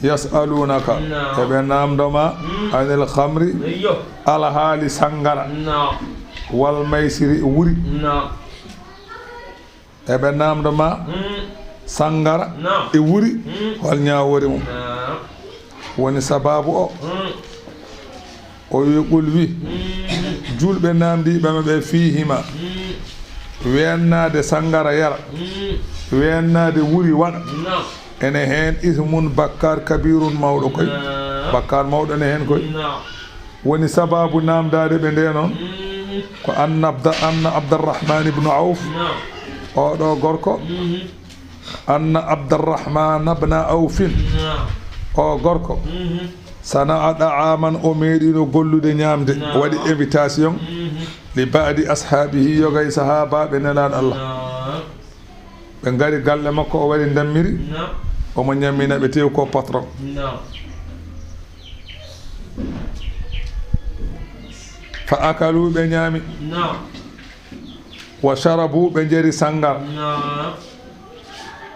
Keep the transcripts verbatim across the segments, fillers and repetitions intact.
Yas'alunaka, eɓe namdo ma, anil khamri, alhaali sangara, wal maysiri, wuri. Eɓe namdo ma sangara e wuri, hol ñaawoore mum? Woni sababu o. O wi, qul, wi, julɓe namdiiɓe ma ɓe, fihima, weennaade sangara yara, weennaade wuri waɗa, ene heen ismun, bakkaar, kabirun, mawɗo koy. Bakkaar mawɗo ene heen koy. Woni sababu namdaade ɓe nde noon, ko anna Abda-, anna Abdarrahman ibn Auf, oɗo gorko, anna Abdarrahman ibn Aufin, o gorko, sana'a da'aman, o meeɗino gollude ñaamde, o waɗi invitation, li ba'di ashaabihi, yoga e sahaabaaɓe Nelaaɗo Allah. Ɓe ngari galle makko, o waɗi ndammiri, omo ñammina ɓe, tew ko patron. Fa akalu, ɓe ñaami. Wa sharabu, ɓe njari sangar.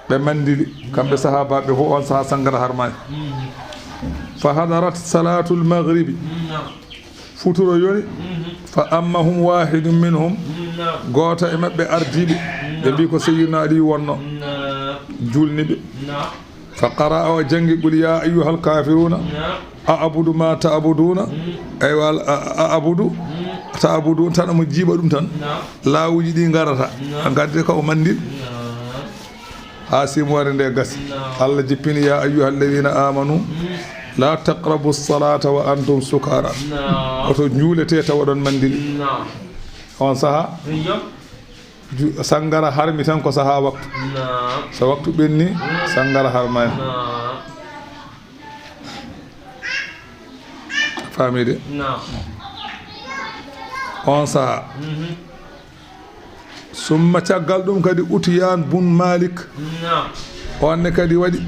Ɓe mandili, kamɓe sahaabaaɓe fof, on saha sangara harmaani. Fa hadarat salatul maghribi. Futuro yoni. Fa ammahum wahidun minhum. Gooto e maɓɓe ardiiɓe. Ɓe mbi ko Seyyidina Aliyu wonno. Julni ɓe. Fa qara'a, o janngi, qul ya ayyuhal kafiruna. A'budu ma ta'buduna. Eywa, a, a, a'budu. Ta'budu tan, omo jiiɓa ɗum tan. Laawuji ɗi ngarata. Ngadde ka o mandil. Ha simoore nde gasi. Allah jippini, ya ayyuhal ladina amanu, la taqrabu salata wa antum sukara. Oto njuulete tawa oɗon mandili. On saha, ju-, sangara harmi tan ko saha waktu. So waktu ɓenni, sangara harmani. Faamide? On saha. Summa, caggal ɗum kadi, Utiyaan bun Malik. On ne kadi waɗi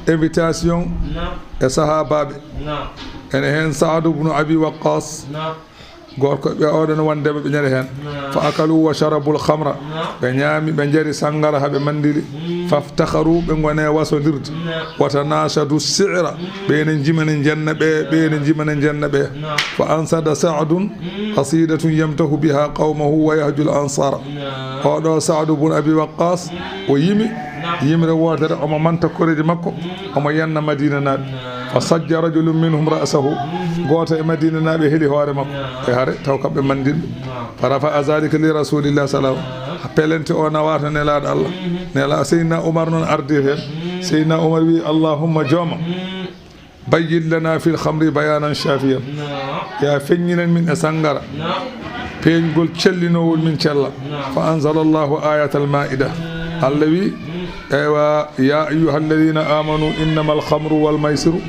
invitation e sahaabaaɓe. Ene heen Saadu bnu Abi Waqqas. Gorko ɓe oɗon wondema ɓe ñande heen. Fa akalu wa sharabul khamra. Ɓe ñaami, ɓe njari sangara, haa ɓe mandili. Faftakharu, ɓe ngone wasondirde. Wa tanashadu shi'ra. Ɓe ne njimani njenna ɓe, ɓe ne njimani njenna ɓe. Fa ansada Sa'dun qasidatun yamdahu biha qawmahu wa yahjul ansara. Oɗo Saadu bun Abi Waqqas, o yimi yimre wootere, omo manta koreeji makko, omo yenna Madiina naaɓe. Fa sajja rajulun minhum ra'sahu. Gooto e Madiina naaɓe heli hoore makko. E hare, taw kamɓe mandinɓe. Fa rafa'a zalika li Rasulillah sallallahu alaihi wasallam. Pelente o nawata Nelaaɗo Allah. Nela Seydina Umar noon ardi heen. Seydina Umar wi, Allahumma, jooma, bayyin lana fil khamri bayanan shafiyan. Ya feññinan min e sangara. Peeñgol cellinowol min cella. Fa anzala Allahu ayatal maida. Allah wi, eywa, ya ayyuhalladhina amanu innamal khamru wal maysiru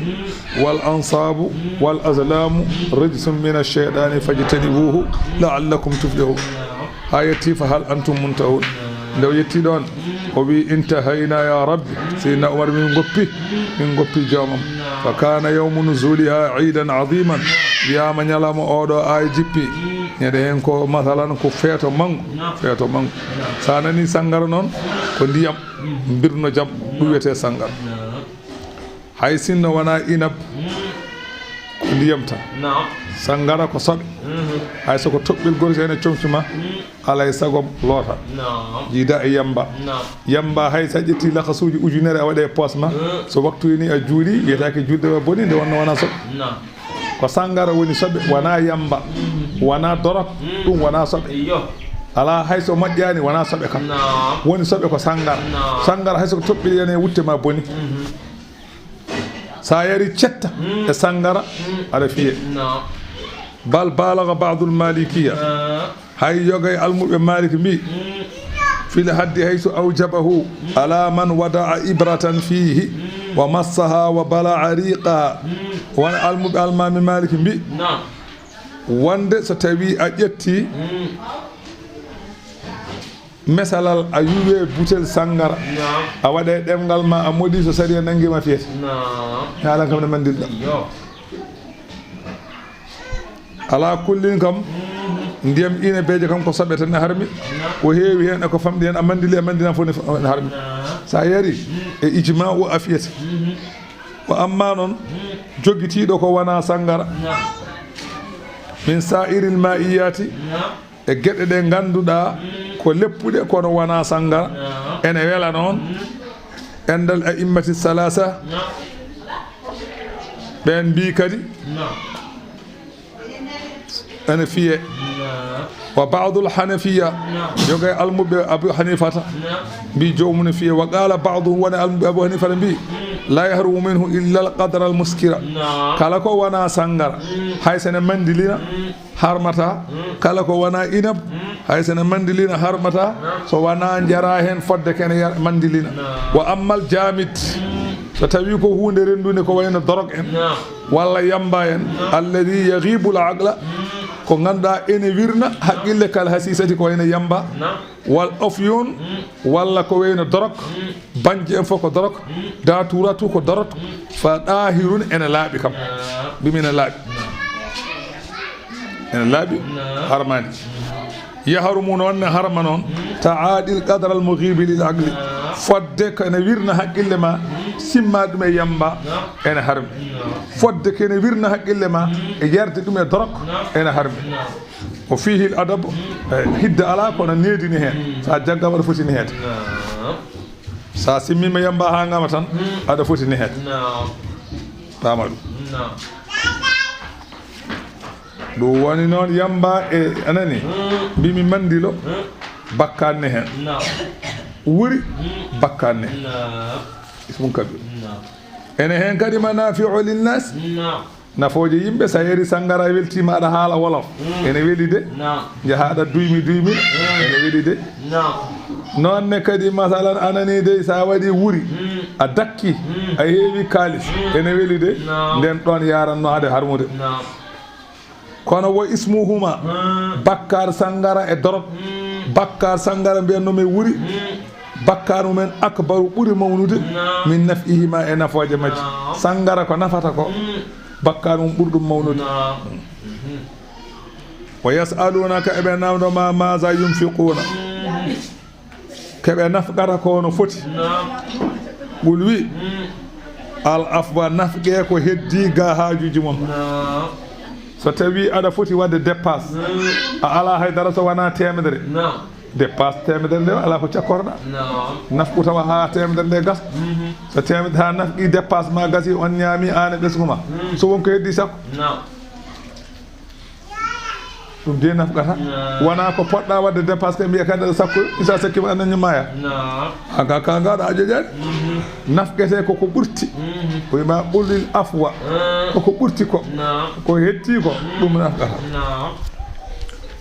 wal ansabu wal azlamu rijsun minash shaytani fajtanibuhu la'allakum tuflihun. Ha yetti, fa hal antum muntahun. Nde o yetti ɗon, o wi, intahayna ya rabbi. Seydina Umar, min goppi, min goppi joomam. Fa kana yawmu nuzuliha idan aziman. Wiyama ñalawma oɗo aaya jippi. Ñande heen ko masalan ko feeto mango, feeto mango. Sa nani sangara noon, ko ndiyam, mbirno jam, ɗum wiyete sangara. Hay sinno wona inab, ko ndiyam tan. Sangara ko soɓe. Hay so ko toɓɓel gotel ene comci ma, alay sago loota. Jiida e yamba. Yamba hay sa ƴetti lakasuuji ujunere a waɗe poos ma, so waktu ini a juuli, wiyetake julde ma boni, nde wonno wona soɓe. Ko sangara woni soɓe, wona yamba, wona dorok, ɗum wona soɓe. Ala hay so moƴƴani, wona soɓe kam. Woni soɓe ko sangara. Sangara hay so ko toɓɓel ene wutte ma boni. Sa yari cetta e sangara, aɗa fiye. Bal balaga ba'dul malikiya. Hay yoga e almuɓe Malik mbi, fil haddi haysu awjabahu ala man wada'a ibratan fihi wa massaha wa bala'a riqaha. Won almuɓe almami Malik mbi, wonde so tawi a ƴetti mesalal, a yuwe butel sangara, a waɗa e ɗemngal ma, a moɗi, so sariya nangi ma fiyete. Haalan kam ne mandilɗa. Ala kullin kam, ndiyam inabeeje kam ko soɓe tan ne harmi. Ko heewi heen e ko famɗi heen, a mandili, a mandina fof ne harmi. Sa yari e ijma'u a fiyete. Wa amma noon, jogitiiɗo ko wonaa sanngara, min saa'iril maa'iyaati, e geɗe ɗe ngannduɗaa ko leppuɗe kono wonaa sanngara, ene wela noon, endal a'immati salaasa, ɓeen mbii kadi, ene fiye. Wa ba'dul hanafiya, yoga e almuɓe Abu Hanifata, mbi joomum ne fiye. Wa qala ba'duhum, wona almuɓe Abu Hanifata mbi, la yahrumu minhu illa al qadra al muskira. Kala ko wona sanngara, hay sene mandilina, harmata. Kala ko wona inab, hay sene mandilina, harmata. So wona njara heen fodde kene yar-, mandilina. Wa ammal jamid, so tawi ko huunde renndunde ko wayno dorog en, walla yamba en, alladhi yaghibu al aqla, ko ngannduɗaa ene wirna haqqille, kal hasisati, ko wayno yamba, wal afyun, walla ko wayno dorog, banje en fof ko dorog, daturatu ko dorog, fa dahirun, ene laaɓi kam. Mbimi ene laaɓi. Ene laaɓi, harmaani. Yahrumu noon ne harma noon, ta'adil qadra al mughibi lil aqli. Fodde ko ene wirna haqqille ma, simma ɗum e yamba, ene harmi. Fodde ko ene wirna haqqille ma, e yarde ɗum e dorog, ene harmi. O fihi al adab, eh, hidde alaa kono needini heen. So a jaggama aɗa foti neheede. So a simmiima yamba haa ngama tan, aɗa foti neheede. Paama ɗum. Ɗum woni noon yamba e, anani, mbimi mandilo, bakkaat ne heen. Wuri, bakkaat ne heen. Ismun kabir. Ene heen kadi manafi'u linnas. Nafooje yimɓe, so a yari sanngara, a weltiima, aɗa haala wolof. Ene weli de. Njaha aɗa duymi duymi. Ene weli de. Noon ne kadi, masalan, anani dey, so a waɗi wuri, a dakki, a heewi kaalis, ene weli de. Nden ɗoon yaranno haade harmude. Kono wo ismuhuma, bakkaar sanngara e dorog, bakkaar sanngara mbiyanno mi wuri, bakkaar mumen akbaru ɓuri mawnude, min naf'ihima, e nafooje majji. Sanngara ko nafata ko, bakkaar mum ɓuri ɗum mawnude. Wa yas'alunaka, eɓe namndo ma, maza yunfiquna. Ko ɓe nafqata ko no foti. Naam. Qul wi, mm, al afwa, nafqe ko heddi ga haajuji mon. Naam. So tawi aɗa foti waɗde dépasse, mm, a ala hay dara so wona teemedere. Naam. Dépasse teemedere nde ala ko cakkorɗa. Naam. Nafqu tawa ha teemedere nde gasa. Mhm. So teemedere ha nafqi dépasse ma gasi, on ñaami, an e ɓesngu ma. Mm. So won ko heddi sappo. Naam. Ɗum de nafqata. Naam. Wona ko poɗɗa waɗde dépense, kay mbiya kadi aɗa sakko, isa sakki ma anan maya. Naam. Aga ka ngaɗa a joƴaani. Mhm. Nafqete ko ko ɓurti. Mhm. Ko ma qulil afwa. Ah. Ko ko ɓurti ko. Naam. Ko hetti ko, ɗum nafqata. Naam.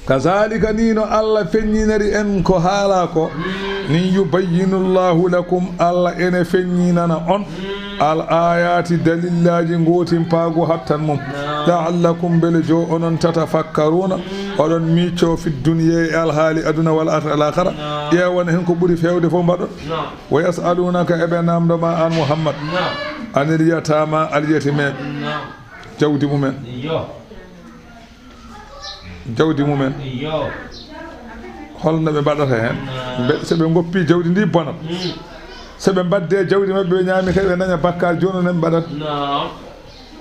Kazalika, ni no Allah feññiniri en ko haala ko. Mm. Ni yubayyinu Allahu lakum, Allah ene feññinana on. Al ayati, dalillaaji, ngootimpaagu hattan mum. Naam. La'allakum, mbele jo onon, tatafakkaruna, oɗon miicco, fi dunya, e alhaali aduna, wal akhira, al akhira. Naam. Ƴeewon hen ko ɓuri feewde fof mbaɗon. Naam. Wa yas'alunaka, eɓe namndo ma an Muhammad, naam, anil yatama, alyatimeɓe, naam, jawdi mumen. Iyo. Jawdi mumen. Iyo. Holno ɓe mbaɗata heen? Naam. Mbe-, so ɓe ngoppi jawdi ndi bonat. Mm. So ɓe mbadde jawdi maɓɓe, ɓe ñaami kadi, ɓe daña bakkaar, jooni no ɓe mbaɗata? Naam.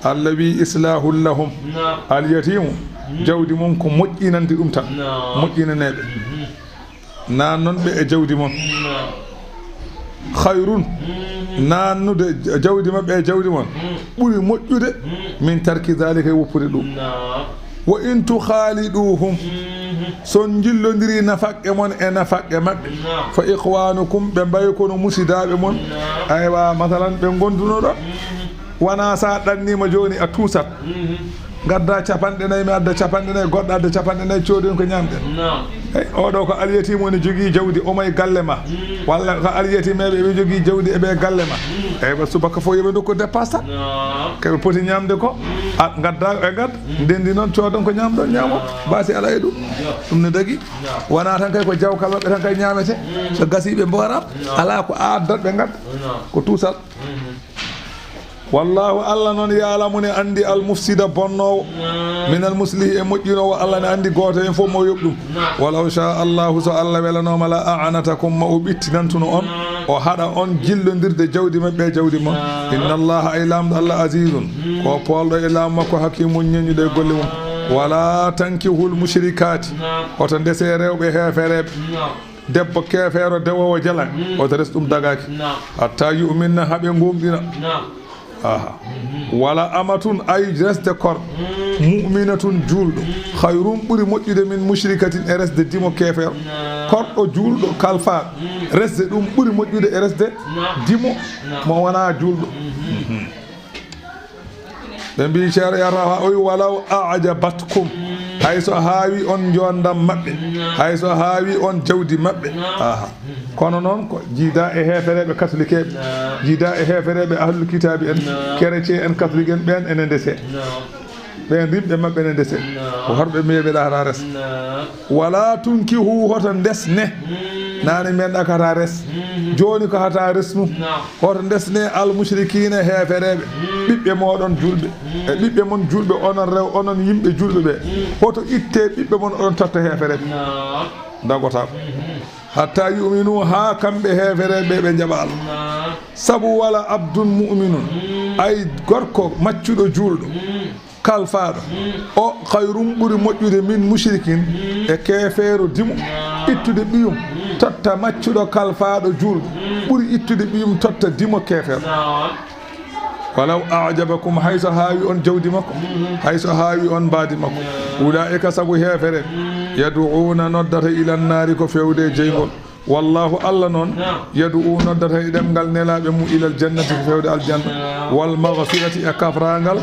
Allah wi, islahul lahum. Naam. Al yatimu, mm, jawdi mum ko moƴƴinande ɗum tan. Naam. Moƴƴinaneɓe. Mhm. Naannon ɓe e jawdi mon. Naam. Khayrun, mhm, naannude jawdi maɓɓe e jawdi mon, mm, ɓuri moƴƴude, mm, min tarki dhalika, e woppude ɗum. Naam. Wa in tukhaliduhum, mhm, so on njillondiri nafaqe mon e nafaqe maɓɓe, naam, fa ikhwanukum, ɓe mbayi kono musidaaɓe mon. Naam. Aywa, masalan, ɓe ngonduno ɗo. Mhm. Wona sa ɗannima jooni a tuusat. Mhm. Ngadda capanɗe nayi, mi adda capanɗe nayi, goɗɗo adda capanɗe nayi, coodon ko ñaamɗen. Naam. Ey, oɗo ko alyatimu, ne jogii jawdi, omo e galle ma. Mm. Walla ko alyatimeɓe ɓe jogii jawdi e ɓe galle ma. Mm. Ey, ɓe subaka fof yoɓe ndokku dépasse tan. Naam. Ko ɓe poti ñaamde ko, mm, a, ngadda, ɓe ngadda. Mm. Ndendi noon, coodon ko ñaamɗon, ñaamon. Naam. Basi ala e ɗum. Yo. Ɗum ne dagi. Naam. Wona tan kay ko jawkal maɓɓe tan kay ñaamete. Mm. So gasi ɓe mboora. Naam. Ala ko addat ɓe ngadda. Naam. Ko tuusal. Mhm. Wallahu, Allah noon, ya'lamu, ne anndi, al mufsida, bonnoowo, min al muslih, e moƴƴinoowo. Allah ne anndi gooto heen fof mo yoɓ ɗum. Walaw sha Allahu, so Allah welanooma, la a'anatakum, ma o ɓittinantuno on. O haɗa on jillondirde jawdi maɓɓe e jawdi mon. Inna Allaha, ay Laamɗo Allah, azizun, ko poolɗo e laamu makko, hakimun, ñeñuɗo e golle mum. Wala tankihul mushrikati, hoto ndese rewɓe heefereɓe. Debbo keefeero, dewoowo jala, hoto res ɗum dagaaki. Hatta yu'minna, haɓe gomɗina. Aha. Wala amatun, ay resde kor, mu'minatun, juulɗo, khayrun, ɓuri moƴƴude, min mushrikatin, e resde dimo keefeero. Korɗo juulɗo kalfaaɗo, resde ɗum ɓuri moƴƴude e resde dimo mo wonaa juulɗo. Ɓe mbi, ceero yarata, o wi, walaw a'jabatkum, hay so haawi on njoondam maɓɓe, hay so haawi on jawdi maɓɓe. Aha. Kono noon ko jiida e heefereɓe katolikeɓe, jiida e heefereɓe ahlul kitaabi en, chrétien en, katolik en, ɓen ene ndese. Ɓen rimɓe maɓɓe ene ndese. Ko horɓe meɓe ɗahata res. Wala tunkihu, hoto ndesne. Nane men ɗakata res. Jooni ko hata resnu. Hoto ndesne al mushrikina, heefereɓe. Ɓiɓɓe moɗon julɓe. E ɓiɓɓe mon julɓe, onon rew, onon yimɓe julɓe ɓe. Hoto itte ɓiɓɓe mon, oɗon totta heefereɓe. Dagota ko. Hatta yu'minu, haa kamɓe heefereɓe ɓe njaɓa Allah. Sabu wala abdun mu'minun, ay gorko maccuɗo juulɗo, kalfaaɗo, o khayrun, ɓuri moƴƴude, min mushrikin, e keefeero dimo, ittude ɓiyum, totta maccuɗo kalfaaɗo juulɗo, ɓuri ittude ɓiyum totta dimo keefeero. Walaw a'jabakum, hay so haawi on jawdi makko, hay so haawi on mbaadi makko. Ulaa'ika, sabu heefere, yad'uuna, noddata, ila nnaari, ko feewde e jeyngol. Wallaahu, Allah noon, yad'u, noddata e ɗemngal nelaaɓe mum, ilal jannati, ko feewde aljanna. Wal maghfirati, e kafraangal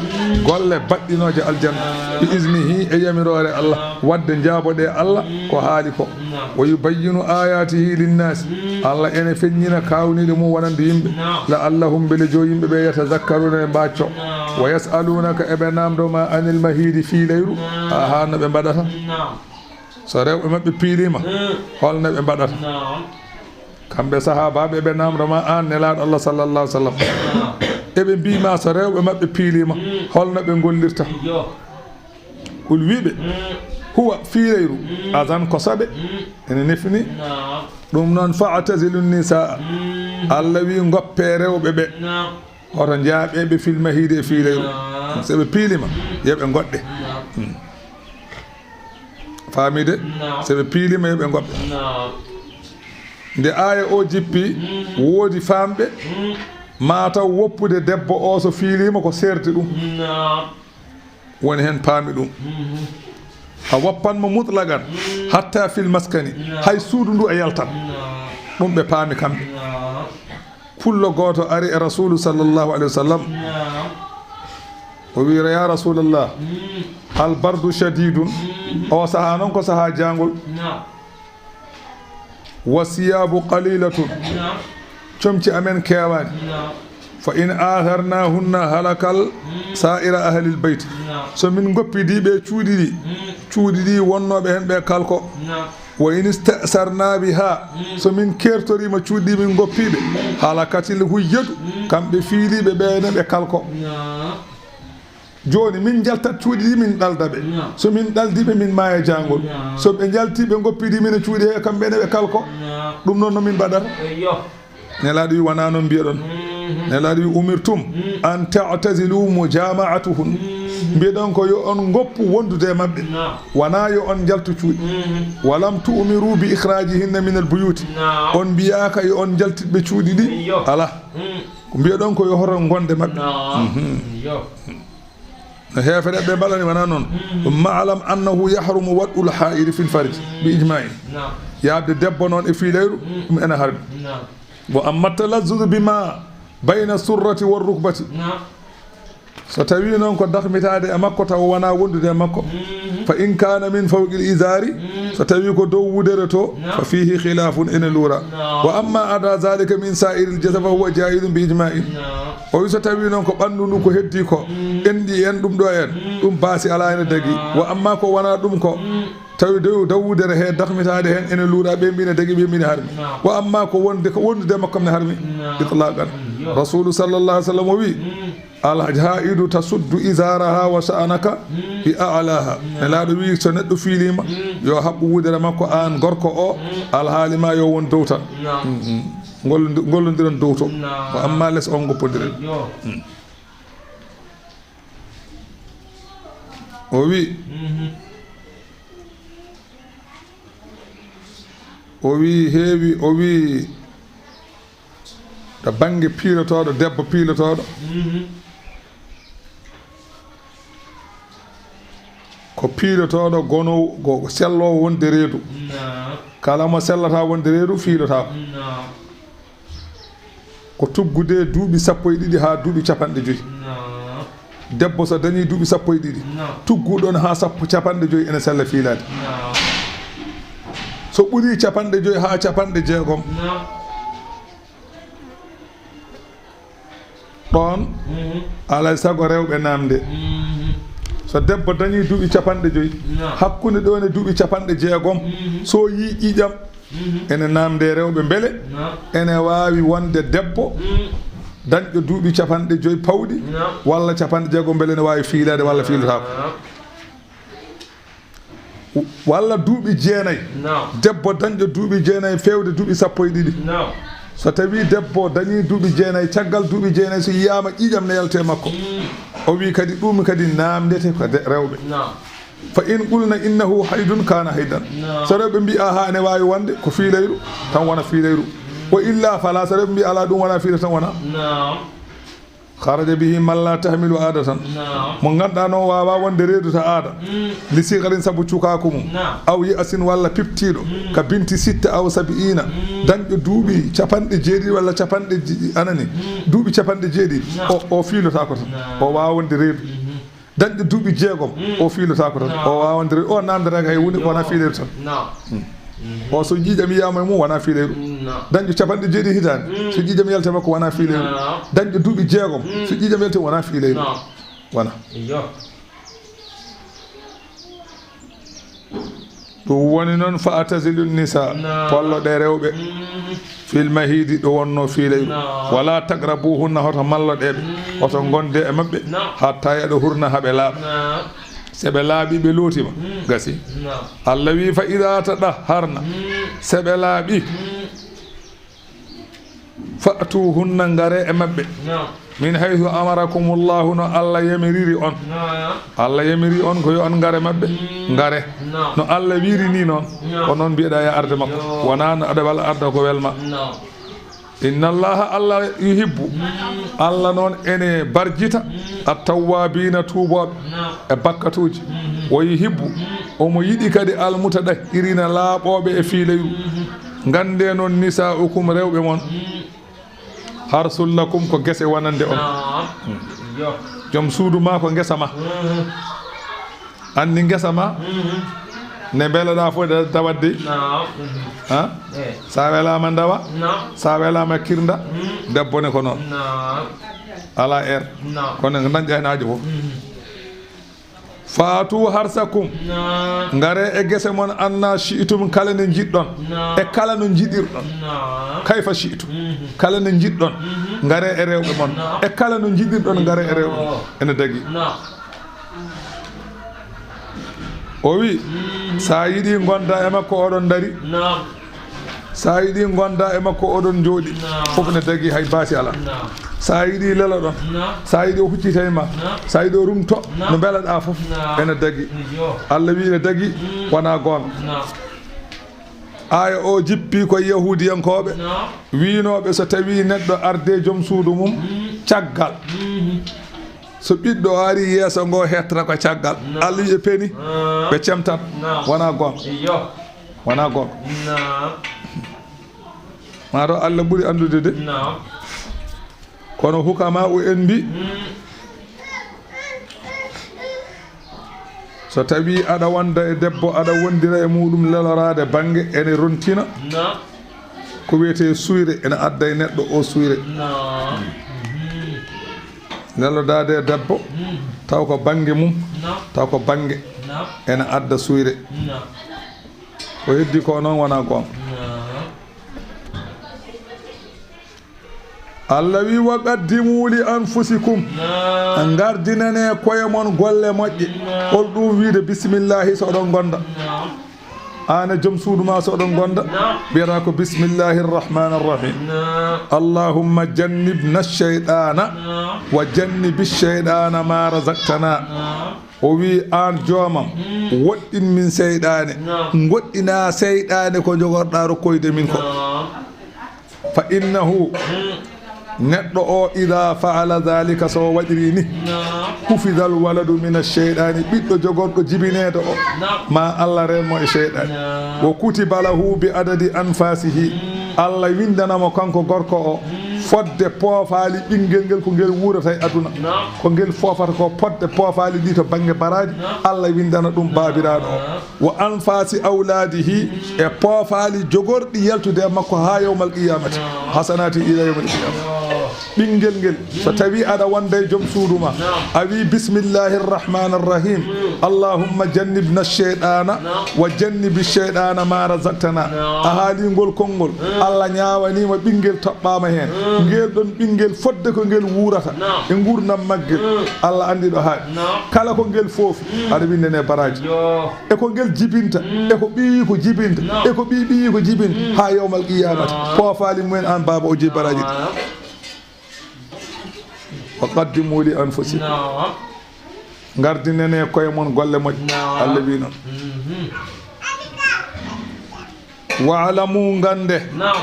golle baɗɗinooje aljanna. Bi iznihi, e yamiroore Allah, waɗde njaaboɗe Allah ko haali ko. Wa yubayyinu ayatihi linnaasi. Allah ene feññina kaawniiɗe mum wonande yimɓe. La'allahum, mbele joo yimɓe ɓe, yatazakkaruna, ɓe mbaacco. Wa yas'alunaka, eɓe naamndo ma, anil mahiidi, fii leyru. Aha, no ɓe mbaɗata? So rewɓe maɓɓe piiliima, holno ɓe mbaɗata? Kamɓe sahaabaaɓe ɓe naamndo ma, aan Nelaaɗo Allah, sallallahu alaihi wasallam. Eɓe mbii ma, so rewɓe maɓɓe piiliima, holno ɓe ngollirta? Qul, wii ɓe, huwa, fii leyru, azan, ko soɓe, ene nefini. Ɗum noon, fa'tazilu nnisaa. Allah wii, ngoppe rewɓe ɓe. Hoto njaaɓe ɓe fil mahiidi, e fii leyru. So ɓe piiliima, yo ɓe ngoɗɗe. Hmm. Faamii de? So ɓe piiliima, yo ɓe ngoɗɗe. Nde aaya o jippi, woodi faamɓe, maa taw woppude debbo o so fiiliima ko seerde ɗum. Woni heen paami ɗum. A woppan mo mutlaqan, hatta fil maskani, hay suudu ndu a yaltan. Ɗum ɓe paami kamɓe. Pullo gooto ari e Rasuulu, sallallahu alaihi wasallam. O wii, ya Rasulallah, al bardu shadidun. O sahaa noon ko sahaa jaangol. Wa siyaabu qalilatun. Comci amen keewaani. Fa in atharnahunna halakal sa'ira ahlil bayt. So min ngoppidii ɓe cuuɗi ɗi, cuuɗi ɗi wonnooɓe heen ɓe kalko. Wa in ista'sarna biha, so min kertoriima cuuɗi ɗi, min ngoppii ɓe, halakatil huyyatu, kamɓe fiiliiɓe ɓe ne ɓe kalko. Jooni, min njaltat cuuɗi ɗi, min ɗalda ɓe. So min ɗaldi ɓe, min maaya jaangol. So ɓe njalti, ɓe ngoppidi min e cuuɗi he, kamɓe ne ɓe kalko. Ɗum noon no min mbaɗata? Nelaaɗo wi, wonaa noon mbiyeɗon. Nelaaɗo wi, umirtum an ta'tazilu mujama'atuhun. Mbiyeɗon ko yo on ngoppu wondude e maɓɓe. Wonaa yo on njaltu cuuɗi. Walam tu'miru bi ikhrajihinna min al buyuti. On mbiyaaka yo on njaltit ɓe cuuɗi ɗi. Alaa. Ko mbiyeɗon ko yo hoto ngonde maɓɓe. No heefereɓe ɓe mbaɗani, wonaa noon. Thumma a'lam annahu yahrumu wad'ul ha'iri fil farji bi ijma'in. Yaɓde debbo noon e fiileyru, ɗum ene harmi. Wa amma talazzuzu bima bayna surrati war rukbati. So tawi noon ko darmitaade e makko taw wonaa wondude e makko, fa in kana min fawqil izari, so tawi ko dow wudere to, fa fihi khilafun, ene luura. Wa amma ada zalika min sa'iril jasad fa huwa jaizun bi ijma'in. O wi so tawi noon ko ɓanndu ndu ko heddi ko, enɗi en ɗum ɗo en, ɗum baasi alaa, ene dagi. Wa amma ko wonaa ɗum ko, tawi dow, dow wudere he darmitaade heen ene luura, ɓe mbi ene dagi, ɓe mbi ene harmi. Wa amma ko wonde, ko wondude e makko ne harmi. Itlaqan. Rasulu sallallahu alaihi wasallam o wi, al ha'idu tasuddu izaraha wa sha'naka bi a'laha. Nelaaɗo wi, so neɗɗo fiiliima, yo haɓɓu wudere makko, aan gorko o, alhaali ma yo won dow tan. Mm, mm. Ngollondi-, ngollondiron dow to. Naam. Ko amma les on ngoppondiren. Yo. Hmm. O wi, mhm, o wi heewi, o wi to bannge piilotooɗo, debbo piilotooɗo. Mhm. Ko piilotooɗo, gonoowo, ko selloowo wonde reedu. Naam. Kala mo sellata wonde reedu, fiilotaako. Naam. Ko tuggude duuɓi sappo e ɗiɗi haa duuɓi capanɗe joyi. Naam. Debbo so dañii duuɓi sappo e ɗiɗi, naam, tuggu ɗon haa sappo, capanɗe joyi ene sella fiilaade. Naam. So ɓurii capanɗe joyi haa capanɗe jeegom, naam, ɗoon, mhm, alaa e sago rewɓe naamde. Mhm. So debbo dañii duuɓi capanɗe joyi, naam, hakkunde ɗoon e duuɓi capanɗe jeegom, mhm, so yii ƴiiƴam, mhm, ene naamde rewɓe mbele, naam, ene waawi wonde debbo, mhm, dañɗo duuɓi capanɗe joyi pawɗi, naam, walla capanɗe jeegom mbele ene waawi fiilaade walla fiilotaako. Naam. Walla duuɓi jeenayi. Naam. Debbo dañɗo duuɓi jeenayi feewde duuɓi sappo e ɗiɗi. Naam. So tawii debbo dañii duuɓi jeenayi, caggal duuɓi jeenayi, so yiyaama ƴiiƴam ne yalti e makko, mm, o wii kadi ɗum kadi naamndete ko de-, rewɓe. Naam. Fa in qulna innahu haydun kaana haydan. Naam. So rewɓe mbii, "Aha, ene waawi wonde ko fiilayru," tan wona fiilayru. Wa illa fala, so rewɓe mbii, "Alaa, ɗum wona fiilayru," tan wona. Naam. Kharaja bihi man la tahmilu adatan. Naam. Mo ngannduɗaa noon waawaa wonde reedu ta aada. Mm. Li sigarin, sabu cukaaku mum. Naam. Aw ya'sin, walla piptiiɗo. Mm. Ka binti sitta aw sab'iina. Mm. Dañɗo duuɓi capanɗe jeeɗiɗi walla capanɗe je-, anani. Mm. Duuɓi capanɗe jeeɗiɗi. Naam. O, o fiilotaako tan. Naam. O waawaa wonde reedu. Mhm. Dañɗo duuɓi jeegom, mm, o fiilotaako tan. Naam. O waawaa wonde reedu. O naamndataa hay huunde, ko wonaa fiilayru tan. Naam. Mm. Mhm. O so ƴiiƴam yiyaama e mum, wonaa fiilayru. Naam. Dañɗo capanɗe jeeɗiɗi hitaande, mm, so ƴiiƴam yalti e makko, wonaa fiilayru. Naam. Dañɗo duuɓi jeegom, mm, so ƴiiƴam yalti, wonaa fiilayru. Naam. Wonaa. Iyo. Ɗum woni noon, fa atazilu nisa, naam, pollo ɗe rewɓe, mm, fil mahidi, ɗo wonno fiilayru. Naam. Wala taqrabuhunna, hoto mallo ɗe ɓe, mm, hoto gonde e maɓɓe, naam, hatta yaɗo hurna haa ɓe laaɓa. Naam. Se ɓe laaɓi, ɓe lootima, mm, gasi. Naam. Allah wi, fa ida tadahharna, mm, se ɓe laaɓi, mm, fa'tuhunna, ngare e maɓɓe. Naam. Min haythu amarakumullahu, no Allah yamiriri on. Naam. Allah yamiri on ko yo on ngare maɓɓe. Mm. Ngare. Naam. No Allah wiri ni noon. Naam. Ko noon mbiyeɗa ya arde makko. Yo. Wona no aɗa wala arda ko welma. Naam. Inna Allaha, Allah yuhibbu. Mm. Allah noon ene barjita. Mm. At-tawwabina, tuubooɓe. Naam. E bakkatuuji. Mm. Wa yuhibbu. Mm. Omo yiɗi kadi al-mutatahhirina, laaɓooɓe e fiilayru. Mm. Ngannde noon, nisa'ukum, rewɓe mon, mm, harsul lakum, ko gese wonande on. Naam. Hmm. Yo. Joom suudu ma ko ngesa ma. Mhm. Anndi ngesa ma, mhm, nde mbeloɗaa fof, nde tawat dey. Naam. Mhm. Ha? Eh. Sa welaama ndawa. Naam. Sa welaama kirnda. Mhm. Debbo ne ko noon. Naam. Alaa er. Naam. Kono dañƴa heen haajo fof. Mhm. Faatu harsakum. Naam. Ngare e gese mon anna shi'tum, kala no njiɗɗon. Naam. E kala no njiɗirɗon. Naam. Kayfa shi'tum. Mhm. Kala no njiɗɗon. Mhm. Ngare e rewɓe mon. Naam. E kala no njiɗirɗon, ngare e rewɓe mon. Oh. Ene dagi. Naam. O wi, mhm, sa yiɗi ngonda e makko, oɗon dari. Naam. Sa yiɗi ngonda e makko, oɗon jooɗi. Naam. Fof ne dagi, hay baasi alaa. Naam. Sa yiɗi leloɗon. Naam. Sa yiɗi o huccita e ma. Naam. Sa yiɗi o rumto, naam, no mbeloɗaa fof. Naam. Ene dagi. Iyo. Allah wi ene dagi, mm, wona goonga. Naam. Aaya o jippi ko e Yahuudiyankooɓe, naam, wiinooɓe so tawii neɗɗo ardii joom suudu mum, mm, caggal. Mm. So ɓiɗɗo o arii yeeso ngo, hettata ko caggal. Naam. Allah wi ɓe peni, ah, ɓe cemtat. Naam. Wona goonga. Iyo. Wona goonga. Naam. Maa taw Allah ɓuri anndude de. Naam. Kono hukamaa en mbi, mm, so tawii aɗa wonda e debbo, aɗa wondira e muɗum leloraade bannge, ene rontina, naam, ko wiyetee suyre, ene adda e neɗɗo o suyre. Naam. Lelodaade e debbo, mm, taw ko bannge mum, naam, taw ko bannge, naam, ene adda suyre. Naam. Ko heddi ko noon wona goonga. Naam. Allah wi, "Wa qaddimu li anfusikum." Naam. Ngardinane koye mon golle moƴƴe. Naam. Hol ɗum wiide bismillahi so oɗon ngonda? Naam. Aan e joom suudu ma so oɗon ngonda, naam, mbiyata ko: "Bismillahi rrahmani rrahim. Naam. Allahumma jannibna shaytana, naam, wa jannibi shaytana ma razaqtana." Naam. O wi: "Aan joomam, mm, woɗɗin min seyɗaane, naam, ngoɗɗina seyɗaane ko jogorɗa rokkoyde min ko." Naam. Fa innahu, neɗɗo o, ida faala dhalika, so o waɗiri ni, hufidal waladu min asheyɗani, ɓiɗɗo jogorɗo jibineede o, ma Allah reen mo e seyɗani. Wa kutiba lahu bi adadi anfasihi, Allah windana mo kanko gorko o fodde poofaali ɓinngel ngel, ko ngel wuurata e aduna, ko ngel foofata ko, fodde poofaali ɗi to bannge baraaji, Allah windana ɗum baabiraaɗo o. Wa anfasi awladihi, e poofaali jogorɗi yaltude e makko haa yawmal qiyamati. Hasanati ila yawmal qiyama. Ɓinngel ngel, so tawi aɗa wonda e joom suudu ma, a wi: "Bismillahi rrahmani rrahim. Allahumma jannibna shaytana wa jannibi shaytana ma razaqtana." A haali ngol konngol, Allah ñaawanima ɓinngel toɓɓama heen. Ngel ɗon ɓinngel fodde ko ngel wuurata e ngurdam maggel, Allah anndi ɗo haali. Kala ko ngel foofi, aɗa winndane baraaji. E ko ngel jibinta, e ko ɓiyiiko jibinta, e ko ɓiy ɓiyiiko jibinta, haa yawmal qiyamati. Poofaali mumen aan baaba o jeyi baraaji ɗi. Wa qaddimu li anfusikum. Naam. Ngardinane koye mon golle moƴƴe. Naam. Allah wi noon. Mhm. Wa'lamu, ngannde. Naam.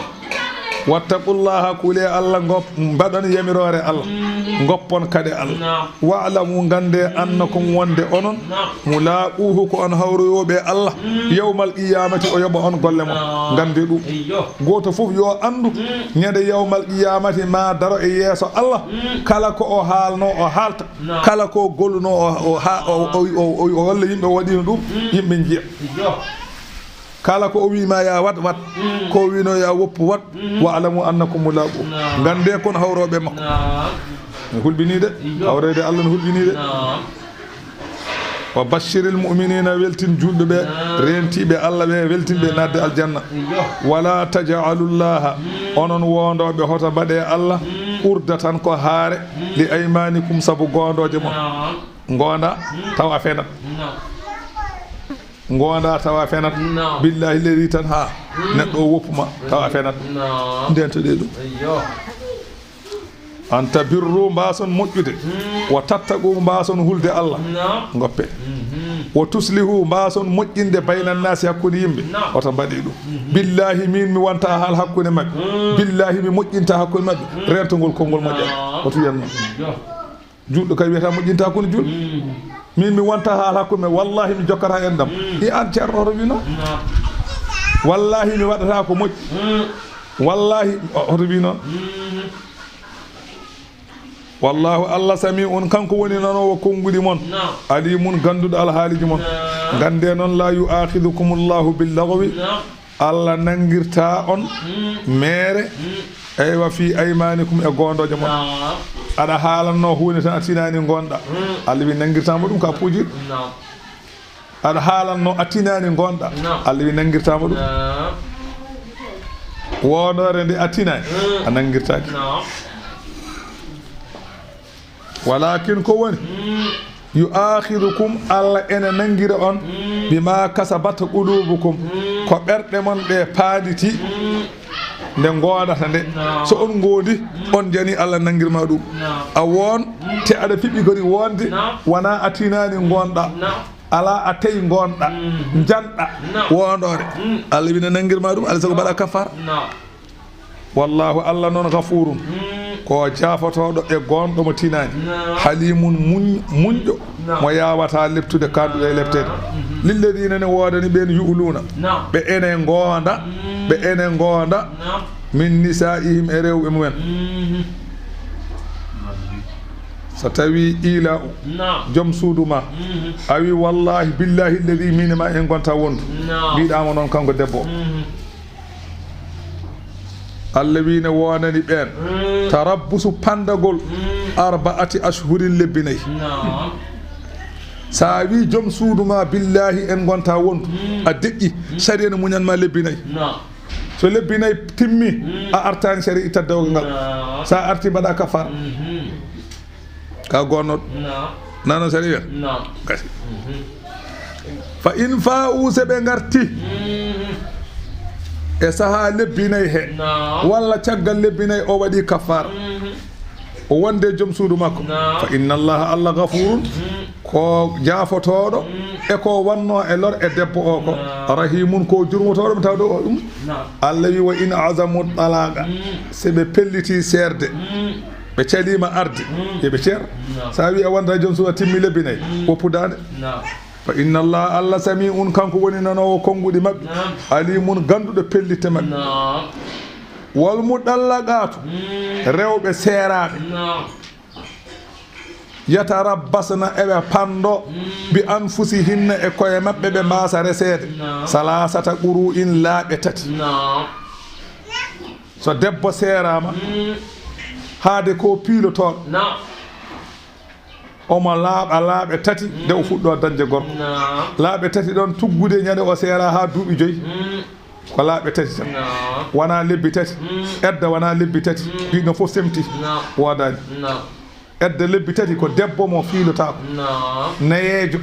Wattaqullaha, kule Allah, ngop-, mbaɗon yamiroore Allah. Mhm. Ngoppon kade Allah. Naam. Wa'lamu, ngannde, annakum, wonde onon, naam, mulaquhu, ko on hawroyooɓe Allah. Mm. Yawmal qiyamati, o yoɓa on golle mon. Naam. Ngannde ɗum. Eyyo. Gooto fof yo anndu, mm, ñande yawmal qiyamati ma daro e yeeso Allah. Mm. Kala ko o haalno, o haalta. Naam. Kala ko golluno, o, o, ha-, o, o, o, o, o walla yimɓe, o waɗino ɗum, mm, yimɓe njiya. Eyyo. Kala ko o wi ma ya wat, wat. Mm. Ko o wino ya woppu, wat. Mm. Wa alamu annakum mulaqu. Naam. Ngannde kon hawroɓe makko. Naam. Ne hulɓini de. Iyo. Hawreede Allah ne hulɓini de. Naam. Wa bashiril mu'minina, weltin julɓe ɓe, naam, rentiɓe Allah ɓe, weltin ɓe, naam, naatde aljanna. Iyo. Wala taj'alullaha, mm, onon wondoɓe, hoto mbaɗe Allah, mm, urdatan, ko haare, mm, li aymanikum, sabu goondooje mon. Naam. Ngoonda, mm, tawa a fenat. Naam. Ngoonda tawa fenat. Naam. Billahi leydi tan ha, mm, neɗɗo o woppuma tawa fenat. Naam. Ndentoɗe ɗum. Eyyo. An tabirru, mbason moƴƴude. Mm. Wa tattaqu, mbason hulde Allah. Naam. Ngoppe. Mhm. Wa tuslihu, mbason moƴƴinde bayna nnaasi, hakkunde yimɓe. Naam. Wata mbaɗe ɗum. Mhm. Billahi min mi wonta haal hakkunde maɓɓe. Mm. Billahi mi moƴƴinta hakkunde maɓɓe. Mm. Rentogol konngol moƴƴa. Naam. Wata wiyan noon. Eyyo. Julɗo kay wiyata moƴƴinta kono julɗo. Mm. Min mi wonta haal hakkunde, wallahi mi jokkata enɗam. Mm. I an ceerno, hoto wi noon? Naam. Wallahi mi waɗata ko moƴƴi. Mm. Wallahi, o-, hoto wi noon? Mm. Wallahu, Allah, sami'un, kanko woni nanoowo konnguɗi mon. Naam. Alimun, gannduɗo alhaaliji mon. Naam. Ngannde noon, la yu'akhidukumullahu billaghwi. Naam. Allah nanngirta on, mm, meere, mm, eywa, fi aymanikum, e goondooje mon. Naam. Aɗa haalanno huunde tan a tinaani ngoonɗa. Mm. Allah wi nanngirtama ɗum ka puuji. Naam. Aɗa haalanno a tinaani ngoonɗa. Naam. Allah wi nanngirtama ɗum. Naam. Woondoore nde a tinaani, mm, a nanngirtaaki. Naam. Walakin ko woni, mm, yu'akhidukum, Allah ene nangira on, mm, bima kasabat qulubukum, mm, ko ɓerɗe mon ɗe paanditi, mm, nde ngoodata nde. Naam. So on ngoodi, mm, on jani, Allah nangirma ɗum. Naam. A woon, mm, te aɗa fiɓi gori woonde, naam, wona a tinaani ngoonɗa. Naam. Ala a tawi ngoonɗa, mm, njanɗa, naam, woondoore. Mm. Allah wina nangirma ɗum, alay sago mbaɗa kafara. Naam. Wallahu, Allah noon, gafurun, mm, ko jaafotooɗo e goonɗo mo tinaani. Naam. Halimun, muñ-, muñɗo, naam, mo yaawataa leptude, kaanduɗo e lepteede. Mhm. Lilladina, ne woodani ɓeen, yu'luuna, naam, ɓe ene ngoonda, mm, ɓe ene ngoonda, naam, min nisaa'ihim, e rewɓe mumen. Mhm. So tawi ila, naam, joom suudu ma, mhm, a wi, wallahi, billahi, alladi, min ma en gonta wondu. Naam. Mbiɗamo noon, kanko debbo. Mhm. Allah wi ne wonani ɓeen, mm, tarabbusu, pandagol, mm, arba'ati ashhurin, lebbi nayi. Naam. Sa wi joom suudu ma, billahi, en gonta wondu, mm, a deƴƴi, mm, sariya ne muñan ma lebbi nayi. Naam. So lebbi nayi timmi, mm, a artani sariya, itta dewgal ngal. Naam. Sa arti, mbaɗa kafara. Mhm. Ka gonnoɗo. Naam. Nano sariya? Naam. Gasi. Mhm. Fa in fa'u, se ɓe ngarti e saha lebbi nayi he, walla caggal lebbi nayi, o waɗi kaffara. O wonde joom suudu makko. Fa inna Allaha, Allah, gafurun, ko jaafotooɗo e ko wonno e lor e debbo o ko. Rahimun, ko jurmotooɗo mo tawde o ɗum. Allah wi, wa in azamu talaqa, se ɓe pelliti seerde, ɓe calima arde, yo ɓe ceer. Sa wi a wonda joom suudu a timmi lebbi nayi, woppu dande. Fa inna Allah, Allah, sami'un, kanko woni nanoowo konnguɗi maɓɓe, alimun, gannduɗo pellitte maɓɓe. Wal mutallaqatu, rewɓe seeraaɓe, yatarabbasna, eɓe panndo, bi anfusihinna, e koye maɓɓe, ɓe mbaasa reseede, salasata quru'in, laaɓe tati. So debbo seeraama, haade ko piilotooɗo, omo laaɓa laaɓe tati nde o fuɗɗo dañde gorko. Laaɓe tati ɗon tuggude ñande o seera haa duuɓi joyi. Ko laaɓe tati tan. Wonaa lebbi tati. Edda wonaa lebbi tati. Ɗiɗo fof semti. Woodaani. Edda lebbi tati ko debbo mo fiilotaako. Nayeejo.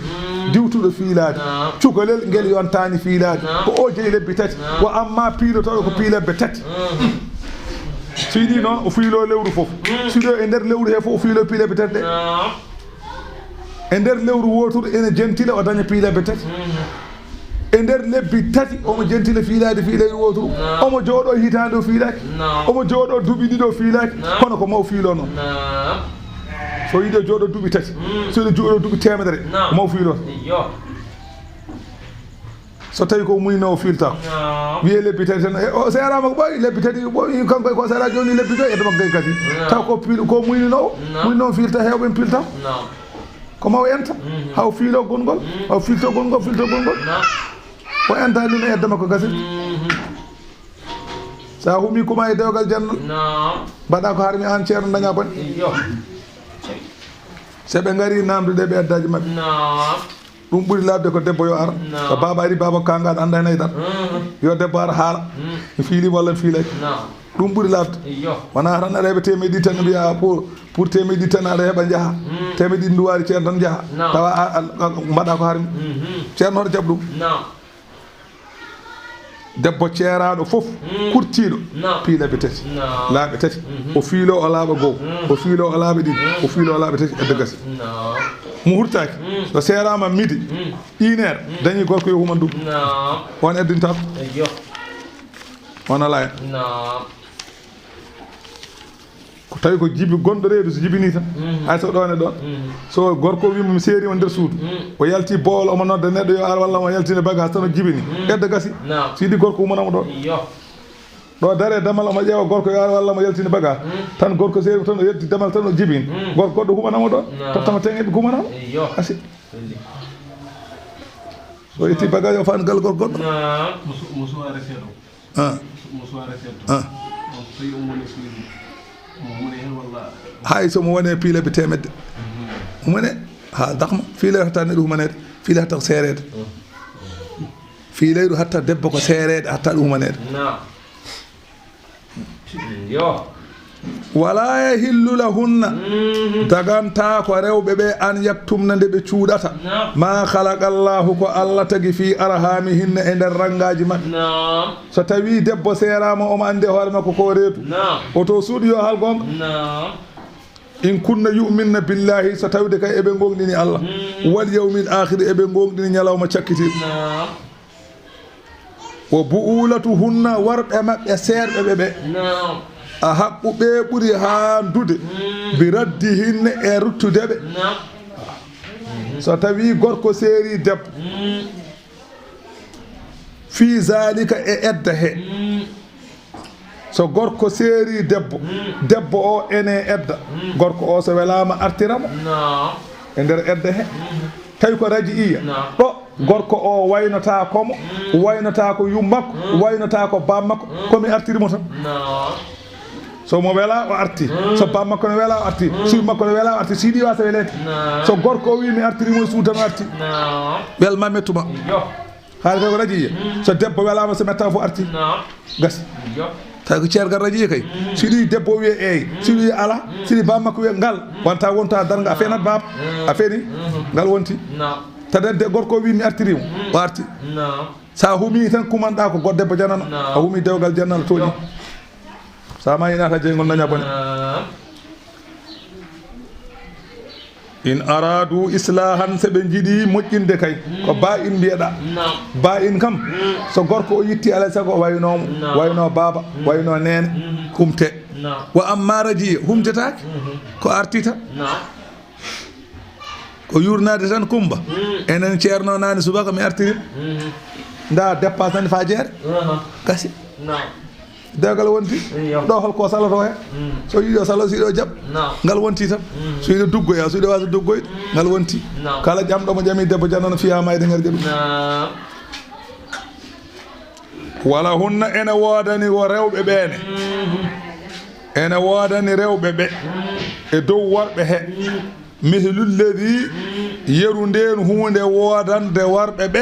Diwtuɗo fiilaade. Cukalel ngel yontaani fiilaade. Ko o jeyi lebbi tati. Wa amma piilotooɗo ko piilebbe tati. So yiɗi noon, o fiiloo lewru fof. So yiɗi e nder lewru he fof, o fiiloo piilebbe tati ɗe. E nder lewru wooturu, ene jentila o daña piilebbe tati. E nder lebbi tati, omo jentila fiilaade fii lewru wooturu. Omo jooɗoo hitaande o fiilaaki. Omo jooɗoo duuɓi ɗiɗi o fiilaaki. Kono ko maw fiiloo noon. So yiɗi o jooɗoo duuɓi tati. So yiɗi o jooɗoo duuɓi teemedere, ko maw fiiloo. So tawi ko muynoowo fiiltaako. Wiyee lebbi tati tan, e, o seeraama ko ɓooyi, lebbi tati ɓooyi, kanko ko seera jooni lebbi joyi, edda makko gay gasi. Taw ko piil-, ko muyninoowo, muyninoowo fiilta, heewɓe en piilta. Ko maw enta, haw fiiloo gonngol, haw fiiltoo gonngol, fiiltoo gonngol. O enta ɗum e edda makko gasi. Sa humi kuma e dewgal jannal. Mbaɗa ko harmi aan ceerno daña bone. Se ɓe ngari namdude ɓe eddaaji maɓɓe. Ɗum ɓuri laaɓde ko debbo yo ar. Ko baaba ari, baaba kanga aɗa annda hen haydara. Yo debbo ar haala. Mi fiili walla mi fiilaki. Ɗum ɓuri laaɓde. Wona tan aɗa heɓa temeɗe ɗiɗi tan mbiya pour, pour temeɗe ɗiɗi tan aɗa heɓa njaha. Temeɗe ɗiɗi nduwari ceerno tan njaha. Tawa a, a, a, mbaɗa ko harmi. Ceerno hoto jaɓ ɗum. Debbo ceeraaɗo fof, kurtiiɗo, piilaɓe tati, laaɓe tati. O fiiloo o laaɓa goo, o fiiloo o laaɓa ɗiɗi, o fiiloo o laaɓa tati, edda gasi. Mo hurtaaki, so seeraama midi, une heure, dañi gorko yo human ɗum. On eddintaako. On alaa hen. Ko tawi ko jibi gonɗo reedu, so jibinii tan. Hay so ɗoon e ɗoon. So gorko wii mo mi seeri on nder suudu. O yalti boowal omo nodda neɗɗo yo ar walla mo yaltine bagage tan o jibini. Edda gasi. So yiɗi gorko humana mo ɗoon. Ɗo dare damal omo ƴeewa gorko yo ar walla mo yaltine bagage. Tan gorko seeri tan o yalti damal tan o jibini. Gorko goɗɗo humana mo ɗoon. Tottama ten eɓe humana mo. Asi. So itti bagage o faan gal gorko goɗɗo. Musu-, musuwaare seeɗa. Ah. Musuwaare seeɗa. Ah. On so tawi omo woni suudu, omo humani heen walla? Hay so mo woni piileeɓe teemedde. Humane, haa dakma, fiileeɗo hatta neɗɗo humaneede, fiileeɗo hatta ko seereede. Fiileeɗo hatta debbo ko seereede, hatta ɗum humaneede. Naam. Yo. Wala yahillu lahunna. Dagantaako rewɓe ɓe an yaktumna nde ɓe cuuɗata. Naam. Ma khalaqa Allahu ko Allah tagi fi arhamihinna e nder ranngaaji maɓɓe. Naam. So tawi debbo seeraama omo anndi e hoore makko ko reedu. Naam. O to suudu yo haal goonga. Naam. In kunna yu'minna billahi, so tawde kay eɓe goongɗini Allah. Wal yawmil akhir, eɓe goongɗini ñalawma cakkitiiɗo. Naam. Wa bu'ulatuhunna, worɓe maɓɓe seerɓe ɓe ɓe. Naam. A haqqu ɓe ɓuri haandude. Bi raddihinna e ruttude ɓe. Naam. So tawi gorko seeri debbo. Fi zalika e edda he. So gorko seeri debbo, debbo o ene edda. Gorko o so welaama artira mo. Naam. E nder edda he. Tawi ko raji'iya. Naam. Ɗo gorko o waynotaa ko mo, waynotaa ko yummakko, waynotaa ko bammakko, ko mi artiri mo tan. Naam. So mo wela o arti. So bammakko no wela o arti. So yummakko no wela o arti. Si ɗi wasa weleede. Naam. So gorko o wi mi artiri mo e suudu tan o arti. Naam. Wel ma mettuma. Yo. Haala kay ko rajiya. So debbo welaama so metta fof arti. Naam. Gasi. Yo. Tawi ko ceergal rajiya kay. Si ɗi debbo wiye eey. Si ɗi ala. Si ɗi bammakko wiye ngal. Wonta wonta darnga a fenat baaba. A feni. Ngal wonti. Naam. Tadadde gorko o wi mi artiri mo. Mm. O arti. Naam. Sa humi tan kumanɗa ko go-, debbo janano. Naam. A humi dewgal janano tooñi. Yo. Sa ma ina ka jeyngol daña bone. Naam. In aradu islahan, se ɓe jiɗi moƴƴinde kay. Mm. Ko ba in mbiyeɗa. Naam. Ba in kam, mm, so gorko o yitti alay sago o wayno mo. Naam. Wayno baba, mm, wayno nene, mm, humte. Naam. Wa amma raji, humtetaake. Mm-hmm. Ko arti tan. Naam. Ko yurnaade tan Kumba. Mm. Enen ceerno naani subaka mi artiri. Mm-hmm. Nda dépasse nani fa jeere. Aha. Gasi. Naam. Dewgal wonti. Iyo. Ɗo hol ko saloto he? Mm. So yiɗo salo, so yiɗo jaɓ. Naam. Ngal wonti tan. Mm. So yiɗo duggoya, so yiɗo wasa duggoyde, mm, ngal wonti. Naam. Kala ƴamɗo mo ƴami debbo janano fiya mayde ngar jaɓi. Naam. Wala hunna ene woodani wo rewɓe ɓeene. Mm. Ene woodani rewɓe ɓe. Mm. E dow worɓe he. Mm. Mithlu lladi, yeru ndeen huunde woodande worɓe ɓe,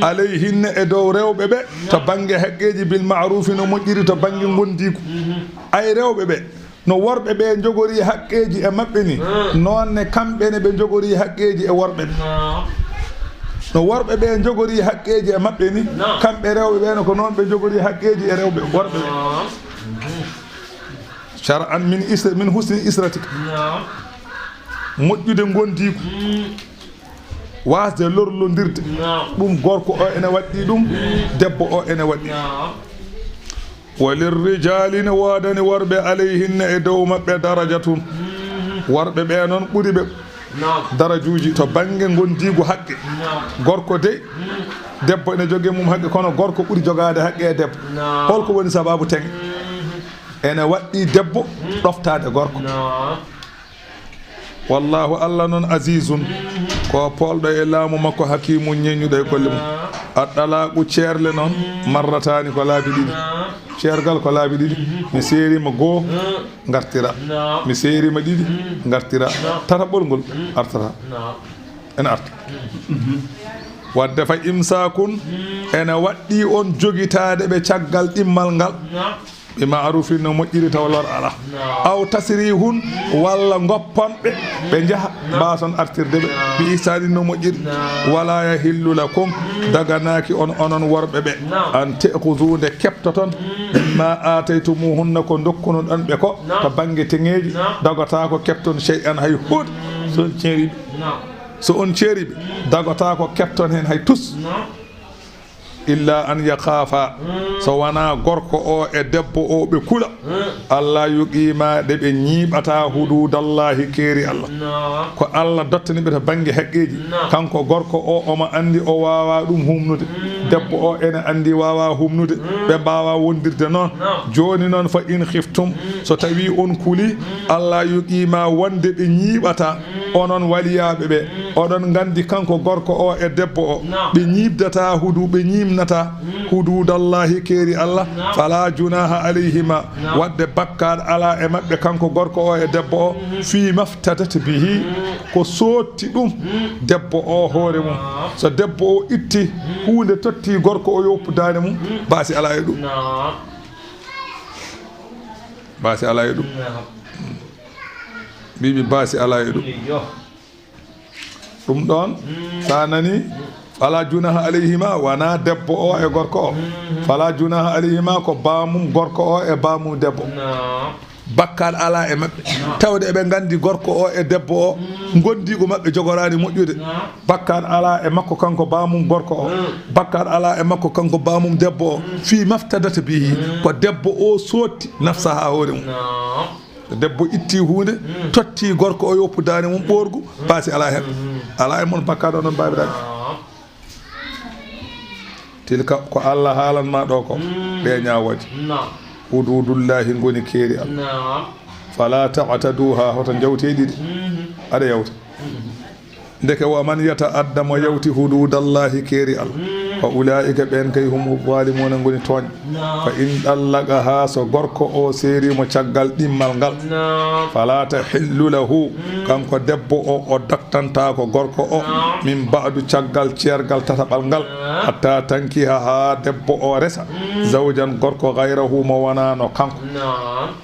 alayhinna e dow rewɓe ɓe, to bannge haqqeeji bil ma'rufi no moƴƴiri to bannge ngondiigu. Ay rewɓe ɓe, no worɓe ɓe njogori haqqeeji e maɓɓe ni, noon ne kamɓe ne ɓe njogori haqqeeji e worɓe ɓe. No worɓe ɓe njogori haqqeeji e maɓɓe ni, kamɓe rewɓe ɓe no ko noon ɓe njogori haqqeeji e rewɓe, worɓe ɓe. Shar'an min isra-, min husni isratika. Naam. Moƴƴude ngondiigu. Mm. Waasde lorlondirde. Naam. Ɗum gorko o ene waɗɗi ɗum, mm, debbo o ene waɗɗi. Naam. Wa lirrijaali ne woodani worɓe alayhinna e dow maɓɓe darajatun. Mm. Worɓe ɓe noon ɓuri ɓe. Naam. Darajuuji to bannge ngondiigu haqqe. Naam. Gorko dey, mm, debbo ene jogii mum haqqe, kono gorko ɓuri jogaade haqqe e debbo. Naam. Holko woni sababu tege? Mm. Ene waɗɗi debbo, mm, ɗoftaade gorko. Naam. Wallahu, Allah noon, azizun, mm, ko poolɗo e laamu makko, hakimun, ñeeñuɗo e golle mum. Naam. At-talaqu, ceerle noon, mm, marrataani, ko laabi ɗiɗi. Naam. Ceergal ko laabi ɗiɗi. Mm-hmm. Mi seerima goo, mm, ngartira. Naam. Mi seerima ɗiɗi, mm, ngartira. Naam. Tataɓol ngol, mm, artata. Naam. Ene arta. Mm. Wadde fa imsaakun, mm, ene waɗɗi on jogitaade ɓe caggal ɗimmal ngal. Naam. Bi ma'rufin, no moƴƴiri taw lor alaa. Naam. Aw tasrihun, walla ngoppon ɓe, ɓe njaha, naam, mbaason artirde ɓe. Naam. Bi ihsanin, no moƴƴiri. Naam. Wala yahillu lakum, mm, daganaaki on onon worɓe ɓe. Naam. An ta'khudhu, nde keɓtoton, mm, mimma ataytumuhunna, ko ndokkunoɗon ɓe ko, naam, to bannge teŋeeji, naam, dagotaa ko keɓton shay'an, hay huunde. Mm. So on ceeriiɓe. Naam. So on ceeriiɓe, dagotaa ko keɓton heen hay tus. Naam. Illa an yakhafa, mm, so wonaa gorko o e debbo o ɓe kula. Mm. Alla yuqima, ɗe ɓe ñiiɓata hududallahi, keeri Alla. Naam. Ko Alla dottani ɓe to bannge haqqeeji. Naam. Kanko gorko o, omo anndi o waawaa ɗum humnude. Mm. Debbo o ene anndi waawaa humnude. Mm. Ɓe mbaawaa wondirde noon. Naam. Jooni noon, fa in khiftum, mm, so tawii on kulii, mm, alla yuqima, wonde ɓe ñiiɓata, mm, onon waliyaaɓe ɓe, mm, oɗon nganndi kanko gorko o e debbo o, naam, ɓe ñiiɓdataa hudu-, ɓe ñiiɓnataa, mm, huduudallahi, keeri Alla, naam, fala junaha alayhima, naam, wadde bakkaat alaa e maɓɓe, kanko gorko o e debbo o, mm, fii maftadat bihi, mm, ko sootti ɗum, mm, debbo o hoore mum. Naam. So debbo o itti, mm, huunde totti gorko o, yo woppu daande mum, mm, baasi alaa e ɗum. Naam. Baasi alaa e ɗum. Naam. Mbiimi baasi alaa e ɗum. Iyo. Ɗum ɗoon, mm, so a nani, fala junaha alayhima, wonaa debbo o e gorko o. Mm. Fala junaha alayhima, ko baamum gorko o e baamum debbo. Naam. Bakkaat alaa e maɓɓe. Naam. Tawde eɓe nganndi gorko o e debbo o, mm, ngondiigu maɓɓe jogoraani moƴƴude. Naam. Bakkaat alaa e makko kanko baamum gorko o. Mm. Bakkaat alaa e makko kanko baamum debbo o. Mm. Fii maftadat bihi, mm, ko debbo o sootti nafsaha hoore mum. Naam. So debbo itti huunde, mm, totti gorko o, yo woppu daande mum ɓoorgu, mm, baasi alaa heen. Mm. Alaa e mon bakkaat onon baabiraaɓe. Naam. Tilka, ko Alla haalan ma ɗo ko, mm, ɗe ñaawooje. Naam. Huduudullaahi ngoni keeri Alla. Naam. Fala ta'taduha, hoto njawte ɗiɗi. Mhm. Aɗa yawta. Mhm. Ndeke, wa man yata'adda, mo yawti huduudallahi, keeri Alla, mm, fa ulaa'ika, ɓeen kay, humu zaalimuuna, ngoni tooñ. Naam. Fa in ɗallaqaha, so gorko o seeri mo caggal ɗimmal ngal, naam, fala tahillu lahu, mm, kanko debbo o, o daktantaako gorko o, naam, min ba'du, caggal ceergal tataɓal ngal, naam, hatta tankiha, haa debbo o resa, mm, zawjan, gorko, gayrahu, mo wonaano kanko. Naam.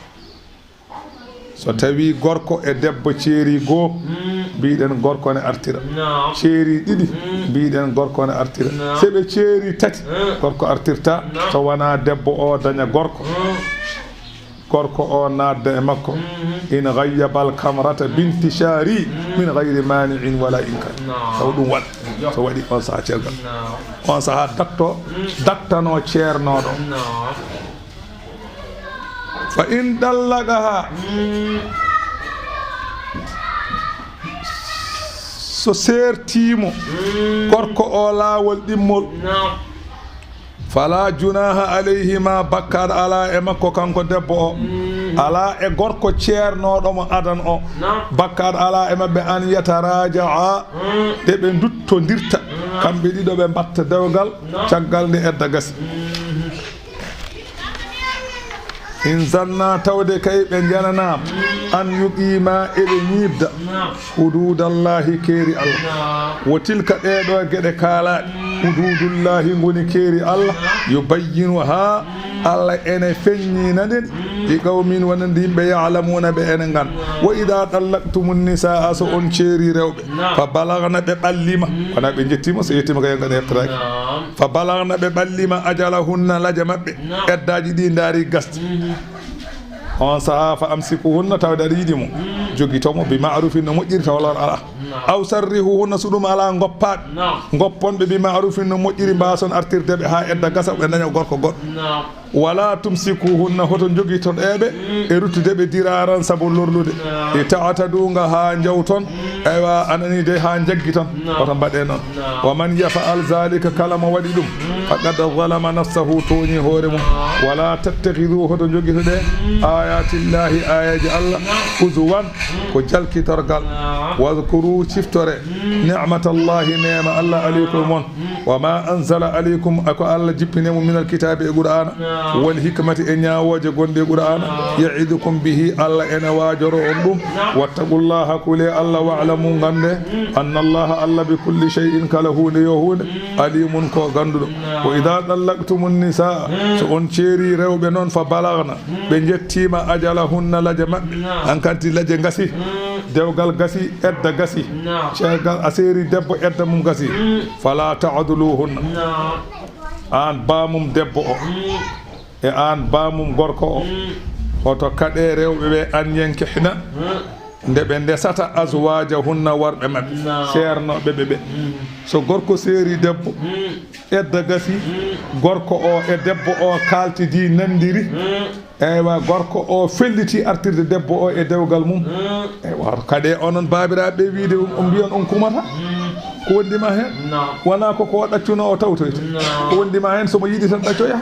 So tawii gorko e debbo ceeri goo, mm, Mbiɗen gorko ne artira. Naam. Ceeri ɗiɗi. Mm. Mbiɗen gorko ne artira. Naam. Se ɓe ceeri tati, mm, gorko artirta. Naam. So wonaa debbo o daña gorko. Mm. Gorko o naatda e makko. Mm. In ghayyabal kamrata binti shari, mm, min ghayri mani'in wala inkar. Naam. Taw ɗum waɗ. Yo. So waɗi on saha cergal. Naam. On saha dakto, mm, daktano ceernooɗo. Naam. Fa in dallaqaha, so seertiimo gorko o laawol ɗimmol, fala junaha alayhima, bakkaat alaa e makko kanko debbo o, alaa e gorko ceernooɗo mo adan o, bakkaat alaa e maɓɓe, an yataraja'a, de ɓe nduttondirta kamɓe ɗiɗo, ɓe mbatta dewgal caggal nde edda gasi. In zanna, tawde kay ɓe njananaama, an yuqima, eɓe ñiibda, hududallahi, keeri Allah. Wo tilka, ɗee ɗoo geɗe kaalaaɗe, hududullahi, ngoni keeri Allah, yubayyinuha, Allah ene feññina ɗen, li qawmin, wonande yimɓe, ya'lamuna, ɓe ene ngannda. Wa idha tallaqtumun nisaa, so on ceeri rewɓe, fa balagna, ɓe ɓalliima, wonaa ɓe njettiima, so yettiima kay, ngannda heɓtotaake. Fa balagna, ɓe ɓalliima, ajalahunna, laje maɓɓe, eddaaji ɗi ndaari gasde. On saha, fa amsikuhunna, tawde aɗa yiɗi mo, jogito mo, bi ma'rufin, no moƴƴiri, tawa lor alaa. Aw sarrihuhunna, so ɗum alaa, ngoppaɓe. Ngopponɓe bi ma'rufin, no moƴƴiri, mbaason artirde ɓe haa edda gasa, ɓe daña gorko goɗɗo. Wala tumsikuhunna, hoto jogitoɗe ɓe e ruttude ɓe diraran sabu lorlude. Li ta'tadu, nga haa njawton, aywa, anani de, haa njaggiton. Hoto mbaɗe noon. Wa man yaf'al zalika, kala mo waɗi ɗum, faqad zalama nafsahu, tooñi hoore mum. Wala tattakhidu, hoto jogitoɗe ayatillahi, ayaji Allah, huzuwan, ko jalkitorgal. Wadhkuru, ciftore, ni'matallahi, neema Allah, alaykum, mon. Wa ma anzala alaykum, ko Allah jippini mo, minal kitaabi, e Qur'aana, wal hikmati, e ñaawooje gonɗe e Qur'aana, ya'idukum bihi, Allah ene waajoro on ɗum. Wattaqullaha, kule Allah, wa'lamu, ngannde, annallaha, Allah, bi kulli shay'in, kala huunde yo huunde, alimun, ko gannduɗo. Wa idha tallaqtumun nisaa, so on ceeri rewɓe noon, fa balagna, ɓe njettiima, ajalahunna, laje maɓɓe, an kanti laje ngasi, dewgal gasi, edda gasi. Ceergal a seeri debbo, edda mum gasi. Fala ta'duluhunna. Aan baamum debbo o, e aan baamum gorko o, hoto kaɗe rewɓe ɓe, an yankihna, nde ɓe ndesata, azwajahunna, worɓe maɓɓe, seernooɓe ɓe ɓe. So gorko seeri debbo, edda gasi, gorko o e debbo o kaaltidi, nanndiri. Eywa, gorko o felliti artirde debbo o e dewgal mum. Eywa, hoto kaɗe onon baabiraaɓe ɓe, wiide on, on mbiyan on kumata. Ko wondi ma heen? Wonaa ko, ko ɗaccuno o tawtoyta. Ko wondi ma heen, so mo yiɗi tan ɗaccoya.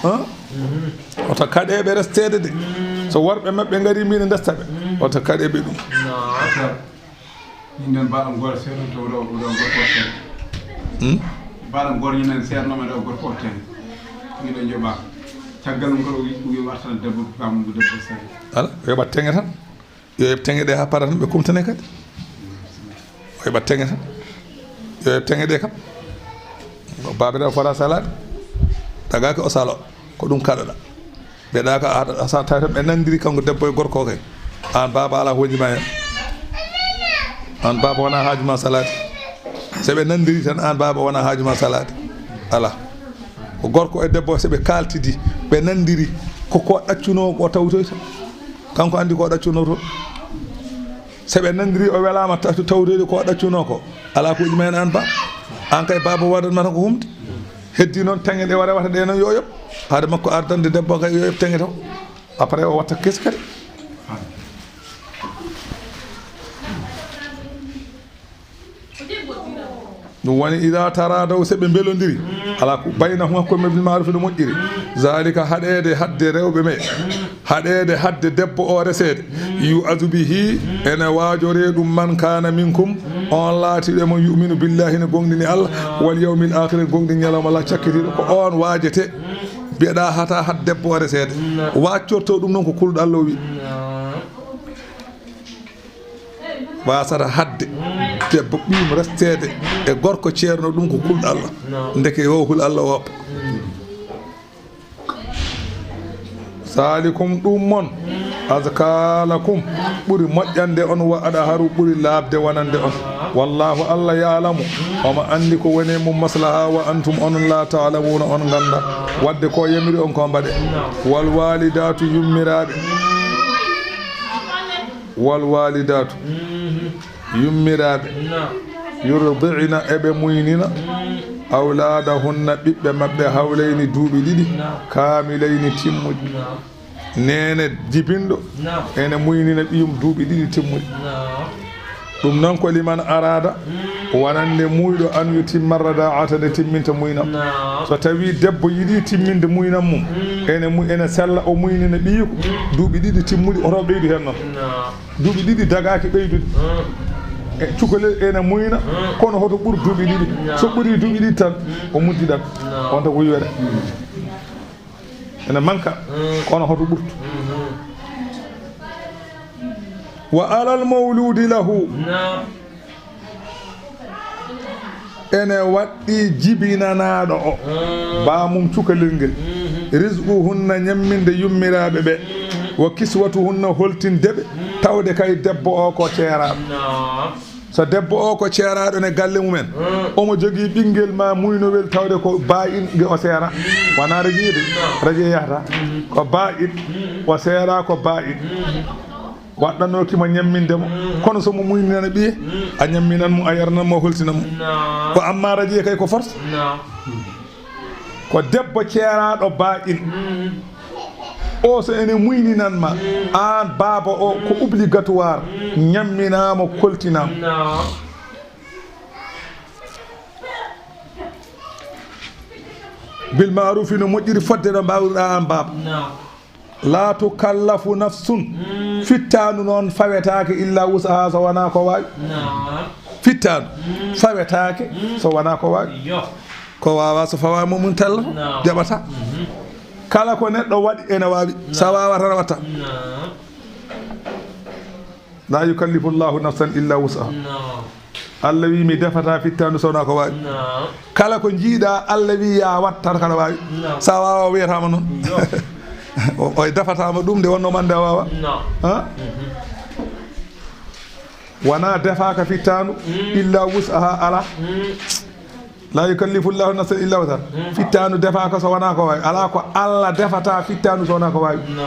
Han? Hoto kaɗe ɓe resteede de. So worɓe maɓɓe ngari, mbiɗa ndesta ɓe. Hoto kaɗe ɓe ɗum. Min noon, mbaɗam goto seeɗa, to oɗo, oɗo gorko o seeɗa. Hmm? Mbaɗam goto, min noon seeɗa, noon oɗo gorko o teŋe. Min ɗo njoɓa. Caggal mum kadi o wi, o wi wartan debbo, kam debbo seeɗa. Ala, o yoɓat teŋe tan. Yo yoɓ teŋe ɗe haa para tan, ɓe kumtane kadi. O yoɓat teŋe tan. Yo yoɓ teŋe ɗe kam. Baabiraaɗo fota salaade. Tagaaki o salo. Ko ɗum kaɗoɗa. Mbeɗa ka a, a sa tawi tan ɓe nanndiri kanko debbo e gorko o kay. Aan baaba alaa ko wonji ma heen. Aan baaba wonaa haaju ma salaade. So ɓe nanndiri tan aan baaba wonaa haaju ma salaade. Alaa. Ko gorko e debbo so ɓe kaaltidi, ɓe nanndiri ko ko ɗaccunoo ko tawtoyta. Kanko anndi ko ɗaccunoto. So ɓe nanndiri o welaama ta-, tawtoyde ko ɗaccunoo ko. Alaa ko wonji ma heen aan baaba. Aan kay baaba waɗan ma tan ko humde. Heddi noon teŋe ɗe o rewata ɗe noon yo yoɓ. Haade makko ardande debbo kay yo yoɓ teŋe taw. Après o watta kesi kadi. Ɗum woni ida taradaw, so ɓe mbelondiri. Ala ko baynahum hakkunde maɓɓe bil ma'ruf no moƴƴiri. Zalika haɗeede hadde rewɓe ɓe. Haɗeede hadde debbo o reseede. Yu'azu bihi, ene waajoree ɗum man kana minkum, on laatiiɗo e mon yu'minu billahi, ne gomɗini Allah, wal yawmil akhir, gomɗini ñalawma la cakkitiiɗo, ko on waajete. Mbiyeɗa hata had debbo o reseede. Waccorto ɗum noon ko kulɗo Allah o wi. Wasata hadde debbo ɓiyum resteede e gorko ceerno, ɗum ko kulɗo Allah. Ndeke yo hul Allah woppa. Salikum ɗum mon, Azka lakum, ɓuri moƴƴande on, wa adharu, ɓuri laaɓde wonande on. Wallahu, Allah, ya'lamu, omo anndi ko woni mum maslaha, wa antum, onon, la ta'lamuna, on ngannda. Wadde ko yamiri on ko mbaɗe. Wal walidatu, yummiraaɓe. Wal walidatu, yummiraaɓe. Yurdi'na, eɓe muynina. Awladahunna, ɓiɓɓe maɓɓe, hawlayni, duuɓi ɗiɗi. Kamilayni, timmuɗi. Neene jibinɗo, naam, ene muynina ɓiyum duuɓi ɗiɗi timmuɗi. Naam. Ɗum noon ko liman arada, mm, wonande muuyɗo, an yutimma rada'ata, nde timminta muynam. Naam. So tawi debbo yiɗi timminde muynam mum, mm, ene mu-, ene sella o muynina ɓiyiko, mm, duuɓi ɗiɗi timmuɗi, oto ɓeydu heen noon. Naam. Duuɓi ɗiɗi dagaaki ɓeydude. Mm. E cukalel ene muyna, mm, kono hoto ɓur duuɓi ɗiɗi. Naam. So ɓuri duuɓi ɗiɗi tan, mm, o muddiɗat. Naam. On tan ko yoore. Ene manka, mm, kono hoto ɓurtu. Mm-hmm. Wa alal mawludi lahu. Naam. Ene waɗɗi jibinanaaɗo o, mm, baamum cukalel ngel. Mm-hmm. Rizquhunna, ñamminde yummiraaɓe ɓe. Mm-hmm. Wa kiswatuhunna, holtinde ɓe. Mm. Tawde kay debbo o ko ceeraaɗo. Naam. So debbo o ko ceeraaɗo ne galle mumen, mm, omo jogii ɓinngel ma muynowel tawde ko baa'in, nge o seera. Mm. Wonaa rajiye de. No. Rajiye yahata. Mm. Ko baa'in. Mm. O seera ko baa'in. Mm. Waɗɗanooki mo ñamminde mo. Mm. Kono so mo muynina ɓiye, mm, a ñamminan mo, a yarnan mo, a holtinan mo. No. Ko amma rajiye kay ko force. No. Ko debbo ceeraaɗo baa'in. Mm. O so ene muyninan ma, mm, aan baaba o, ko, mm, obligatoire, mm, ñamminaa mo, koltinaa mo. No. Bil ma'rufi, no moƴƴiri fodde no mbaawruɗaa aan baaba. No. La tukallafu nafsun. Mm. Fittaandu noon fawetaake illa wus'aha, so wonaa ko waawi. No. Fittaandu, mm, fawetaake, mm, so wonaa ko waawi. Yo. Ko waawaa so fawaama mum tellata, no, jaɓata. Mhm. Kala ko neɗɗo waɗi ene waawi. No. So a waawaa tan a watta. No. La yukallifu Allahu nafsan illa wus'aha. No. Allah wi mi defata fittaandu so wonaa ko waawi. No. Kala ko njiiɗa Allah wi ya wat tan kaɗa waawi. No. So a waawaa o wiyataama noon. No. O, o defataama ɗum nde wonnoo mande a waawaa. No. Ha? Mhm. Wonaa defaaka fittaandu, mm, illa wus'aha, alaa. Mm. La yukallifu Allahu nafsan illa wus'aha. Mm. Fittaandu defaaka so wonaa ko waawi. Alaa ko Allah defata fittaandu so wonaa ko waawi. No.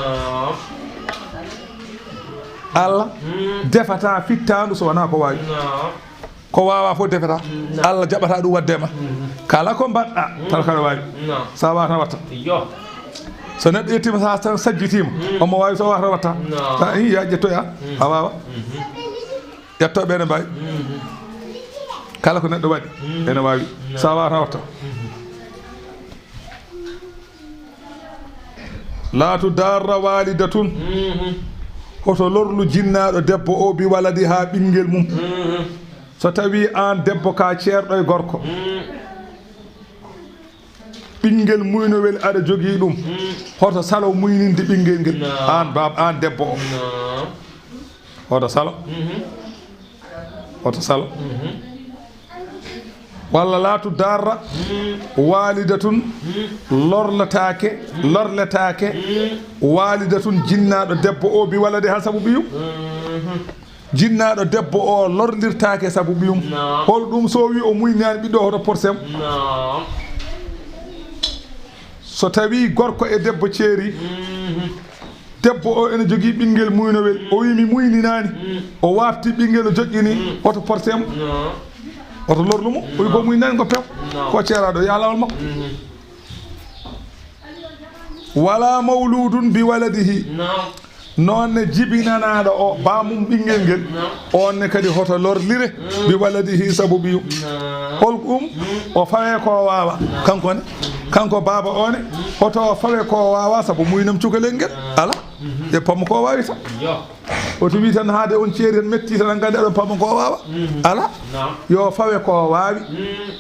Allah, mm, defata fittaandu so wonaa ko waawi. No. Ko waawaa fof defata. No. Allah jaɓata ɗum waɗde ma. Mm. Kala ko mbaɗɗa, mm, tan kaɗa waawi. No. So a waawaa tan watta. Yo. So neɗɗo yettiima, so a tan sajjitiima, mm, omo waawi, so a waawaa tan watta. No. So a, ii, yaa ƴettoyaa, mm, a waawaa. Mhm. Ƴettooɓe ene mbaawi. Mhm. Kala ko neɗɗo waɗi, mhm, ene waawi. No. So a waawaa tan watta. Mhm. La tudarra walidatun. Mhm. Hoto lorlu jinnaaɗo debbo o bi waladiha ɓinngel mum. Mhm. So tawi aan debbo ka ceerɗo e gorko. Mhm. Ɓinngel muynowel aɗa jogii ɗum. Mm. Hoto salo muyninde ɓinngel ngel. No. Aan baaba, aan debbo o. No. Hoto salo. Mhm. Hoto salo. Mhm. Walla la tudarra, mm, walidatun, mm, lorlataake, mm, lorletaake, mm, walidatun, jinnaaɗo debbo o bi waladiha sabu ɓiyum. Mhm. Jinnaaɗo debbo o lorlirtaake sabu ɓiyum. No. Holɗum so wi o muyninaani ɓiɗɗo o, hoto porse mo? No. So tawi gorko e debbo ceeri, mhm, debbo o ene jogii ɓinngel muynowel, o wi mi muyninaani, mm, o waafti ɓinngel o joƴƴini, mm, hoto porse mo? No. Hoto lorlu mo, o wi ko, no, muyninaani ko pew, no, ko ceeraaɗo, yo lawol makko. Mhm. Wala mawludun bi waladihi. Naam. Noon ne jibinanaaɗo o, baamum ɓinngel ngel, naam, oon ne kadi hoto lorlire, mm, bi waladihi sabu ɓiyum. Naam. Holɗum? Mm. O fawe ko waawa. Naam. Kanko ne? Kanko baaba o ne? Mm. Hoto o fawe ko waawa sabu muynam cukalel ngel? Naam. Alaa. Mhm. Ƴeppam ko waawi tan. Yo. Hoto wi tan haade on ceeri tan metti tan, nganndi aɗon pama ko waawa? Mhm. Alaa. Naam. Yo fawe ko waawi. Mm.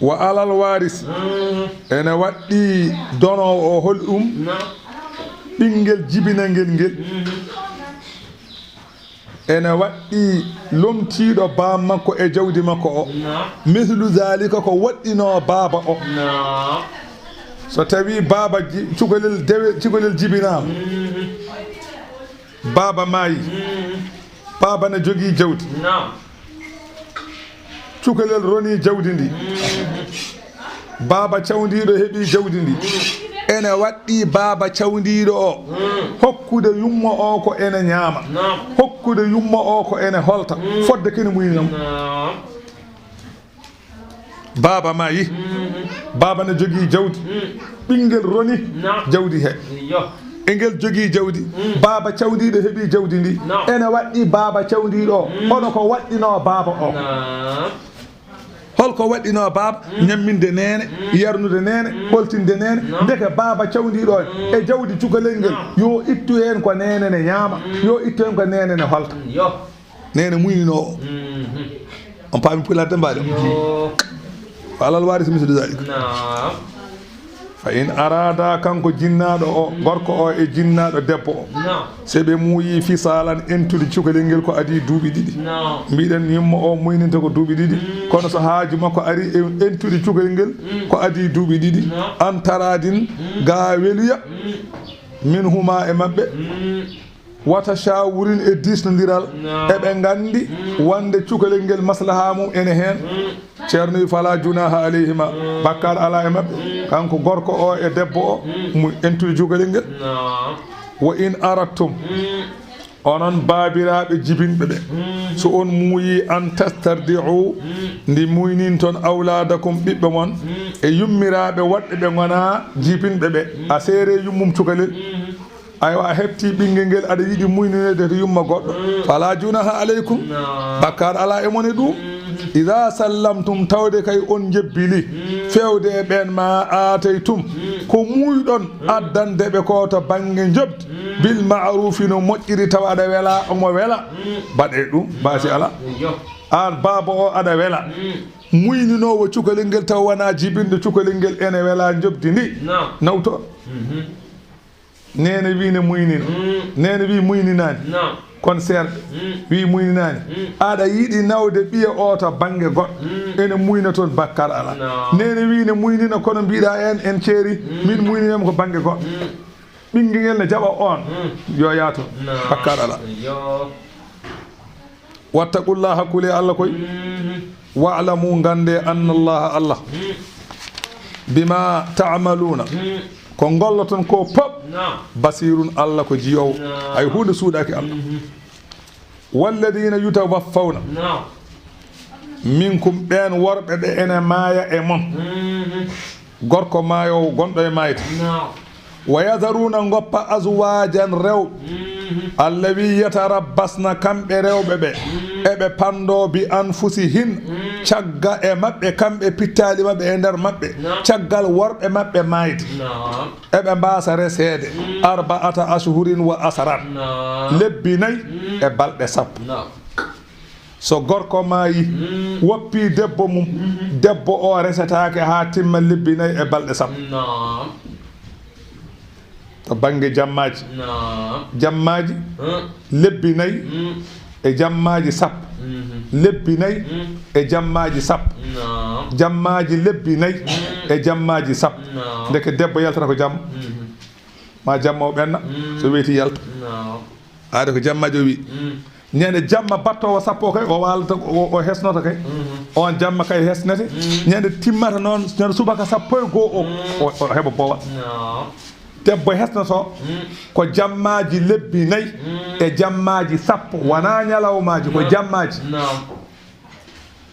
Wa alal waris. Mm. Ene waɗɗi donoowo o, holɗum? Naam. Ɓinngel jibinangel ngel. Mhm. Ene waɗɗi lomtiiɗo baam makko e jawdi makko o. Naam. Mislu zalika, ko waɗɗinoo baaba o. Naam. So tawi baaba ji-, cukalel dewe, cukalel jibinaama. Baaba maayi. Baaba ne jogii jawdi. Naam. Cukalel ronii jawdi ndi. Baaba cawndiiɗo heɓii jawdi ndi. Ene waɗɗii baaba cawndiiɗo o hokkude yumma o ko ene ñaama. Naam. Hokkude yumma o ko ene holta. Fodde kene muynam. Naam. Baaba maayi. Baaba ne jogii jawdi. Ɓinngel roni jawdi he. Yo. E ngel jogii jawdi. Baaba cawndiiɗo heɓii jawdi ndi. Naam. Ene waɗɗii baaba cawndiiɗo o. Kono ko waɗɗinoo baaba o? Naam. Holko waɗɗinoo baaba? Ñamminde neene, yarnude neene, ɓoltinde neene. Naam. Ndeke baaba cawndiiɗo o e jawdi cukalel ngel, naam, yo ittu heen ko neene ne ñaama, yo ittu heen ko neene ne holta. Yo. Neene muyninoowo. Mhm. On paami pulaar de mbaali. Yo. Wa alal waarisi mislu zalik. Naam. Fa in araada, kanko jinnaaɗo o, gorko o e jinnaaɗo debbo o. Naam. Se ɓe muuyi fisaalan, entude cukalel ngel ko adii duuɓi ɗiɗi. Naam. Mbiɗen yumma o muyninta ko duuɓi ɗiɗi. Mm. Kono so haaju makko ari e entude cukalel ngel, mm, ko adii duuɓi ɗiɗi. Naam. An taraadin, mm, ga weluya. Mm. Min huma e maɓɓe. Mm. Wata shawurin e diisnondiral. Naam. Eɓe nganndi, mm, wonde cukalel ngel maslaha mum ene heen. Mm. Ceerno wi, "Fala junaha alayhima." Mm. Bakkaar alaa e maɓɓe. Mm. Kanko gorko o e debbo o, mm, mu entude cukalel ngel. Naam. Wa in aradtum. Mm. Onon baabiraaɓe jibinɓe ɓe. Mm. So on muuyi an tastardi'u, mm, ndi muyninton awlaadakum ɓiɓɓe mon, mm, e yummiraaɓe woɗɓe ɓe ngonaa jibinɓe ɓe. Mm. A seere yummum cukalel. Mm. Aywa, a heɓtii ɓinngel ngel, aɗa yiɗi muyninoyde to yumma goɗɗo. Mm. Fala junaha alaykum. No. Bakkaar alaa e mon e ɗum. Mm. Ida sallamtum, tawde kay on njebbili. Mm. Feewde e ɓeen ma aataytum. Mm. Ko muuyɗon, mm, addande ɓe ko to bannge njoɓdi. Mm. Bil ma'rufi, no moƴƴiri, tawa aɗa wela, omo wela. Mm. Mbaɗee ɗum, baasi alaa. Yo. Aan baaba o aɗa wela. Mm. Muyninoowo cukalel ngel tawa wonaa jibinɗo cukalel ngel ene wela njoɓdi ndi. Naam. Nawto. Mhm. Neene wi ne muynina. Mm. Neene wi muyninaani. Naam. Kono seerɓe, mm, wi muyninaani. Mm. Aɗa yiɗi nawde ɓiya o to bannge goɗɗo. Mm. Ene muyna toon, bakkar alaa. Naam. Neene wi ne muynina, kono mbiɗa en, en ceeri. Mm. Min muyninam ko bannge goɗɗo. Mm. Ɓinngel ngel ne jaɓa on. Mm. Yo yaato. Naam. Bakkar alaa. Yo. Wattaqullaha, kule Allah koy. Mhm. Wa'lamu, ngannde, anna Allaha, Allah, mhm, bima ta'maluna, mhm, ko ngolloton ko pop, naam, basirun, Allah ko jiyoowo. Naam. Hay huunde suuɗaaki Allah. Mhm. Walladina yutawaffawna, naam, minkum, ɓeen worɓe ɓe ene maaya e mon. Mhm. Gorko maayoowo gonɗo e maayde. Naam. Wa yadharuna, ngoppa, azwajan, rewɓe. Mhm. Allah wi, yatarabbasna, kamɓe rewɓe ɓe, mhm, eɓe panndo, bi anfusihin, mhm, cagga e maɓɓe, kamɓe pittaali maɓɓe e nder maɓɓe, naam, caggal worɓe maɓɓe maayde. Naam. Eɓe mbaasa reseede, mhm, arba'ata ashhurin wa asran, naam, lebbi nayi, mhm, e balɗe sappo. Naam. So gorko maayi, mm, woppi debbo mum, mhm, debbo o resetaake haa timma lebbi nayi e balɗe sappo. Naam. To bannge jammaaji. Naam. Jammaaji, mm, lebbi nayi, mm, e jammaaji sappo. Mhm. Lebbi nayi, mm, e jammaaji sappo. Naam. Jammaaji lebbi nayi, mm, e jammaaji sappo. Naam. Ndeke debbo yaltata ko jamma. Mhm. Ma jamma o ɓenna, mm, so weeti yalta. Naam. Aade ko jammaaji o wi. Mm. Ñande jamma battoowo sappo o kay, o waalata, o, o hesnoto kay. Mhm. On jamma kay hesnete. Mm. Ñande timmata noon, ñande subaka sappo e goo o, mm, o, o heɓa boowal. Naam. Debbo hesnoto, mm, ko jammaaji lebbi nayi, mm, e jammaaji sappo, wonaa ñalawmaaji, ko, naam, jammaaji. Naam.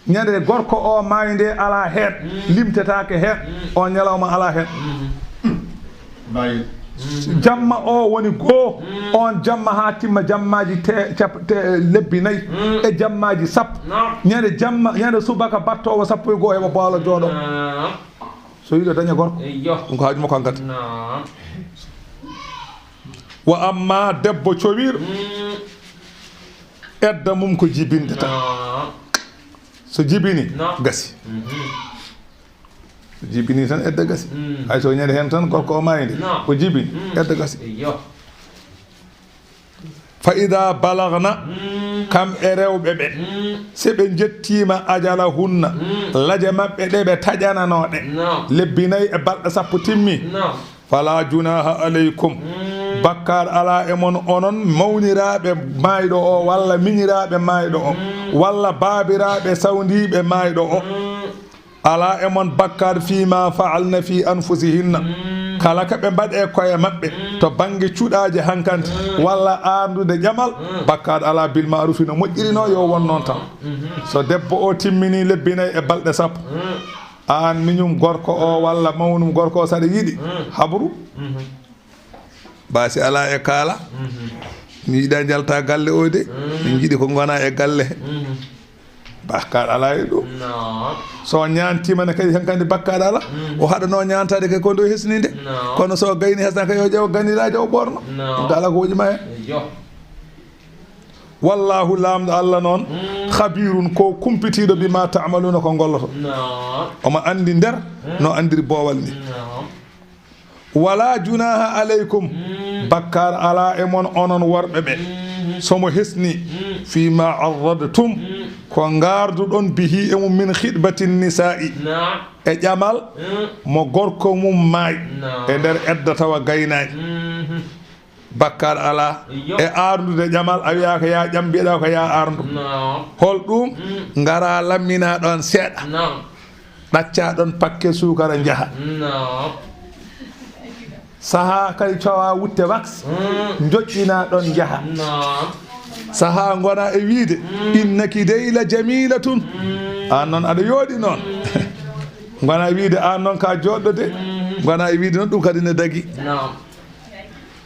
Ñande gorko o maayi nde alaa heen, mm, limtetaake heen, mm, on ñalawma alaa heen. Mm. Maayi. Mm. Jamma o woni goo, mm, on jamma haa timma jammaaji te-, cap-, te-, lebbi nayi, mm, e jammaaji sappo. Naam. Ñande jamma, ñande subaka battoowo sappo e goo heɓa boowal jooɗo. Naam. So yiɗo daña gorko, eyyo, ɗum ko haaju makko hankadi. Naam. Wa amma debbo cowiiɗo, mm, edda mum ko jibinde tan. Naam. So jibini, naam, gasi. Mhm. So jibini tan, edda gasi. Mm. Hay so ñande heen tan, gorko o maayde, naam, o jibini, mm, edda gasi. Eyyo. Fa ida balagna, mm, Kamɓe rewɓe ɓe, mm, si ɓe njettiima ajalahunna, mm, laje maɓɓe ɗe ɓe taƴananoo ɗe, naam, lebbi nayi e balɗe sappo timmi, naam, falaa junaaha aleykum, mm, bakkaat alaa e mon, onon mawniraaɓe maayɗo o, walla miñiraaɓe maayɗo o, mm, walla baabiraaɓe sawndiiɓe maayɗo o. Mm. Alaa e mon bakkaat fii maa fa'alna fii anfusihinna. Mm. Kala ka ɓe mbaɗi e koye maɓɓe, mm, to bannge cuɗaaje hankante, mm, walla aarndude ƴamal, mm, bakkaat alaa bil ma'rufi no moƴƴiri no yo won noon tan. Mm-hmm. So debbo o timmini lebbi nayi e balɗe sappo, mm, aan miñum gorko o walla mawnum gorko o saɗa yiɗi, mm, habru. Mm-hmm. Baasi alaa e kaala. Mhm. Mi yiɗaa njalta galle o de. Mhm. Min njiɗi ko ngona e galle. Mhm. Bakkaat alaa e ɗum. Naam. So ñaantiima ne kadi, hankandi bakkaat alaa. Mhm. O haɗanoo ñaantaade kay ko ndo hesninde. Naam. Kono so gayni hesna kay, yo ƴeew ganilaajo o ɓoorno. Naam. Ɗum kala ko woƴi ma hen. Yo. Wallaahu, Laamɗo Allah noon, mm, khabiirun, ko kumpitiiɗo, bimaa ta'maluuna, ko ngolloto. Naam. Omo anndi nder, mm, no anndiri boowal ni. Naam. Wala junaaha aleykum, mm, bakkaar alaa e mon onon worɓe ɓe, mm, so mo hesni, mm, fii maa arradtum, mm, ko ngarduɗon bihi e mum, min khitbati nisaa'i, naam, e ƴamal, mm, mo gorko mum maayi, naam, e nder edda tawa gaynaani. Mhm. Bakkaar alaa. Iyo. E aarndude ƴamal, a wiyaa ko yaa ƴam, mbiyeɗaa ko yaa aarndu. Naam. Hol ɗum? Mm. Ngaraa lamminaa ɗoon seeɗa. Naam. Ɗaccaa ɗoon pakke suukara njaha. Naam. Sahaa kadi cowaa wutte wax. Mm. Njoƴƴinaa ɗoon njaha. Naam. Sahaa ngonaa e wiide, mm, innaki dey la jamilatun. Mm. Aan noon aɗa yooɗi noon. Mm. Ngonaa e wiide aan noon ka jooɗɗo de. Mm. Ngonaa e wiide noon ɗum kadi ne dagi. Naam.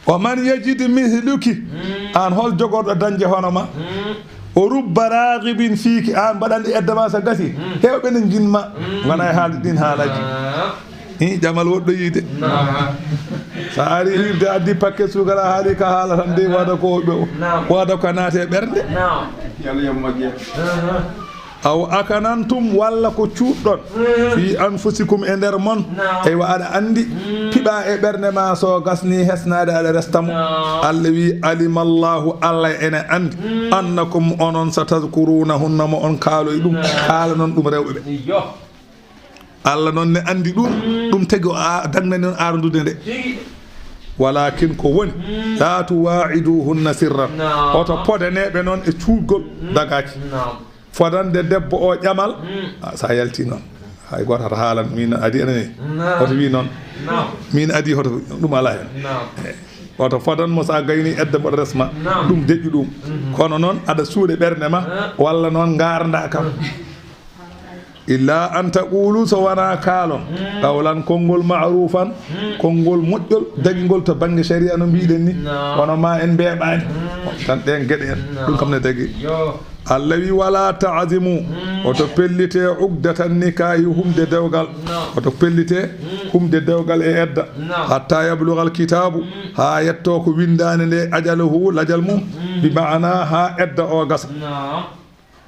Wa man yajid mithluki. Mm. Aan hol jogorɗo dañde hono ma? Mm. O rubba raghibin fiiki, aan mbaɗanɗe edda ma so gasi. Mm. Heewɓe ne njiɗ ma. Mm. Ngonaa e haalde ɗiin haalaaji. Ah. Hi, ƴamal woɗɗo yiide. Naam. So a ari hirde addi paquet suukara, a haali ka haala tan de, wada ko ɓe-, naam, wada ko naate ɓernde. Naam. Yalla yo moƴƴe. Aha. Aw akanantum, walla ko cuuɗɗon, mm, fi anfusikum, e nder mon. Naam. Eywa, aɗa anndi, mm, piɓa e ɓernde ma, so gasni hesnaade, aɗa resta mo. Naam. Allah wi, alimallahu, Allah ene anndi, mm, annakum, onon, satazkurunahunna, mo on kaaloy ɗum, naam, kaalanon ɗum rewɓe ɓe. Iyo. Allah noon ne anndi ɗum, mm, ɗum tagi o a-, dagnani on aarndude nde. Tigi. Walakin ko woni, mm, la tuwa'iduhunna sirran. Naam. Oto podane ɓe noon e cuuɗgol, mm, dagaaki. Naam. Fodande debbo o ƴamal, mm, a, so a yalti noon, hay gooto hata haalan, min adi enen. Naam. Hoto wi noon. Naam. Min adi hoto, ɗum alaa heen. Naam. Eh, oto fodan mo so a gayni edda mboɗo resma. Naam. Ɗum deƴƴu ɗum. Mhm. Kono noon aɗa suuɗe ɓernde ma, ah, walla noon ngarda kam. Illa an taqulu, so wonaa kaalon, mm, qawlan, konngol, ma'rufan, mm, konngol moƴƴol, dagingol to bannge sharia no mbiɗen ni. Naam. Kono ma en mbeeɓaani. Mm. Tan ɗeen geɗe en. Naam. Ɗum kam ne dagi. Yo. Allah wi, wala ta'zimu. Mm. Oto pellite uqdatan nikahi, humde dewgal. Naam. Oto pellite, mm, humde dewgal e edda. Naam. Hatta yablugal kitaabu, mm, haa yetto ko winndaande nde ajalahu, lajal mum. Mm. Bi ma'ana haa edda o gasa. Naam.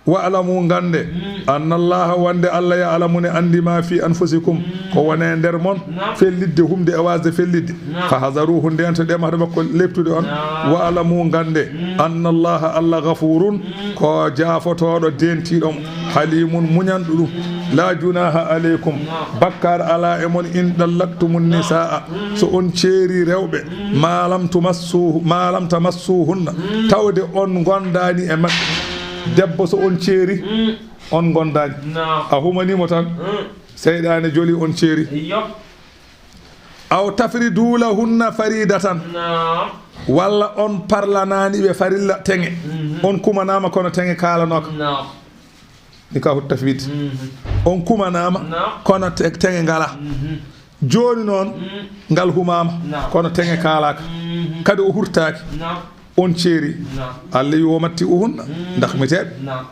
Wa'lamu, ngannde, mm, anna Allaha, wonde Allah, ya'lamu, ne anndi, ma fi anfusikum, mm, ko woni e nder mon, naam, fellitde humde e waasde fellitde. Naam. Fahzaruhu, ndento ɗemata makko leptude on. Naam. Wa'lamu, ngannde, mm, anna Allaha, Allah, ghafurun, mm, ko jaafotooɗo, deentiiɗo mo, halimun, muñanɗo ɗum. Mm. La junaha aleykum, naam, bakkaar alaa e mon, in dallaktumun nisaa, mm, so on ceeri rewɓe, mm, ma lam tumassuhu, ma lam tamassuhunna, mm, tawde on ngondaani e maɓɓe. Debbo so on ceeri, mm, on ngondaani. Naam. A humanii mo tan. Mm. Seyɗaane joli on ceeri. Iyo. Aw tafridu lahunna faridatan. Naam. Walla on parlanaani ɓe farilla teŋe. Mhm. On kumanaama kono teŋe kaalanooka. Naam. Nikahu tafwid. Mhm. On kumanaama, naam, kono te-, teŋe ngalaa. Mhm. Jooni noon, mm, ngal humaama, naam, kono teŋe kaalaaka. Mhm. Kadi o hurtaaki. Naam. On ceeri. Naam. Allah wi, wa matti'uhunna. Mm. Ndakmiteeɓe. Naam.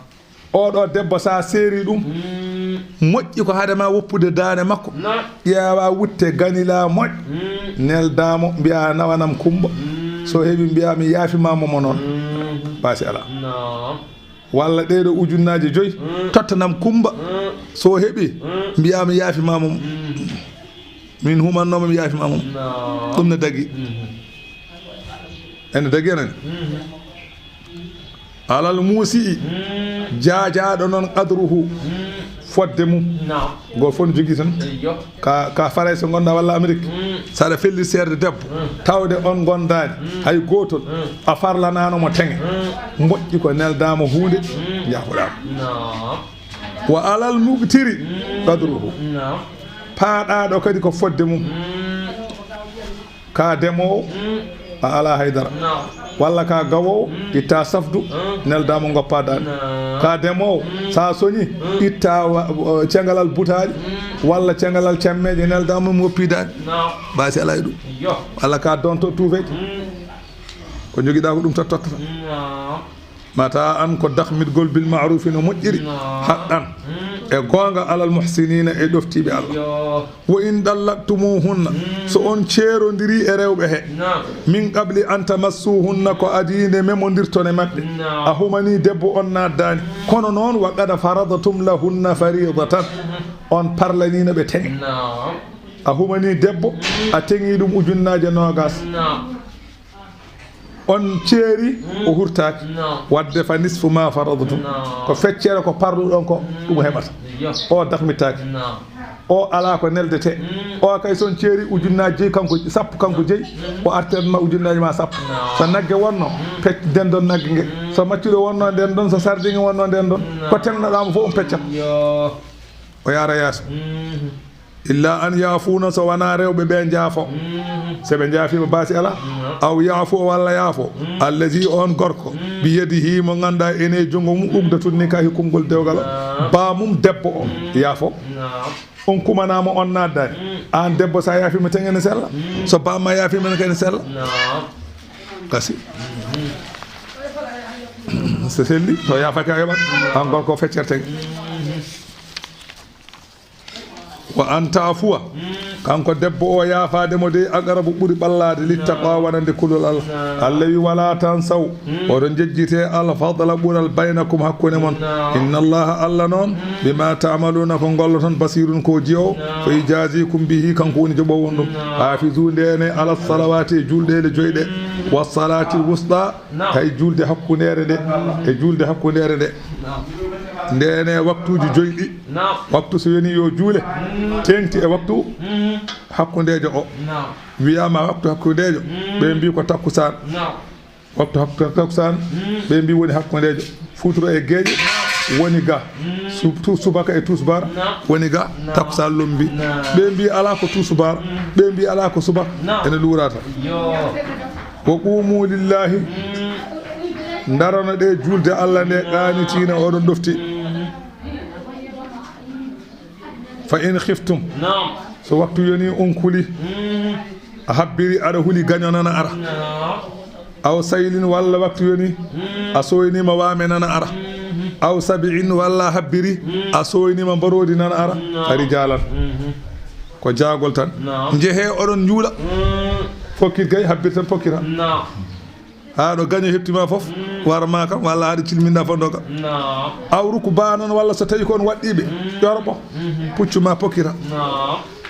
Oɗo debbo, so a seeri ɗum, mm, moƴƴi ko hade ma woppude daande makko. Naam. Ƴeewa wutte ganilaa moƴƴo. Mm. Neldaa mo, mbiyaa nawanam Kummba. Mm. So heɓi, mbiyaa mi yaafimaama mo noon. Mm. Baasi alaa. Naam. Walla ɗeeɗo ujunnaaje joyi, mm, tottanam Kummba. Mm. So heɓi, mm, mbiyaa mi yaafimaama mo. Mm. Min humannooma, mi yaafimaama mo. Naam. Ɗum ne dagi. Mhm. Ene dagi enen. Mhm. Alal muusi'i, jaajaaɗo noon qadruhu, fodde mum. Go fof no jogii tan. Ka, ka Farayse ngonɗa walla Amerik. Saɗa felli seerde debbo, tawde on ngondaani hay gootol, a farlanaano mo teŋe. Moƴƴi ko neldaama huunde, njaafoɗaama. Wa alal muqtiri qadruhu. Paaɗaaɗo kadi ko fodde mum. Ka demoowo, a alaa haydara. Walla ka gawoowo, itta safdu, neldaama ngoppa daande. Ka demoowo, sa soñi, itta wa-, wa-, cengalal butaaɗi, walla cengalal cammeeje, neldaama ngoppi daande. Baasi alaa e ɗum. Walla ka donto tuufeeje. Ko jogiɗa ko ɗum tan tottata. Mata an ko dakhmitgol bil ma'rufi no moƴƴiri, haqqan, e goonga, alal muhsinina, e ɗoftiiɓe Allah. Wa in dallaqtumuhunna, so on ceerondiri e rewɓe he, min qabli an tamassuhunna, ko adii nde memondirton e maɓɓe, a humani debbo on naaddaani, kono noon wa qad faradtum lahunna faridatan, on parlaniino ɓe teŋe. A humani debbo, a teŋi ɗum ujunnaaje noogas. On ceeri, o hurtaaki. Wadde fa nisfu ma faradtum. Ko feccere ko parluɗon ko, ɗum o heɓata. O dakhmittaaki. O alaa ko neldete. O kay son ceeri ujunnaaji joyi kanko, sappo kanko jeyi, o artirma ujunnaaji ma sappo. So nagge wonno, pec ndendon nagge nge. So maccuɗo wonno ndendon, so sardinge wonno ndendon. Ko teŋnoɗaamo fof on peccat. O yaara yeeso. Illa an yaafuuna, so wonaa rewɓe ɓe njaafo. So ɓe njaafiima baasi alaa. Aw yaafu walla yaafo. Allazi, on gorko. Bi yadihi, mo ngannduɗaa ene junngo mum uqdatun nikahi, kumngol dewgal o. Ba mum debbo o. Yaafo. On kumanaama on naaddaani. Aan debbo so a yaafiima tan ene sella. So ba ma yaafiima tan ene sella. Kasi. So selli, so yaafaaki a yoɓat. Aan gorko feccere tan. Wa an taafuwa, kanko debbo o, yaafaade mo dey, aqrabu, ɓuri ɓallaade, littaqwa, wonande kulol Allah. Allah wi, wala tansaw, oɗon njejjite, al fadla, ɓural, baynakum, hakkunde mon. Inna Allaha, Allah noon, bima ta'maluna, ko ngolloton, basirun, ko jiyo. Fa yujazikum bihi, kanko woni joɓoowo on ɗum. Hafizu, ndeene, ala salawati, e julɗeele joyɗe, wa salati wusta, hay julde hakkundeere nde, e julde hakkundeere nde. Ndeene waktuuji joyi ɗi. Waktu so yoni yo juule, teeŋti e waktu hakkundeejo o. Wiyaama waktu hakkundeejo, ɓe mbi ko takkusaan. Waktu hakku-, takkusaan, ɓe mbi woni hakkundeejo. Futuro e geeƴe woni ga. Sub-, tu-, subaka e tusbar woni ga. Takkusaan lombi. Ɓe mbi alaa ko tusbar, ɓe mbi alaa ko subaka. Ene luurata. Wa qumu lillahi. Ndarano ɗe julde Allah nde, qaanitiina, oɗon ɗofti. Fa in khiftum. So waktu yoni on kuli. A habbiri aɗa huli gaño nana ara. Aw saylin walla waktu yoni. A soynima waame nana ara. Aw sabi'in walla a habbiri. A soynima mbaroodi nana ara. Fa rijalan. Ko jaagol tan. Njehe oɗon njuula. Fokkit gay habbir tan pokkita. Haa ɗo gaño heɓtima fof, warma kam, walla haade cilminɗa fof doga. Aw rukbanan, walla so tawi ko on waɗɗiɓe, ƴorɓo, puccu ma pokkita.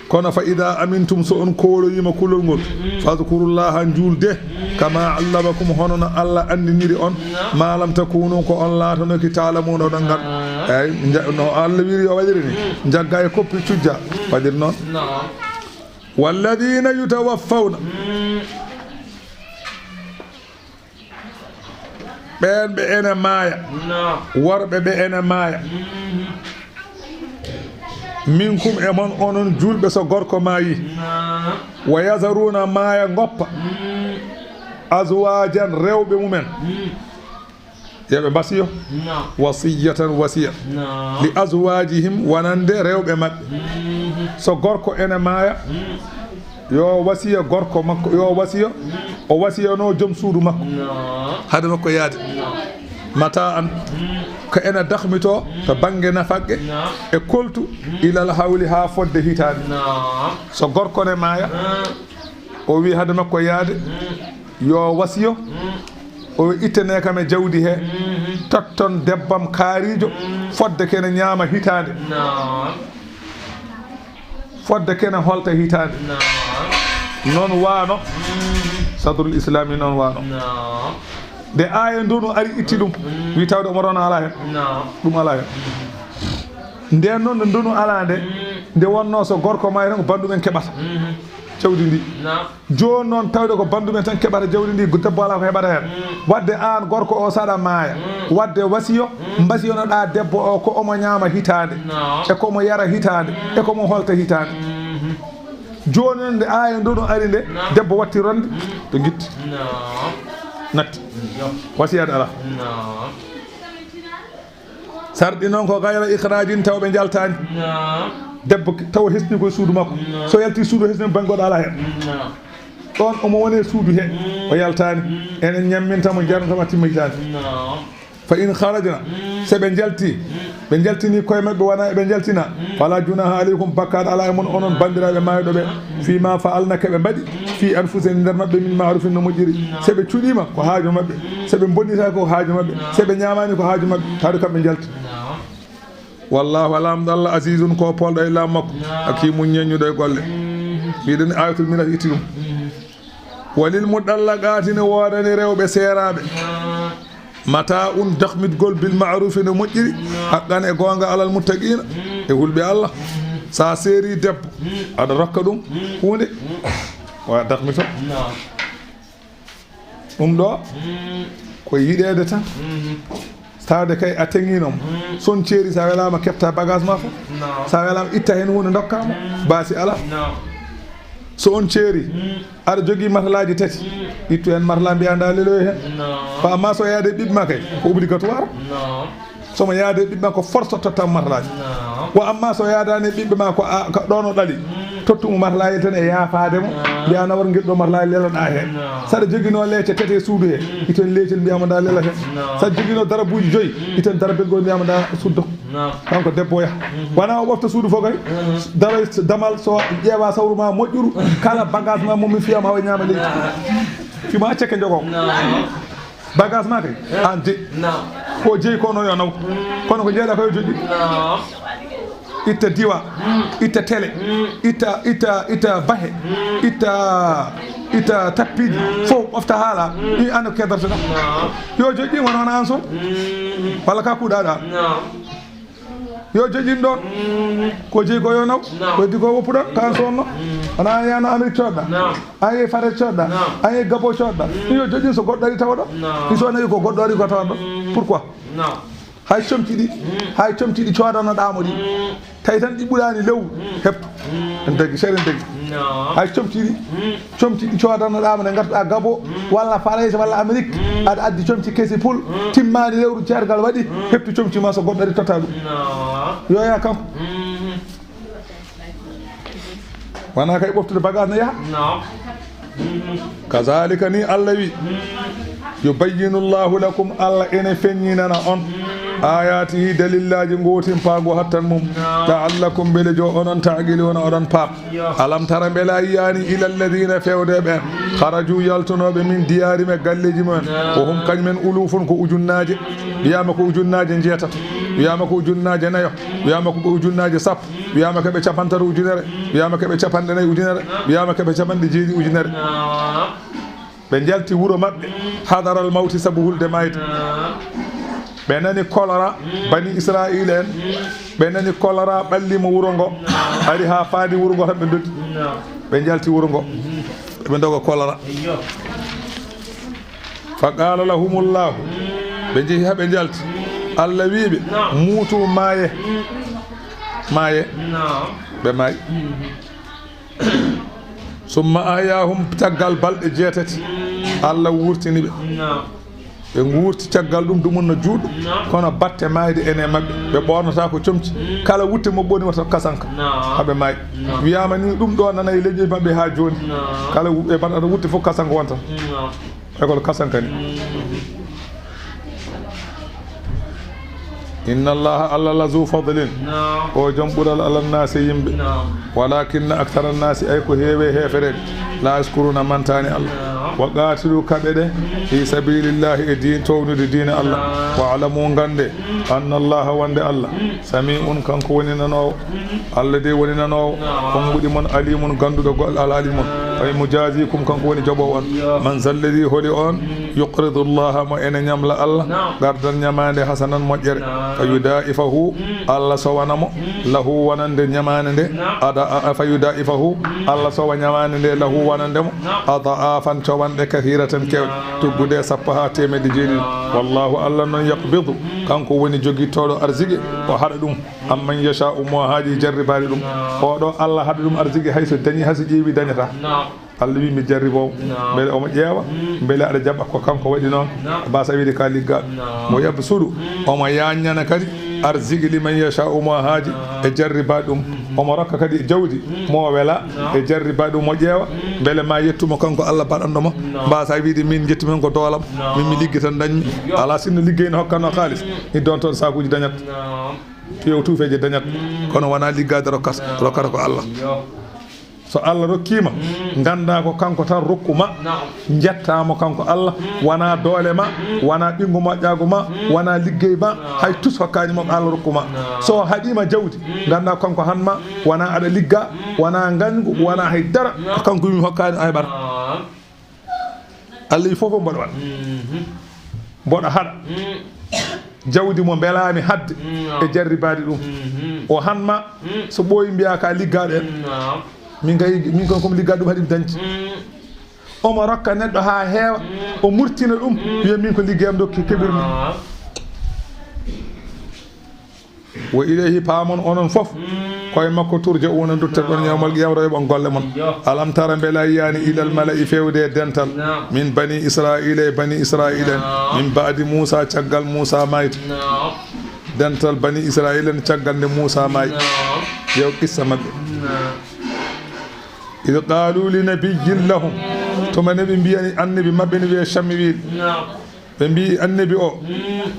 Kono fa ida amintum, so on kooloyima kulol ngol, fadkurullaha, njuulde, kama allamakum, hono no Allah andiniri on, ma lam takunu, ko on laatanoki, ta'lamuna, oɗon ganda. Eyyi, nja-, no Allah wiri yo waɗire ni, jagga e koppi cujja, waɗir noon. Walladina yutawaffawna. Ɓeen ɓe ene maaya. Worɓe ɓe ene maaya. Minkum, e mon, onon juulɓe, so gorko maayi. Wa yazaruna, maaya, ngoppa. Azwajan, rewɓe mumen. Yo ɓe mbasiyo. Wasiyatan, wasiya. Li azwajihim, wonande rewɓe maɓɓe. So gorko ene maaya, yo wasiya gorko makko, yo wasiya, o wasiyano joom suudu makko. Hade makko yaade. Mata an, ko ene dakhmito to bannge nafaqe e koltu ilal hawli, haa fodde hitaande. So gorko ne maaya, o wi hade makko yaade, yo wasiyo, o ittane kam e jawdi he, totton debbam kaarijo, fodde kene ñaama hitaande. Fodde kene holta hitaande. Noon waano. Sadrul Islami noon waano. Nde aaya ndonu ari itti ɗum, wi tawde omo rona alaa heen. Ɗum alaa heen. Nden noon nde ndonu alaa nde, nde wonnoo so gorko maayi tan ko banndum en keɓata. Jawdi ndi. Jooni noon tawde ko banndum en tan keɓata jawdi ndi, debbo alaa ko heɓata heen. Wadde aan gorko o saɗa maaya. Wadde wasiyo, mbasiyonoɗaa debbo o ko omo ñaama hitaande, e ko omo yara hitaande, e ko omo holta hitaande. Jooni noon nde aaya ndonu ari nde, debbo watti ronde, ɓe ngitti. Natti. Wasiyaade alaa. Sarɗi noon ko gayra ikhrajin, taw ɓe njaltaani. Debbo taw hesni koye suudu makko. So yalti suudu hesni banngoɗo alaa heen. Ɗoon omo woni e suudu he, o yaltaani. Enen ñamminta mo, jarnata mo, timma hitaande. Fa in kharajna, so ɓe njalti, ɓe njaltini koye maɓɓe, wona eɓe njaltina, fala junaha alaykum, bakkaat alaa e mon, onon banndiraaɓe maayɗo ɓe, fi ma fa'alna, ko ɓe mbaɗi, fi anfusihim, nder maɓɓe, min ma'rufin, no moƴƴiri. So ɓe cuɗiima, ko haaju maɓɓe. So ɓe mbonnitaaki, ko haaju maɓɓe. So ɓe ñaamaani, ko haaju maɓɓe. Taade kamɓe njalti. Wallahu, Laamɗo Allah, azizun, ko polɗo e laamu makko. Hakimun, ñeññuɗo e golle. Mbiɗen ayatul miras itti ɗum. Walil mutallaqaati, ne woodani rewɓe seeraaɓe. Mata'un, dahmitgol, bil ma'rufi, no moƴƴiri. Haqqan, e goonga, alal muttaqiina, e hulɓe Allah. So a seeri debbo, aɗa rokka ɗum huunde, wa dahmito. Ɗum ɗo ko yiɗeede tan. Tawde kay a teŋiino mo. So on ceeri, so a welaama, keɓta bagage ma fof. So a welaama, itta heen huunde, ndokka mo. Baasi alaa. So on ceeri, aɗa jogii matalaaji tati, ittu heen matalaa, mbiyaa ndaa leloyo heen. Ko amma so yaade e ɓiɓɓe ma kay, ko obligatoire. So mo yaade e ɓiɓɓe ma, ko force totta matalaaji. Ko amma so yaadaani e ɓiɓɓe ma, ko a, ko ɗoon o ɗali, tottu mo matalaaji tan e yaafaade mo. Mbiyaa nawor ngel ɗo matalaaji, leloɗaa heen. So aɗa joginoo leece tati e suudu he, ittu heen leecel, mbiyaa mo ndaa lelo heen. So aɗa joginoo darabuuji joyi, ittu heen darabel gol, mbiyaa mo ndaa suddo. Kanko debbo o yaha. Wona o ɓofta suudu fof kay. Dara damal, so ƴeewa sawru ma moƴƴuru, kala bagage ma mo mi fiya ma o ñaama leydi. Fima cekke jogo. Bagage ma kay, an je. Ko jeyi ko noon yo naw. Kono ko jeeɗa ko yo joɗɗi. Itta diwa, itta tele, itta, itta, itta bahe, itta, itta tappiiji, fof ɓofta haala. Ɗi an ko kedortoɗa. Yo joɗɗi, wona, wona an so. Walla ka kuuɗaɗa. Yo joɗɗin ɗoon. Ko jeyi ko yo naw. Ko heddi ko woppuɗon, kan so wonno. Wona an yano Amérique coodɗa. An yehi Farañse coodɗa. An yehi Gabon coodɗa. Ɗum yo joɗɗin, so goɗɗo ari tawa ɗo. Ɗi so nawi ko goɗɗo ari ko tawa ɗo. Pourquoi? Hay comci ɗi, hay comci ɗi coodanoɗaa mo ɗi. Tawi tan ɗi ɓuraani lewru, heptu. En dagi, seeɗa en dagi. Hay comci ɗi, comci ɗi coodanoɗaa mo, nde ngartuɗaa Gabon, walla Farayse, walla Amérique, aɗa addi comci kesi pul, timmaani lewru, ceergal waɗi, heptu comci ma, so goɗɗo ari totta ɗum. Yo yaa kanko. Wona kay ɓoftude bagage ne yaha. Kazalika, ni Allah wi, yubayyinu Allahu lakum, Allah ene feññinana on, ayatihi, dalillaaji gootinpaagu hattan mum, la'allakum, mbele jo onon, ta'qiluna, oɗon paam. Alam tara, mbela yiyaani, ila alladina, fewde ɓen, kharaju, yaltunooɓe, min diyarihim, e galleeji mumen, wa hum, kañumen, ulufun, ko ujunnaaje, wiyaama ko ujunnaaje njeetato, wiyaama ko ujunnaaje nayo, wiyaama ko ujunnaaje sappo. Wiyaama keɓe capanɗe tati ujunere, wiyaama keɓe capanɗe nayi ujunere, wiyaama keɓe capanɗe jeeɗiɗi ujunere. Ɓe njalti wuro maɓɓe, hadaral mawti, sabu hulde maayde. Ɓe nani kolora, bani Israa'iila en, ɓe nani kolora, ɓalli mo wuro ngo, ari haa faandi wuro ngo tan ɓe ndoggi. Ɓe njalti wuro ngo, ɓe ndoga kolora. Fa qala lahumullahu, ɓe njehi haa ɓe njalti. Allah wi ɓe, muutu, maaye. Maaye. Ɓe maayi. Summa ahyahum, caggal balɗe jeetati, Allah wurtini ɓe. Ɓe nguurti caggal ɗum, dumunna juutɗo, kono batte maayde ene maɓɓe. Ɓe ɓoornata ko comci. Kala wutte mo ɓoorni wata kasanka. Haa ɓe maayi. Wiyaama ni ɗum ɗo nana e leñol maɓɓe haa jooni. Kala wu-, ɓe mbaɗata wutte fof kasanka wonta. École kasankani. Inna Allaha, Allah la zu fadlin, o jom ɓural, ala nnaasi, yimɓe. Walakinna akthara nnaasi, ay ko heewe heefereɓe, la yashkuruna, mantaani Allah. Wa qatilu, kaɓe ɗe, fi sabilillahi, e diin, townude diina Allah. Wa alamu, gande, anna Allaha, wonde Allah, sami'un, kanko woni nanoowo. Allah de woni nanoowo konguɗi mon, alimun, ganduɗo goɗɗo alhaali mon. Ay mujazikum, kanko woni joɓoowo on. Man zalladi, holi on, Yuqridu llaha, mo ene ñamla Allah, qardan ñamaande, hasanan moƴƴere. Fa yudaifahu, Allah sowana mo, lahu wonande ñamaande nde, ada, fa yudaifahu, Allah sowa ñamaande nde, lahu wonande mo, adaafan cowanɗe, kathiratan kewɗe, tuggude sappo haa teemedde jeenayi. Wallahu, Allah noon, yaqbidu, kanko woni jogittooɗo arziki, o haɗa ɗum, amman yasha'u, mo haaji jarribaade ɗum. Oɗo Allah haɗa ɗum arziki, hay so dañi, hay so ƴeewi dañata. Allah wi mi jarriboowo, mbele omo ƴeewa, mbele aɗa jaɓa ko kanko waɗi noon. Mbasa wiide ka liggaɗo. Mo yabsudu, omo yaññana kadi arziki liman yasha, mo haaji, e jarriba ɗum. Omo rokka kadi jawdi mo wela, e jarriba ɗum mo ƴeewa, mbele ma yettumo kanko Allah baɗanɗo mo. Mbasa wiide min jettumi ko doolam, min mi liggi tan dañmi. Ala sinno liggey no hokkano kaalis, mi don toon sakuji dañat. Piyew tuufeeje dañat, kono wona liggaade rokkat-, rokkata ko Allah. So Allah rokkiima, nganndaa ko kanko tan rokku ma. Njettaa mo kanko Allah, wona doole ma, wona ɓinngu moƴƴaagu ma, wona liggey ma, hay tus hokkaani mo ko Allah rokku ma. So o haɗiima jawdi, nganndaa ko kanko han ma, wona aɗa ligga, wona ngañgu, wona hay dara, ko kanko yumi hokkaani a heɓata. Allah wi fof fof mboɗo waɗa. Mboɗo haɗa. Jawdi mo mbelaami haɗde e jarribaade ɗum. O han ma, so ɓooyi mbiya ka liggaaɗo en. Min kay, min kon komi liggaade ɗum haɗi mi dañde. Omo rokka neɗɗo haa heewa, o murtina ɗum, wiya min ko liggey am ɗo ke-, keɓirmi. Wa ilayhi, paamon onon fof, koye makko turja'una, nduttoɗon yawmal qiyama, rewa on golle mon. Alam tara, mbela yiyaani, ilal mala'i, fewde e dental, min bani Israila, e bani Israila en, min ba'di Musa, caggal Musa mayde. Dental bani Israila en, caggal nde Musa mayi. Yew qissa maɓɓe. Id qalu li nabiyyin lahum, tuma ne ɓe mbiyani annabi maɓɓe ne wiye Shamwil. Ɓe mbi annabi o,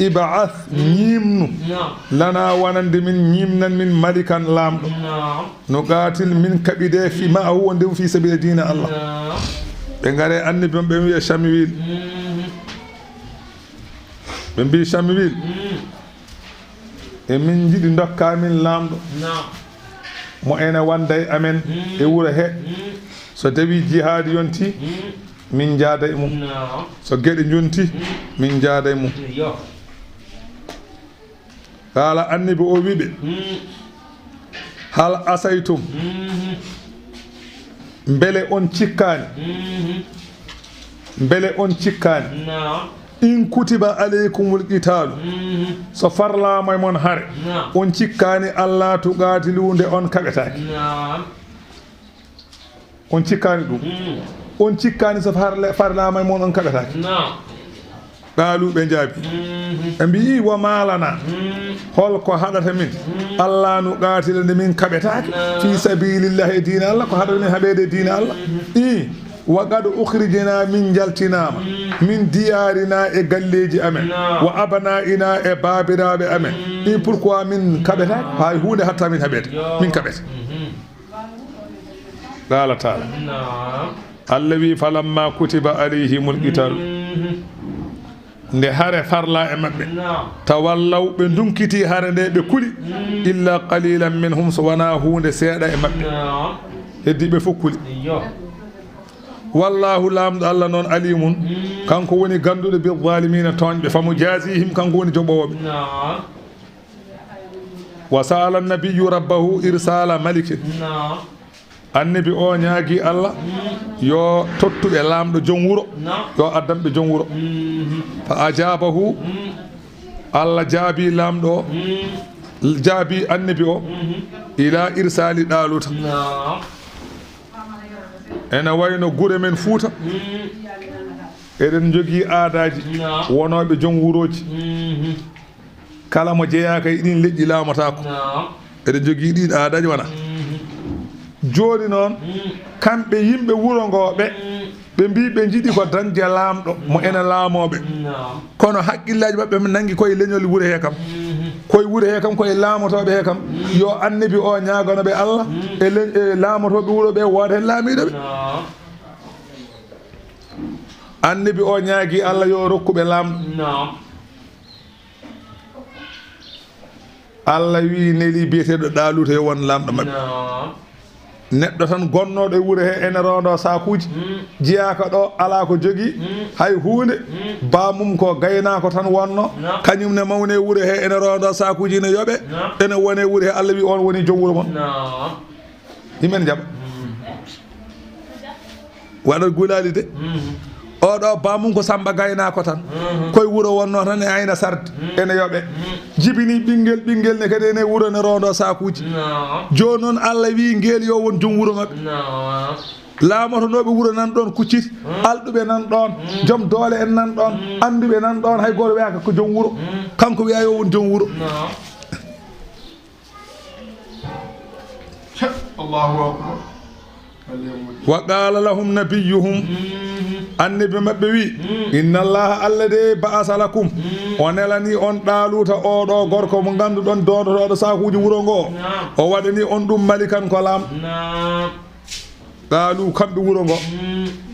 ib'ath, ñiimnu, lana, wonande min, ñiimnan min, malikan, laamɗo. Nuqatil, min kaɓide, fi, ma'ahu, wonde fi sabili diina Allah. Ɓe ngare annabi maɓɓe, ɓe wiya Shamwil. Ɓe mbi Shamwil, e min njiɗi ndokka min laamɗo. Mo ene wonda e amen e wuro he. So tawi jihaadi yonti, min njaada e mum. So geɗe njonti, min njaada e mum. Qaala, annabi o wi ɓe, hal asaytum, mbele on cikkaani, mbele on cikkaani, in kutiba alaykumul qitaalu, so farlaama e mon hare, on cikkaani, alla tuqaatilu, nde on kaɓetaake. On cikkaani ɗum. On cikkaani so farla-, farlaama e mon, on kaɓetaake. Qaalu, ɓe njaabi. Ɓe mbi'i, wa maa lana, hol ko haɗata min, alla nuqaatila, nde min kaɓetaake, fi sabilillahi, e diina Allah, ko haɗata min haɓeede e diina Allah? I, wa qad ukhrijna, min njaltinaama, min diyaarina, e galleeji amen, wa abna'ina, e baabiraaɓe amen. I, pourquoi min kaɓetaake? Hay huunde hatta min haɓeede, min kaɓete. Qaala taala. Naam. Allah wi, falamma kutiba alayhimul qital. Nde hare farla e maɓɓe. Naam. Tawallaw, ɓe ndunkiti hare nde, ɓe kuli. Illa qalilan minhum, so wona huunde seeɗa e maɓɓe. Naam. Heddi ɓe fof kuli. Iyo. Wallahu, laamɗo Allah noon, alimun, kanko woni gannduɗo, bi zalimina, tooñɓe. Fa mujazihim, kanko woni joɓoowo ɓe. Naam. Wa sa'ala nabiyyu rabbahu irsala malikin. Naam. Annabi o ñaagi Allah yo tottu ɓe laamɗo joom wuro, naam, yo addan ɓe joom wuro. Mhm. Fa ajabahu, mhm, Allah jaabi laamɗo o, mhm, jaabi annabi o, mhm, ila irsali Ɗaaluuta. Naam. Ena wayno gure men Fuuta, mhm, eɗen njogii aadaaji, naam, wonooɓe joom wurooji. Mhm. Kala mo jeyaaka e ɗiin leƴƴi laamotaako. Naam. Eɗen njogii ɗiin aadaaji wona. Mhm. Jooni noon, mm, kamɓe yimɓe wuro ngoo ɓe, mm, ɓe mbii ɓe njiɗi ko dañde laamɗo mo ena laamoo ɓe. Naam. Kono haqqillaaji maɓɓe nanngi koye leñol wuro hee kam. Mhm. Koye wuro hee kam, koye laamotooɓe hee kam. Mm. Yo annabi o ñaagano ɓe Allah, mm, e le-, e laamotooɓe wuro ɓe, wooda heen laamiiɗo ɓe. Naam. Annabi o ñaagi Allah yo rokku ɓe laamɗo. Naam. Allah wi neli biyeteeɗo Ɗaaluuta yo won laamɗo maɓɓe. Naam. Neɗɗo tan gonnooɗo e wuro he ene roondoo saakuuji, jeyaaka ɗo, alaa ko jogii, hay huunde. Baamum ko gaynaako tan wonno, kañum ne mawni e wuro he ene roondoo saakuuji, ene yoɓe, ene woni e wuro he. Allah wi on woni joom wuro mon. Himen jaɓa. Waɗa gulaali de. Oɗo baamum ko Samba gaynaako tan. Koye wuro wonno tan e ayna sarde. Ene yoɓe. Jibini ɓinngel, ɓinngel ne kadi ene wuro ne roondoo saakuuji. Jooni noon Allah wi ngel yo won joom wuro maɓɓe. Laamotonooɓe wuro nan ɗoon kucciti. Alɗuɓe nan ɗoon. Joom doole en nan ɗoon. Annduɓe nan ɗoon. Hay gooto wiyaaka ko joom wuro. Kanko wiya yo won joom wuro. Allahu akbar. Wa qala lahum nabiyuhum, annabi maɓɓe wi, inna allaha, Allah de, ba'asa lakum, o nelani on Ɗaaluuta, oɗo gorko mo ngannduɗon doodotooɗo saakuuji wuro ngo, o waɗani on ɗum malikan ko laam. Qaalu, kamɓe wuro ngo,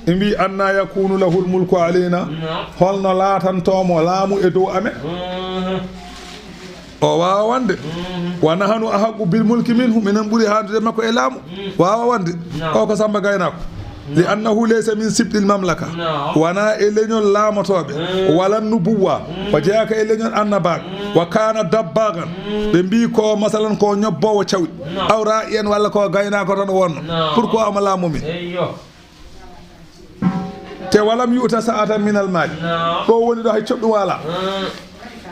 ɓe mbi, anna yakunu lahul mulku alayna, holno laatanto mo laamu e dow amen? O waawa wonde. Wa nahnu ahaqqu bil mulki minhu, minen ɓuri haandude makko e laamu. Waawa wonde. O ko Samba gaynaako. Li annahu laysa min sibtil mamlaka. Wona e leñol laamotooɓe. Wala nubuwa. O jeyaaka e leñol annabaaɓe. Wa kana dabbagan. Ɓe mbi ko masalan ko ñobboowo cawɗi. Aw ra'iyan walla ko gaynaako tan o wonno. Pourquoi omo laamu min? Te walam yu'ta sa'atan minal mali. Ɗo woni ɗo hay coɓɗum wala.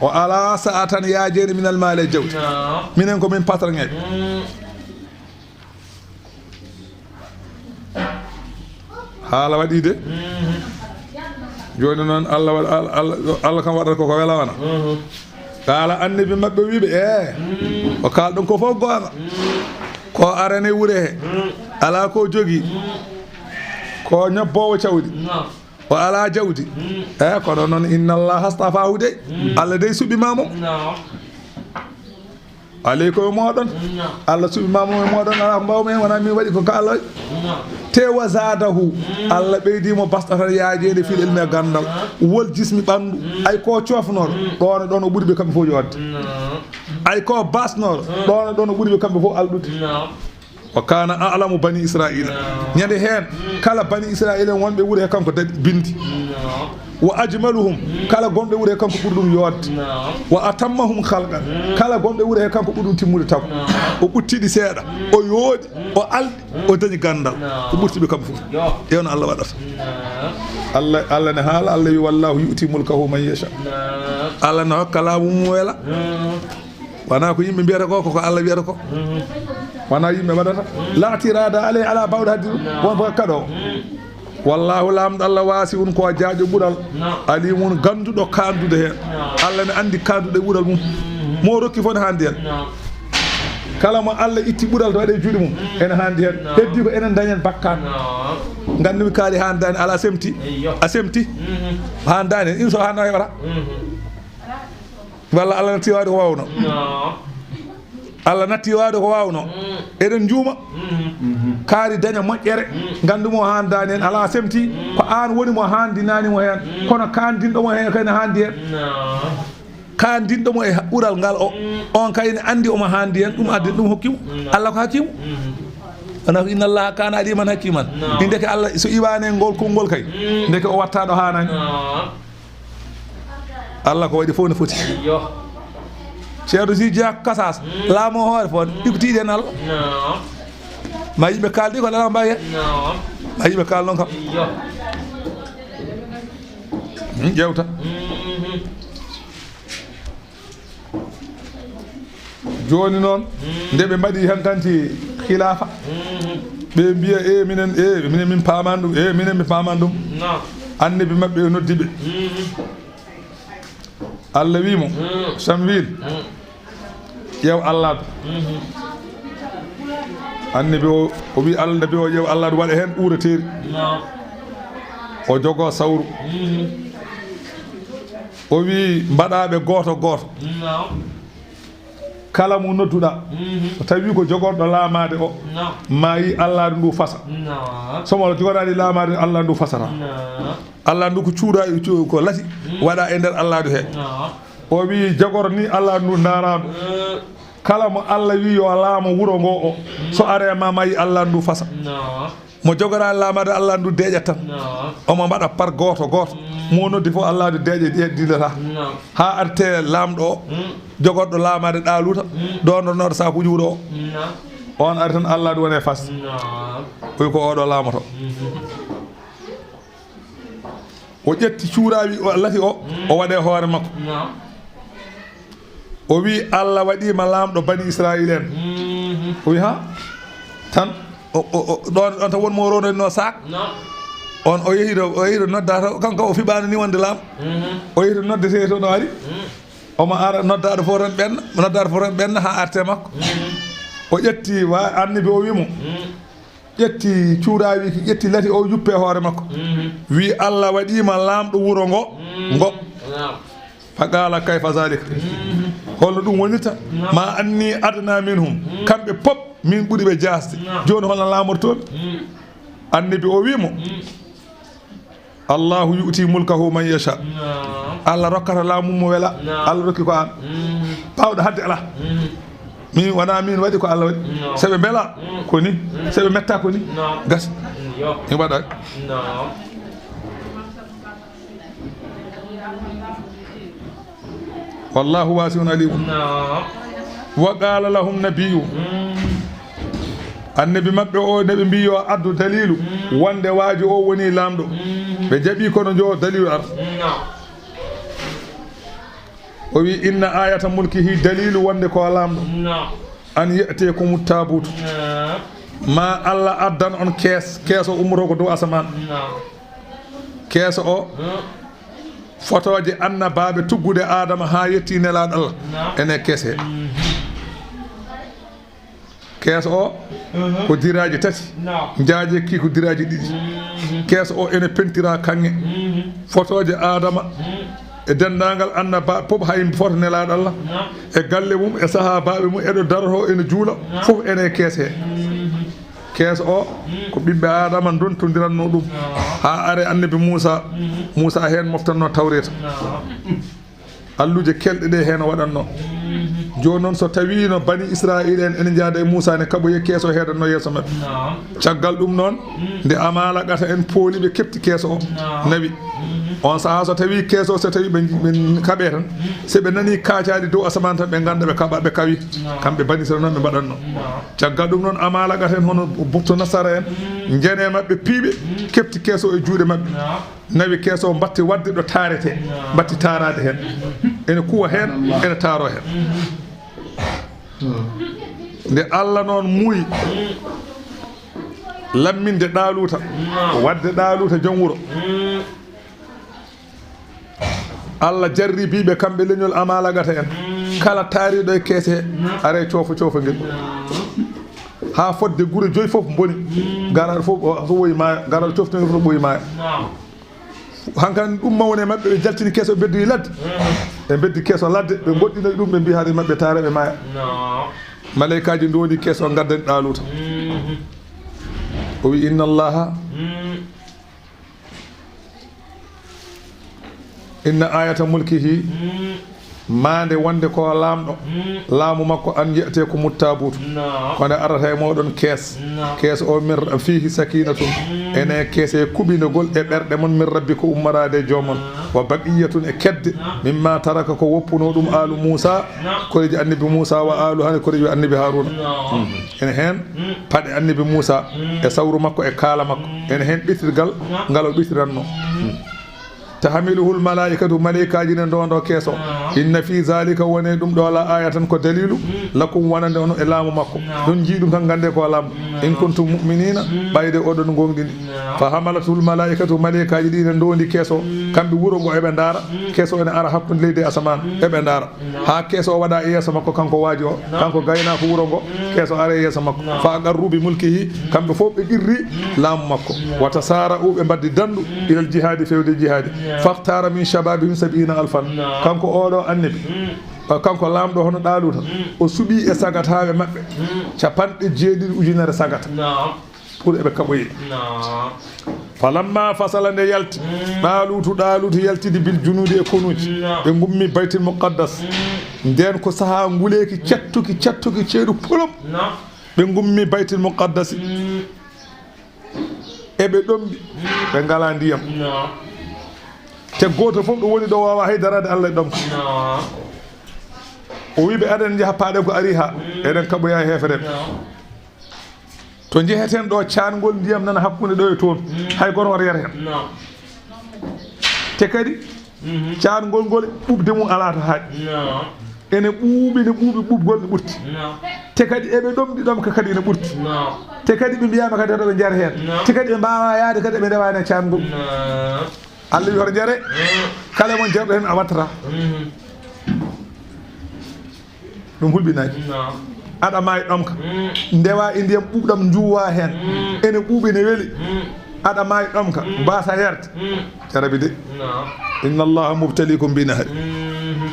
O ala sa'atan yaajeende minal mali e jawdi. Minen ko min patron en. Haala waɗi de. Jooni noon Allah waɗa, Allah, Allah, Allah kam waɗata koko wela wana. Qala annabi maɓɓe wiɓe, e o kalɗon ko fof goonga. Ko arane wure he. Ala ko jogi. Ko ñobboowo cawdi. O ala jawdi. E kono noon inna allaha astafahu de. Allah dey suɓima mo. Aleykum e moɗon. Allah suɓima mo e moɗon, ala ko mbawmi hen, wona min waɗi ko ka Allah waɗi. Te wa zadahu, Allah ɓeydi mo bastatan yaajeende fil ilmi e gandal. Wol jismi ɓandu, ay ko cofnoɗo, ɗon e ɗon o ɓuri ɓe kamɓe fof yodde. Ay ko basnoɗo, ɗon e ɗon o ɓuri ɓe kamɓe fof alɗude. Wa kana a'lamu bani Israila. Ñande heen, kala bani Israila wonɓe wuro he kanko daɗi bindi. Wa ajmaluhum, kala gonɗo wuro he kanko ɓuri ɗum yodde. Wa atammahum khalqan, kala gonɗo wuro he kanko ɓuri ɗum timmude taw. O ɓuttiɗi seeɗa, o yooɗi, o alɗi, o dañi gandal. Ko ɓurti ɓe kamɓe fof. Ewno Allah waɗata. Allah, Allah ne haala, Allah wi, wallahu yu'ti mulkahu man yasha. Allah ne hokka laamu mum wela. Wona ko yimɓe mbiyata ko, ko, ko Allah wiyata ko. Wona yimɓe mbaɗata. La tirada alay, ala bawɗo haddi ɗum. Won ko kaɗo. Wallahu, laamɗo Allah, wasi'un, ko jaaƴo ɓural. Alimun, ganduɗo kandude heen. Allah ne andi kanduɗe ɓural mum. Mo rokki fof ne handi heen. Kala mo Allah itti ɓural to waɗe juuɗe mum, ene handi heen. Heddi ko enen dañen bakkat. Gandumi kaali handi dani ala semti. A semti. Handi dani, inso handi heɓata. Walla Allah natti waawde ko waawno. Allah natti waawde ko waawno. Eɗen njuuma. Kaari daña moƴƴere. Nganndu mo haandaani heen, alaa semti. Ko aan woni mo haandinaani mo heen. Kono kaandinɗo mo heen kay ne haandi heen. Kaandinɗo mo e ɓural ngal o, on kay ne anndi omo haandi heen, ɗum addi ɗum hokki mo. Allah ko hakiimu. Wona ko inna Allaha kaana aliman hakiman. Min ndeke Allah so iwaani e ngol konngol kay. Ndeke o watta ɗo haanaani. Allah ko waɗi fof no foti. Ceerno si jeyaa ko kasas, laamu o hoore fof, ɗi ko tiiɗi heen Allah. Ma yimɓe kaaldi ko alaa mbawi heen. Ma yimɓe kaal noon kam. Hmm, ƴeewta. Jooni noon, nde ɓe mbaɗi heen tanti khilaafa, ɓe mbiya, e minen, e minen min paamaani ɗum, e minen min paamaani ɗum. Annabi maɓɓe o noddi ɓe. Allah wi mo, Samwil, ƴeew alladu. Annabi o, o wi Allah, annabi o ƴeew alladu, waɗa heen uureteeri. O jogoo sawru. O wi, mbaɗaa ɓe gooto gooto. Kala mo nodduɗaa, so tawi ko jogorɗo laamaade o, ma yi alladu ndu fasa. So mo jogoraani laamaade, alladu ndu fasata. Alladu ndu ko cuura, cu-, ko lati, waɗa e nder alladu he. O wi, jogor ni alladu ndu ndaaraandu. Kala mo Allah wi yo laamo wuro ngo o, so are ma mayi Allah ndu fasa. Mo jogoraani laamaade Allah ndu deeƴat tan. Omo mbaɗa par gooto gooto. Mo noddi fof Allah ndu deeƴa, deeƴa dillata. Haa arte laamɗo o, jogorɗo laamaade Ɗaaluuta, doondonooɗo saakuuji wuro o. On ari tan Allah ndu woni e fas. Wi ko oɗo laamoto. O ƴetti cuuraawi o lati o, o waɗe hoore makko. O wi Allah waɗiima laamɗo bani Israayiila en. O wi ha tan o, o, o, ɗon, ɗon tan won mo rondoyno saak. On o yehi ɗo, o yehi ɗo nodda to, kanko o fiɓaano ni wonde laam. O yehi to noddetee to no ari. Omo ara noddaaɗo fof tan ɓenna, noddaaɗo fof tan ɓenna ha arte makko. O ƴetti wa annabi o wi mo, ƴetti cuuraawi ki, ƴetti lati o yuppe hoore makko. Wi Allah waɗiima laamɗo wuro ngo, ngo. Fa qaala kayfa zaalika. Holno ɗum wonirta? Ma anni adna minhum. Kamɓe pop min ɓuri ɓe jaasde. Jooni holno laamortoomi? Annabi o wi mo, Allahu yu'ti mulkahu man yasha. Allah rokkata laamu mo wela. Allah rokki ko an. Baawɗo hadde ala. Min wona min waɗi ko Allah waɗi. Seɓe mbela ko ni. Seɓe metta ko ni. Gas. Mi waɗa. Wallahu wasi'un alim. Wa qala lahum nabiyyu. Annabi maɓɓe o, nde ɓe mbi yo addu dalilu wonde waajo o woni laamɗo. Ɓe jaɓi kono jo dalilu ar. O wi inna ayata mulkihi dalilu wonde ko laamɗo. An ya'tiyakumu tabutu. Ma Allah addan on kees, kees o ummoto ko dow asamaan. Kees o fotooje annabaaɓe tuggude Aadama haa yetti nelaaɗo Allah. Ene kees he. Kees o ko diraaji tati. Njaaje ki ko diraaji ɗiɗi. Kees o ene pentira kaŋŋe. Fotooje Aadama e denndaangal annabaaɓe fof, hay foto nelaaɗo Allah e galle mum e sahaabaaɓe mum e ɗo daroto ene juula, fof ene kees he. Kees o ko ɓiɓɓe Aadama ndontondiranno ɗum haa are annabi Muusa. Muusa heen moftanno Tawreeta. Alluje kelɗe ɗe heen o waɗanno. Jooni noon, so tawiino bani Israa'iila en ene njaada e Muusa ne kaɓoye kees o heedanno yeeso maɓɓe. Caggal ɗum noon, nde Amalaqata en pooli ɓe kepti kees o, nawi. On sahaa so tawi kees o, so tawi ɓe, ɓe kaɓe tan, so ɓe nani kaacaali dow asamaan tan, ɓe ngannda ɓe kaɓa, ɓe kawi. Kamɓe bani Israa'iila noon ɓe mbaɗanno. Caggal ɗum noon, Amalaqata en hono butto Nasara en, njene maɓɓe piiɓe, kepti kees o e juuɗe maɓɓe. Nawi kees o mbatti waɗde ɗo taarete, mbatti taaraade heen. Ene kuwa heen, ene taaro heen. Nde Allah noon muuyi lamminde Ɗaaluuta, waɗde Ɗaaluuta jom wuro. Allah jarribii ɓe kamɓe leñol Amalaqata en. Kala taariiɗo e kees he, are coofo coofo ngel. Haa fodde gure joyi fof mboni. Garaaɗo fof o, so woyi maaya, garaaɗo coftinga fof ɓooyi maaya. Hankan ɗum mawne maɓɓe, ɓe jaltini kees o, ɓe beddi ladde. Ɓe beddi kees o ladde, ɓe ngoɗɗinoyi ɗum, ɓe mbi hari maɓɓe taare, ɓe maaya. Maleykaaji ndondi kees o, ngaddani Ɗaaluuta. O wi, inna Allaha, inna ayata mulkihi, maande wonde ko laamɗo, laamu makko, an ya'tiyakumu tabutu, ko nde arata e mooɗon kees. Kees o, min fihi sakinatun, ene kees e kuɓinogol e ɓerɗe mon, min rabbikum, ummoraade e joomon, wa baqiyatun, e kedde, mimma taraka, ko woppuno ɗum alu Muusa, koreeji annabi Muusa, wa alu Haaruna, koreeji annabi Haaruna. Ene heen paɗe annabi Muusa e sawru makko e kaala makko. Ene heen ɓitirgal ngal o ɓitiranno. Tahmiluhul malaikatu, maleykaaji ne ndondo kees o. Inna fi zalika, woni ɗum ɗo la ayatan, ko dalilu, lakum, wonande on e laamu makko. Ɗon jii ɗum tan, ngande ko laamɗo. In kuntum mu'minina, ɓayde oɗon gonɗini. Fa hamalatul malaikatu, maleykaaji ɗi ne ndondi kees o. Kamɓe wuro ngo eɓe ndaara, kees o ene ara hakkunde leydi e asamaan, eɓe ndaara. Haa kees o waɗa e yeeso makko, kanko waajo o, kanko gaynaako wuro ngo, kees o ara e yeeso makko. Fa aqarru bi mulkihi, kamɓe fof ɓe qirri laamu makko. Wa tasara'u, ɓe mbaddi dandu, ilal jihadi, fewde jihadi. Fakhtara min shababihim sab'ina alfan. Kanko oɗo annabi, kanko laamɗo hono Ɗaaluuta, o suɓi e sagataaɓe maɓɓe capanɗe jeeɗiɗi ujunere sagata. Pour eɓe kaɓoyi. Falamma fasala, nde yalti, Ɗaaluutu, Ɗaaluutu yaltidi bil junuudi, e konuuji. Naam. Ɓe ngummi Baytil Muqaddas. Mm. Ndeen ko sahaa nguleeki cattuki, cattuki ceeɗu polom. Naam. Ɓe ngummi Baytil Muqaddasi. Mm. Eɓe ɗomɗi. Mm. Ɓe ngalaa ndiyam. Naam. Te gooto fof ɗo woni ɗo waawaa hay daraade Allah e ɗomka. Naam. O wii ɓe, aɗen njaha paaɗen ko arii haa. Mm. Eɗen kaɓoyaa e heefereɓe. Naam. To njeheten ɗo, caangol ndiyam nana hakkunde ɗo e toon. Mm. Hay gooto wata yar heen. Naam. Te kadi, mhm, caangol ngol ɓuuɓde mum alaa to haaɗi. Naam. Ene ɓuuɓi, ne ɓuuɓi ɓuuɓgol ne ɓurti. Naam. Te kadi eɓe ɗomɗi ɗomka kadi ene ɓurti. Naam. Te kadi ɓe mbiyaama kadi hoto ɓe njar heen. Naam. Te kadi ɓe mbaawaa yahde kadi eɓe ndewaani e caangol. Naam. Allah wi hoto njare. Mm. Kala mon jarɗo heen a wattata. Mhm. Ɗum hulɓinaaki. Naam. Aɗa maayi ɗomka. Mm. Ndewa e ndiyam ɓuuɓɗam njuuwa heen. Mm. Ene ɓuuɓi, ne weli. Mm. Aɗa maayi ɗomka. Mm. Mbaasa yarde. Mm. Jarabi de. Naam. Inna Allaha mubtalikum bi nahar. Mhm.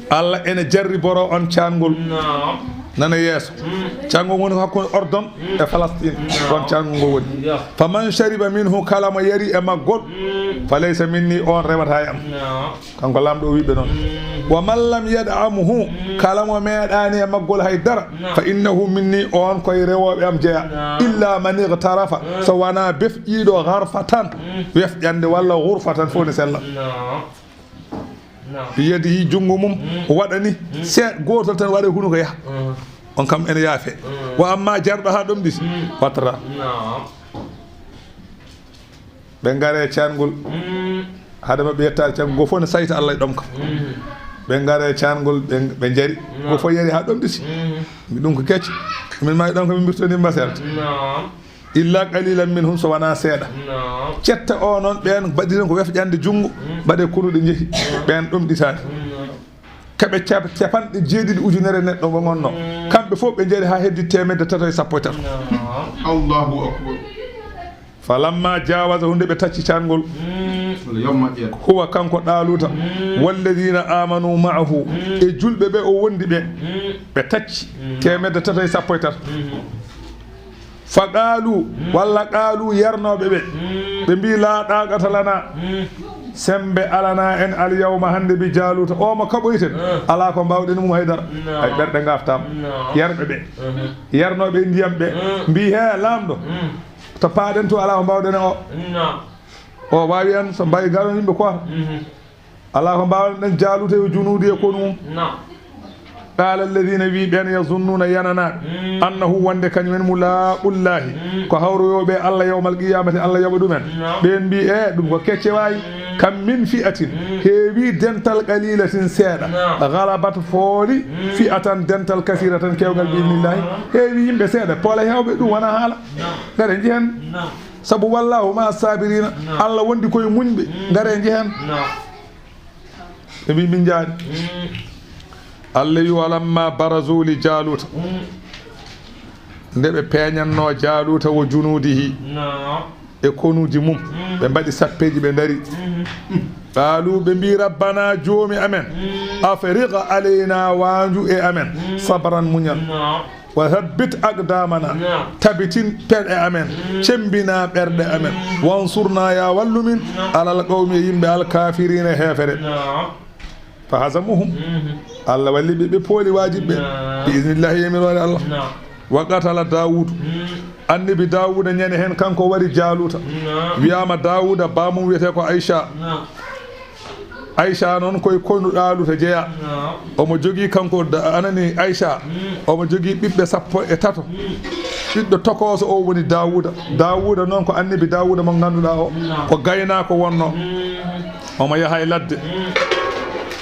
Allah ene jarriboro on caangol. Naam. Nana yeeso. Mm. Caangol woni hakkunde Ordon, mm, e Palestine. Naam. Ɗon caangol ngol woni. Ya. Faman shariba minhu, kala mo yari e maggol, mm, falaysa minni, on rewata e am. Naam. Kanko Laamɗo o wiɓe noon. Mm. Wa man lam yad'amhu, mm, kala mo meeɗaani e maggol hay dara, naam, fa innahu minni, on koye rewooɓe am jeya. Naam. Illa man ightarafa, mm, so wonaa befƴiiɗo, gharfatan, mm, wefƴande, walla ghurfatan, fof ne sella. Naam. Naam. Biyadihi, junngo mum, mm, waɗani, mm, seeɗa, gootol tan waɗa hunuko yaha. Mm. On kam ene yaafe. Mm. Wa amma jarɗo haa ɗomɗiti, mm, wattata. Naam. Ɓe ngare caangol. Mm. Hade maɓɓe yettaade caangol, go fof ne sayta Allah e ɗomka. Mm. Ɓe ngare caangol, ɓe, ɓe njari. Go fof yari haa ɗomɗiti. Mm. Ɗum ko kecce. Min maayi ɗomka, min mbirtoni mbaserte. Naam. Illa qalilan minhum, so wonaa seeɗa. Naam. Cetta o noon, ɓeen mbaɗiren ko wefƴande junngo, mm, mbaɗe konuɗe njehi. Mm. Ɓeen ɗomɗitaani. Mm. Kaɓe cap-, capanɗe jeeɗiɗi ujunere neɗɗo ngo ngonno. Mm. Kamɓe fof ɓe njari haa heddi teemedde tato e sappo e tato. Naam. Allahu akbar. Falamma jawazahu, nde ɓe tacci caangol. Mm. Wala yomma ƴeew. Huwa, kanko Ɗaaluuta. Mm. Walladina amanu ma'ahu. Mm. E julɓe ɓe o wondi ɓe. Mm. Ɓe tacci. Mm. Teemedde tato e sappo e tato. Mm. Fa qaalu, mm, walla qaalu, yarnooɓe ɓe. Mm. Ɓe mbii, laa ɗaaqata lana. Mm. Semmbe alana en al yawma, hannde, bi Jaaluuta. O mo kaɓoyten. Mm. Alaa ko mbaawɗen mum hay dara. No. Ay ɓerɗe ngaaftaama. No. Yarɓe ɓe. Mhm. Yarnooɓe ndiyam ɓe. Mm. Mbii, he Laamɗo. Mm. To paaɗen to alaa ko mbaawɗen e o. No. O waawi en so mbaawi garon yimɓe koota. Mhm. Alaa ko mbaawɗen Jaaluuta e junuudi e konu mum. No. Qaala alladina, wi ɓeen, yazunnuuna, yananaaɓe, mm, annahu, wonde kañum en mulaaqullaahi, mm, ko hawroyooɓe Allah yawmal qiyamati, Allah yoɓa ɗumen. No. Ɓeen mbi, e ɗum ko kecce waay. Mm. Kam min fi'atin, mm, heewi dental, qalilatin, seeɗa, no, galabat, fooli, mm, fi'atan, dental, kasiratan, keewgal, bi idnillahi. No. Heewi yimɓe seeɗa, poole heewɓe, ɗum wona haala. No. Ngare njehen. No. Sabu wallahu ma sabirina, no, Allah wondi koye muñɓe. Mm. Ngare njehen. No. Ɓe mbi, min njaari. Mm. Allah wi, walamma barazu li Jaaluuta. Mm. Nde ɓe peeñannoo Jaaluuta wo junuudihi, no, e konuuji mum, mm, ɓe mbaɗi sappeeji, ɓe ndari. Mm. Qaalu, ɓe mbi, rabbana, joomi amen, mm, afriq alayna, waanju e amen, mm, sabran, muñal. No. Wa thabbit aqdamana, naam, tabitin peɗe amen, mm, cembina ɓerɗe amen, mm, wansurna, ya wallu min, naam, alal qawmi, e yimɓe, al kafirina, heefere. Naam. Fa hazamuhum. Mhm. Allah walli ɓe, ɓe pooli waajibɓe. Naam. Bi idnillahi, yamiroore Allah. Naam. Wa qatala Daawuud. Mm. Annabi Daawuuda ñande heen, kanko wari Jaaluuta. Naam. Wiyaama Daawuuda, baamum wiyetee ko Aysa. Naam. Aysa noon koye konu Ɗaaluuta jeyaa. Naam. Omo jogii kanko da-, anani Aysa. Mm. Omo jogii ɓiɓɓe sappo e tato. Mm. Ɓiɗɗo tokooso o woni Daawuuda. Daawuuda noon ko annabi Daawuuda mo ngannduɗaa o. Naam. Ko gaynaako wonno. Mm. Omo yaha e ladde. Mm.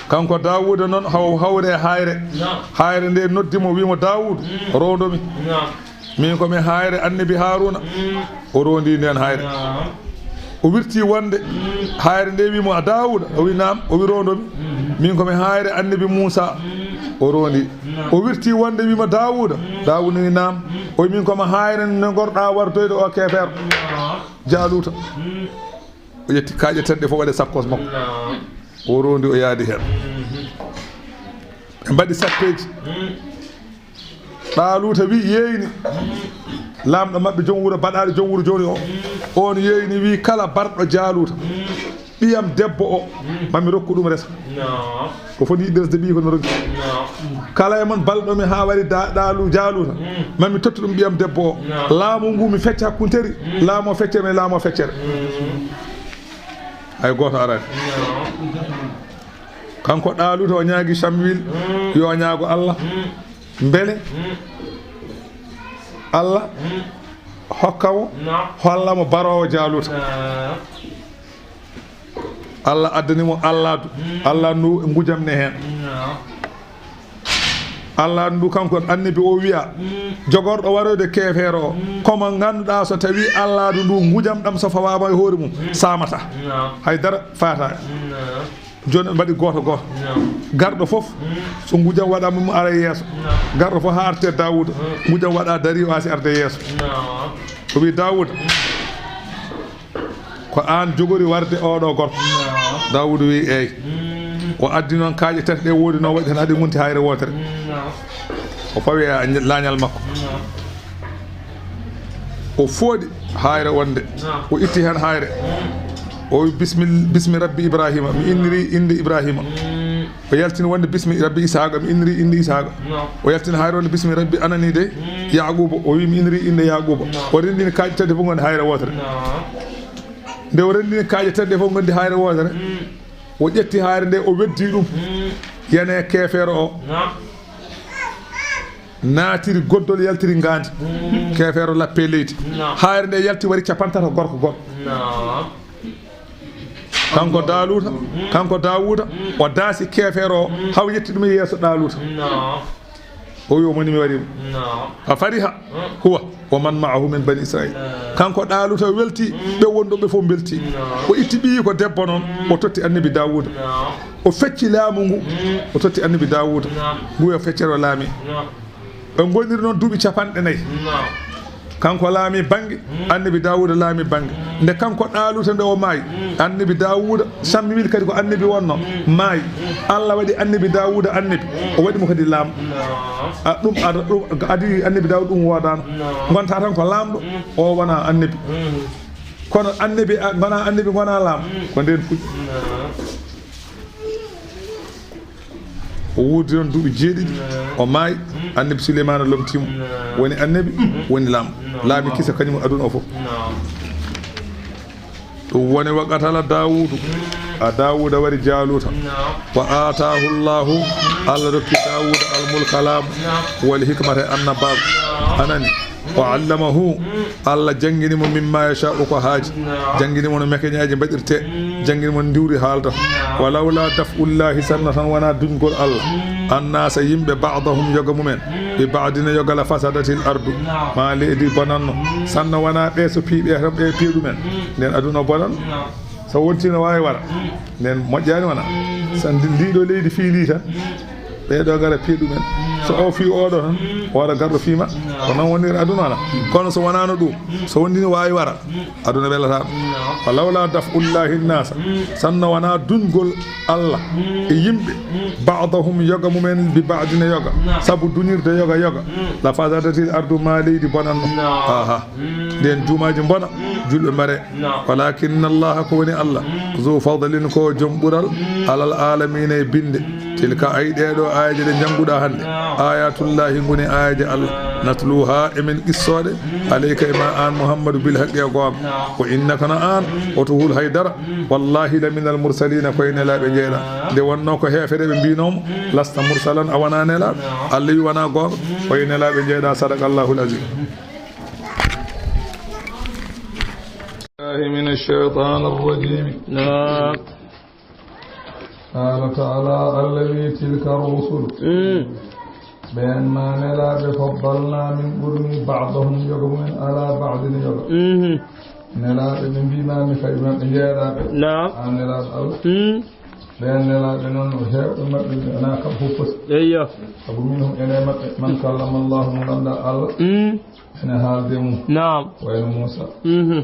Kanko Daawuuda noon haw-, hawre e haayre. Naam. Haayre nde noddi mo, wii mo, Daawuuda, mm, rondo mi. Naam. Min ko mi haayre annabi Haaruuna. Mm. O rondi ndeen haayre. Naam. O wirti wonde, mm, haayre nde wi mo, a Daawuuda? O wi, naam. O wi, rondo mi. Mm. Min ko mi haayre annabi Muusa. Mm. O rondi. Naam. O wirti wonde wi mo, Daawuuda? Mm. Daawuuda wi, naam. Mm. O wi, min ko mi haayre nde ngorɗaa wardoyde o keefeero. Naam. Jaaluuta. Mm. O ƴetti kaaƴe tedde fof waɗe sakkos makko. Naam. O rondi, o yaadi heen. Mm. Ɓe mbaɗi sappeeji. Mm. Ɗaaluuta wi, yeeyni. Laamɗo maɓɓe, jom wuro baɗaaɗo, jom wuro jooni o, on yeeyni, wi, kala barɗo Jaaluuta, ɓiyam debbo o, mami rokku ɗum resa. Ko foti yiɗde resde ɓiyi ko no ronki. Kala e mon balɗo mi haa wari da-, ɗaalu Jaaluuta, mami tottu ɗum ɓiyam debbo o. Laamu ngu mi fecca hakkunteri, laamu o feccere, mi laamu o feccere. Hay gooto araani. Kanko Ɗaaluuta o ñaagi Samuyil, yo o ñaago Allah, mbele Allah hokka mo, holla mo baroowo Jaaluuta. Allah addani mo Allaadu, Allah ndu ngujam ne heen. Allaadu ndu kanko annabi o wiya, jogorɗo waroyde keefeero o, ko mo ngannduɗaa so tawi Allaadu ndu ngujam ɗam so fawaama e hoore mum, saamata. Hay dara faata. Jooni ɓe mbaɗi gooto gooto. Garɗo fof, so ngujam waɗaama mum ara yeeso. Garɗo fof haa arte Daawuda, ngujam waɗa dari o asi arde yeeso. O wi, Daawuda, ko aan jogori warde oɗo gorko? Daawuda wi, eey. O addi noon kaaƴe tati ɗe woodi noon waɗi tan haɗi ngonti hayre wootere. O fawi e laañal makko. O fooɗi hayre wonde. O itti heen hayre. O wi, "Bismil-, bismi Rabbi Ibrahima." Mi inniri innde Ibrahima. O yaltini wonde, "Bismi Rabbi Isaaqa." Mi inniri innde Isaaqa. O yaltini hayre wonde, "Bismi Rabbi anani de Yaaquuba." O wi, "Mi inniri innde Yaaquuba." O renndini kaaƴe tati fof ngonde hayre wootere. Nde o renndini kaaƴe tati ɗe fof ngondi hayre wootere, o ƴetti hayre nde, o weddi ɗum. Yane keefeero o. Naatiri goddol, yaltiri ngaandi. Keefeero lappe leydi. Hayre nde yalti wari capantato gorko goɗɗo. Kanko Daaluuta, kanko Daawuuda, o daasi keefeero o, haw yetti ɗum e yeeso Daaluuta. O wi, "O moni mi wari mo." Fa fariha huwa wa man ma'ahu min bani Israil. Kanko Daaluuta welti, ɓe wonɗo ɓe fof mbelti. O itti ɓiyi ko debbo noon, o totti annabi Daawuuda. O fecci laamu ngu, o totti annabi Daawuuda. Ngu yo feccere o laami. Ɓe ngoniri noon duuɓi capanɗe nayi. Kanko laami bannge, annabi Daawuda laami bannge. Nde kanko Daaluuta nde o maayi, annabi Daawuda, Samuyil kadi ko annabi wonno, maayi. Allah waɗi annabi Daawuda annabi, o waɗi mo kadi laamɗo. A, ɗum ada, ɗum adi annabi Daawuda ɗum woodaano. Ngonta tan ko laamɗo, o wona annabi. Kono annabi, a, ngona annabi, ngona laamɗo. Ko ndeen fuɗɗi. O wuurdi noon duuɓi jeeɗiɗi, o maayi, annabi Suleymaana lomtii mo. Woni annabi, woni laamɗo. Laami kisa kañum aduna o fof. Ɗum woni wa qatala Daawuudu, a Daawuuda wari Jaaluuta. Wa aataahu Llaahu, Allah rokki Daawuuda al mulka laamu, wal hikmata e annabaagu. Anani. Wa allamahu, Allah janngini mo mimma yasha'u ko haaji. Janngini mo no mekeñaaji mbaɗirtee. Janngini mo ndiwri haalta. Wa lawla daf'ullahi, sanna tan wonaa duñgol Allah. Annaasa yimɓe ba'dahum yoga mumen. Bi ba'din yoga la fasadatil ardu. Ma leydi bonanno. Sanna wonaa ɓe so piiɓe tan ɓe piiɗumen. Nden aduna bonan. So wontii no waawi wara, nden moƴƴaani wona. So ndi-, ndii ɗoo leydi fiilii tan, ɓee ɗoo ngara piya ɗumen. So o fii oo ɗoo tan, o wara garɗo fiima. Ko noon woniri aduna wona. Kono so wonaano ɗum, so wontii no waawi wara, aduna welataa ɗum. Wa lawla daf'ullahi nnaasa, sanno wonaa duñgol Allah e yimɓe, ba'dahum yoga mumen bi ba'din yoga, sabu duñirde yoga yoga, la fasadatil ardu, maa leydi bonanno. Aha. Nden juumaaji mbona, julɓe mbare. Walakinna Allaha, ko woni Allah, zu fadlin, ko jom ɓural, alal alamina, e binde. Tilka, ay ɗee ɗoo aayeeje ɗe njannguɗaa hannde, ayatullahi, ngoni aayeeje Allah, natluha, emin qissooɗe, alayka, e ma aan Muhammadu, bil haqqi, e goonga. Wa innaka, no aan, oto hul hay dara, wallahi, la minal mursalina, ko e nelaaɓe njeeɗaa. Nde wonnoo ko heefereɓe mbinoo mo, lasta mursalan, a wonaa nelaaɗo. Allah wi wonaa goonga, ko e nelaaɓe njeeɗaa, sadaqallahul azim. بالله من الشيطان الرجيم. نعم. قال تعالى، الذي تلك الرسل. Mm. Ɓeen ma nelaaɓe, faddalna, min ɓurni, ba'dahum, yoga mumen, ala ba'din, yoga. Mhm. Nelaaɓe ɓe mbiima mi fawi maɓɓe njeeɗaaɓe. Naam. Aan nelaaɗo Allah. Mm. Ɓeen nelaaɓe noon, heewɓe maɓɓe ɓe wonaa kam fof foti. Eyyo. Sabu minhum, ene maɓɓe, man kallama Allahu, mo ngannduɗaa Allah. Mm. Ene haalde mum. Naam. Wayno Muusa. Mhm.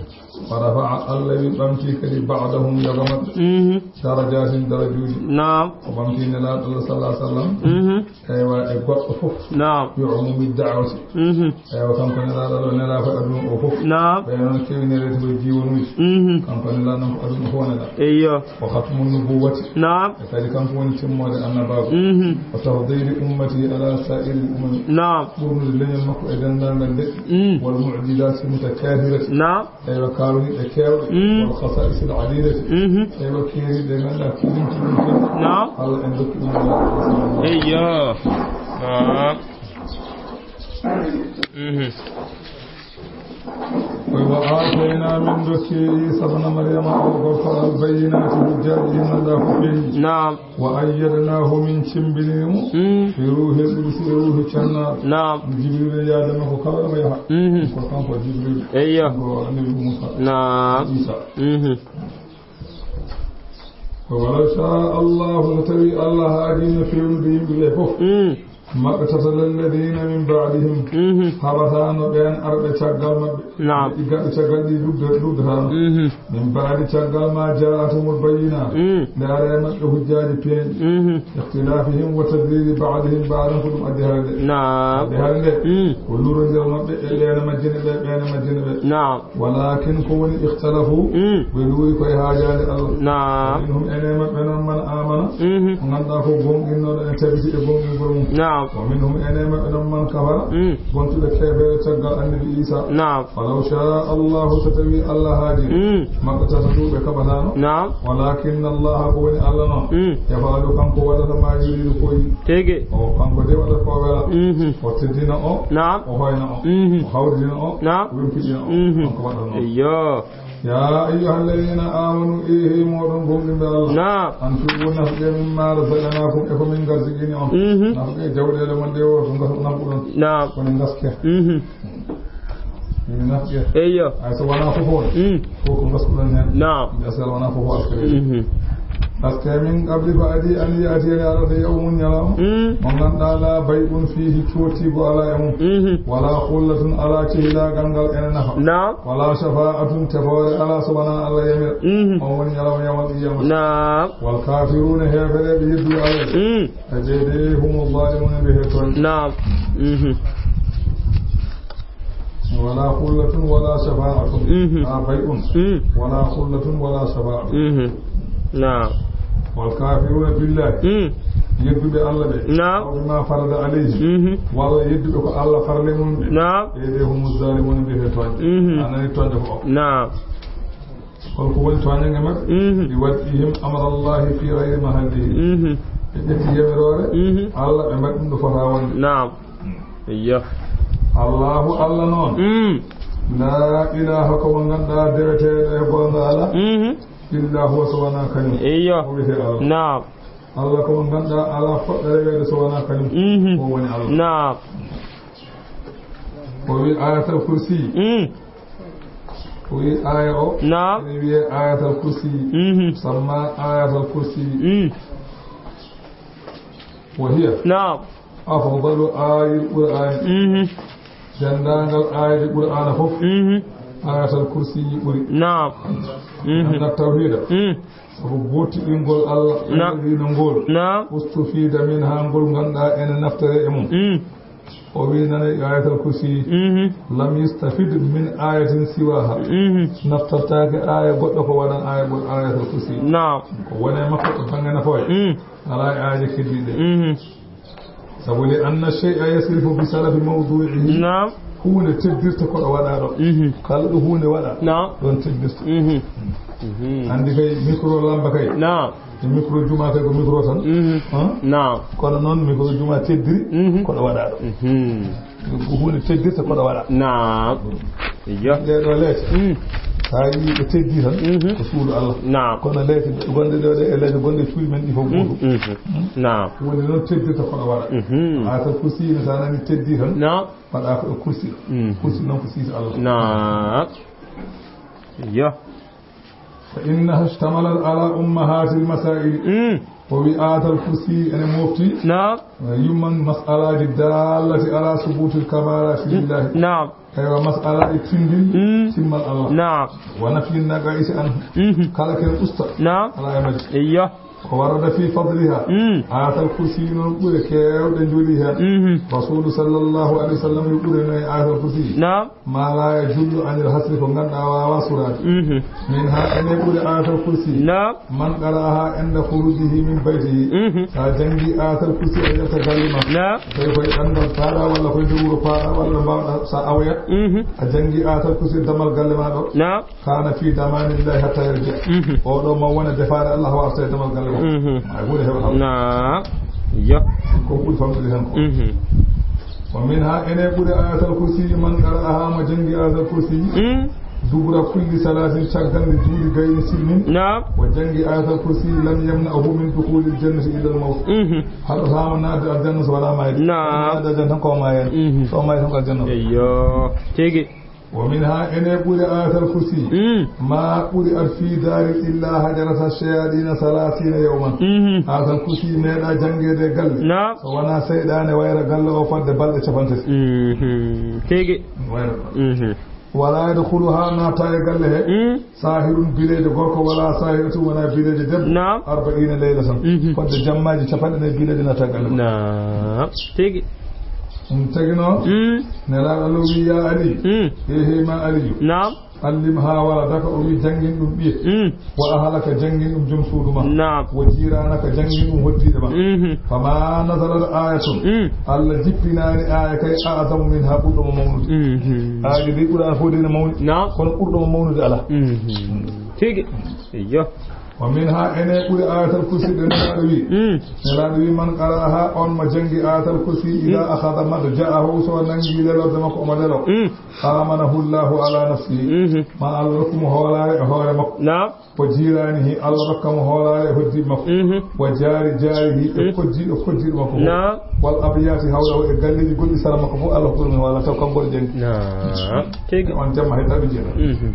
Wa rafa'a, Allah wi ɓamti kadi ba'dahum, yoga maɓɓe. Mhm. Darajaatin, darajuuji. Naam. O ɓamti nelaaɗo Allah sallallahu alaihi wasallam. Mhm. Eywa, e Goɗɗo fof. Naam. Yo umumi da'wati. Mhm. Eywa, kanko nelaaɗo ɗo nelaa ko aduna o fof. Naam. Ɓe noon kewi neleede ko jiwonuuji. Mhm. Kanko nelaa noon ko aduna fof nelaa. Eyyo. Wa khatmun nubuwwati. Naam. E kadi kanko woni timmoode annabaaku. Mhm. Wa tafdili ummati ala sa'iri umami. Naam. Ɓurnude leñol makko e denndaangal leƴƴi. Mm. Wal mu'jizati mutakathirati. Naam. Eywa, kawniiɗe keewɗe. Mm. Wal khasa'isil adidati. Mhm. Eywa, keeriiɗe ngannduɗaa kiɗimti ɗum ken. Naam. Allah en dokki ɗum. Eyyo. Naam. Mhm. Wa aatayna min dokki Iisa bna Maryama o gorko al bayyinaati hujjaaji ɗi ngannduɗaa ko feeñi. Naam. Wa ayyadnaahu min cemmbinii mo. Mm. Bi ruuhil qudsi e ruuhu cennaaɗo. Naam. Jibril yaade makko kala ɗo mo yaha. Mhm. Ko kanko Jibril. Eyyo. Ko annabi Muusa. Naam. Iisa. Mhm. Walaw shaa Allahu, so tawii Allah haajino feewnude yimɓe ɓe fof. Mm. Maqtatala alladhina min ba'dihim. Mhm. Haɓataano ɓeen arɓe caggal maɓɓe. Naam. Ɓe iggaɓe caggal ɗi lugga-, luggataano. Mhm. Min ba'di caggal ma ja'athumul bayyinaat. Mm. Nde ari e maɓɓe hujjaaji peeñɗi. Mhm. Ikhtilafihim wa tadlili ba'dihim ba'dan ko ɗum addi hare nde. Naam. Addi hare nde. Mm. Ko luurondiral maɓɓe e ɓeene majjini ɓe, ɓeene majjini ɓe. Naam. Walakin ko woni ikhtalafu, Mm. ɓe luuri koye haajaade Allah. Naam. Minhum ene maɓɓe noon man amana, Mhm. mo ngannduɗaa ko gomɗinnooɗo ene tabiti e gomɗingol mum. Naam. Wa minhum ene maɓɓe noon man kafara, Mm. gontuɓe keefeere caggal annabi Iisa. Naam. Walaw shaa Allahu, so tawii Allah haajii, Mm. maqtatalu ɓe kaɓataano. Naam. Walakin Allah ko woni Allah noon. Mm. Yaf'alu kanko waɗata ma yuridu ko yiɗi. Tigi. O kanko de waɗata ko wela. Mhm. O teddina o. Naam. O hoyna o. Mhm. O hawridina o. Naam. O wimpiɗina o. Mhm. Kanko waɗata noon. Eyyo. Ya ayyuha alladhina amanu, ehe moɗon gomɗinɓe Allah. Naam. Anfiqu nafqe mimma razaqnakum e ko min garzigini on. Mhm. Nafqe jawɗele mon ɗe o ko ngas-, nafquɗon. Naam. Woni ngaske. Mhm. Min nafqe. Eyyo. Ay so wona fof on. Mm. Fof ko ngaskuɗon heen. Naam. Mbi asal wona fof alkhairi. Mhm. Parce que min qabli ko adi an ya'tiya, arata yawmun ñalawma. Mm. Mo ngannduɗaa la bay'un fihi, coottiigu alaa e mum. Mhm. Wala khullatun, alaa cehilaagal ngal ene nafa. Naam. Wala shafa'atun, tefoore alaa so wonaa Allah yamira. Mhm. On woni ñalawma yawmal qiyamah. Naam. Wal kafiruna, heefereeɓe yedduɓe Allah. Mm. E ɓe de humu zalimuna, ɓe he tooñ. Naam. Mhm. Wala khullatun wala shafa'atun. Mhm. La bay'un. Mm. Wala khullatun wala shafa'atun. Mhm. Naam. Wal kafiruna billahi. Mm. Yedduɓe Allah ɓe. Naam. Aw bima farada alayhim. Mhm. Walla yedduɓe ko Allah farle mum ɓe. Naam. Ɓe de humu zalimuna, ɓe he tooñ. Mhm. A nani tooñde ko o. Naam. Holko woni tooñannge maɓɓe? Mhm. Bi wad'ihim amra Allahi fi ghayri mahallihi. Mhm. Ɓe ƴetti yamiroore Mhm. Allah, ɓe mbaɗi ɗum ɗo fota wonde. Naam. Eyyo. Allahu Allah noon. Mm. La ilaha, ko mo ngannduɗaa deweteeɗo e goonga alaa. Mhm. Illa huwa, so wonaa kañum. Eyyo. O wiyetee Allah. Naam. Allah ko mo ngannduɗaa alaa foɗɗo reweede so wonaa kañum. Mhm. O woni Allah. Naam. O wi Ayatal Kursi. Mm. O wi aya o. Naam. Ene wiyee Ayatal Kursi. Mhm. Samma Ayatal Kursi. Mm. Wa hiya. Naam. Afdalu ayil Qur'an. Mhm. Denndaangal aayaaji Qur'aana fof, Mhm. Ayatal Kursi ɓuri. Naam. Mhm. Anna tawhiida. Mm. Sabu goottiɗingol Allah, Na- alladina ngol. Naam. Ustufiida min haa ngol ngannduɗaa ene naftore e mum. Mm. O wi nana e Ayatal Kursi. Mhm. Lam yustafid min ayatin siwaha. Mhm. Naftortaake aaya goɗɗo ko wonaa aaya ɓur Ayatal Kursi. Naam. Ko woni e makko ko bannge nafoore. Mm. Alaa e aaje keddiiɗe. Mhm. Sabu li anna shay'a yasrifu bi salafi mawdu'ihi. Naam. Huunde teddirta ko ɗo waɗaa ɗo. Mhm. Kala ɗo huunde waɗaa, Naam. ɗoon teddirta. Mhm. Mhm. Anndi kay micro lamba kay. Naam. E micro juma kay ko micro tan. Mhm. Han? Naam. Kono noon micro juma teddiri Mhm. ko ɗo waɗaa ɗo. Mhm. Ko huunde teddirta ko ɗo waɗaa. Naam. Iyo. Ɗee ɗoo leece. Mm. So a yii ɓe teddi tan, Mhm. ko suudu Allah. Naam. Kono leece gonɗe ɗoo ɗe e leece gonɗe e cuuɗi men ɗi fof gootum. Mhm. Naam. Huunde noon teddirta ko ɗo waɗaa. Mhm. Ayatal Kursi ne, so a nani teddi tan, Naam. waɗaa ko e kursi. Mhm. Kursi noon ko siisa Allah. Naam. Iyo. Fa innaha ishtamalat ala ummahatil masaili. Mm. O wi Ayatal Kursi ene mofti Naam. yumman mas'alaaji dallati ala subutil kamalati lillahi. Naam. Eywa, mas'alaaji tindin Mm. timmal Allah. Naam. Wa nafyin naqaisi anhu. Mhm. Kala ken usta. Naam. Ala e majji. Iyo. Ko warada fi fadliha. Mm. Ayatal kursi noon ɓure keewɗe njoli heen. Mhm. Rasulu sallallahu alayhi wa sallam yo ɓure no e ayatal kursi. Naam. Ma la yajullu anil hasri ko ngannduɗaa waawa suraade. Mhm. Min ha ene ɓure ayatal kursi. Naam. Man qara'aha inda khurujihi min baytihi. Mhm. Sa janngi ayatal kursi a yalta galle ma. Naam. Tawi koye ɗanngal paaɗa walla koye nder wuro paaɗa walla mbawɗa sa awoyat. Mhm. A janngi ayatal kursi damal galle ma ɗo. Naam. Kana fi damanillahi hatta yarji. Mhm. O ɗo ma wona defaare Allah warta e damal galle o. Mhm. Ay ɓuri heɓa haw. Naam. Yo. Ko ɓuri famɗude hen ko. Mhm. Wa min ha ene ɓuri ayatal kursi man qara'aha mo janngi ayatal kursi. Mm. Dubura kulli salatin caggal nde juuɗi gayni silmin. Naam. Wa janngi ayatal kursi lam yamna'ahu min dukhulil jannati illa al mawt. Mhm. Haɗo hama naade aljanna so wala mayde. Naam. Naade aljanna tan ko mayen. Mhm. So mayen tan ko aljanna. Eyyo. Tigi. Wa min ha ene ɓuri ayatal kursi. Mm. Ma ɓuri ad fi dari illa hajarata shayadina salasina yawman. Mhm. Ayatal kursi meeɗa janngeede e galle. Naam. So wona seyɗaane wayra galle o fadde balɗe capantati. Mhm. Tigi. Wayra. Mhm. Wala yadkhuluha naata e galle he. Mm. Sahirun bileejo gorko wala sahiratu wona bileejo debbo. Naam. Arba'ina laylatan. Mhm. Fodde jammaaji capanɗe nayi bileejo naata galle. Naam. Tigi. Ɗum tagi noon. Mm. Nelaaɗo Allah wi ya Ali. Mm. Ehe ma Aliyu. Naam. Allim ha waladaka o wi janngin ɗum ɓiye. Mm. Wa ahalaka janngin ɗum joom suudu ma. Naam. Wa jiranaka janngin ɗum hoddiiɓe ma. Mhm. Fama nazalat ayatun. Mm. Allah jippinaani aaya kay a'zamu min ha ɓurɗo mo mawnude. Mhm. Aaje de Qur'an fof de ne mawni. Naam. Kono ɓurɗo mo mawnude ala. Mhm. Tigi. Iyo. Wa min ha ene ɓuri ayatal kursi ɗe nelaaɗo wi. Mm. Nelaaɗo wi man qara'aha on mo jangi ayatal kursi ida akhadha madja'ahu so nangi lelorde makko omo lelo. Mm. Amanahu Allahu ala nafsihi. Mhm. Ma Allah rokku mo hoolaare e hoore makko. Naam. Wa jiranihi Allah rokka mo hoolaare e hoddiiɓe makko. Mhm. Wa jari jarihi e koddiiɗo koddiiɗo makko fof. Naam. Wal abyati hawla e galleeji gonɗi sara makko fof Allah rokku ɗum wala taw kanko o jangi. Naam. Tigi. On jamma hay tawi jeeɗa. Mhm.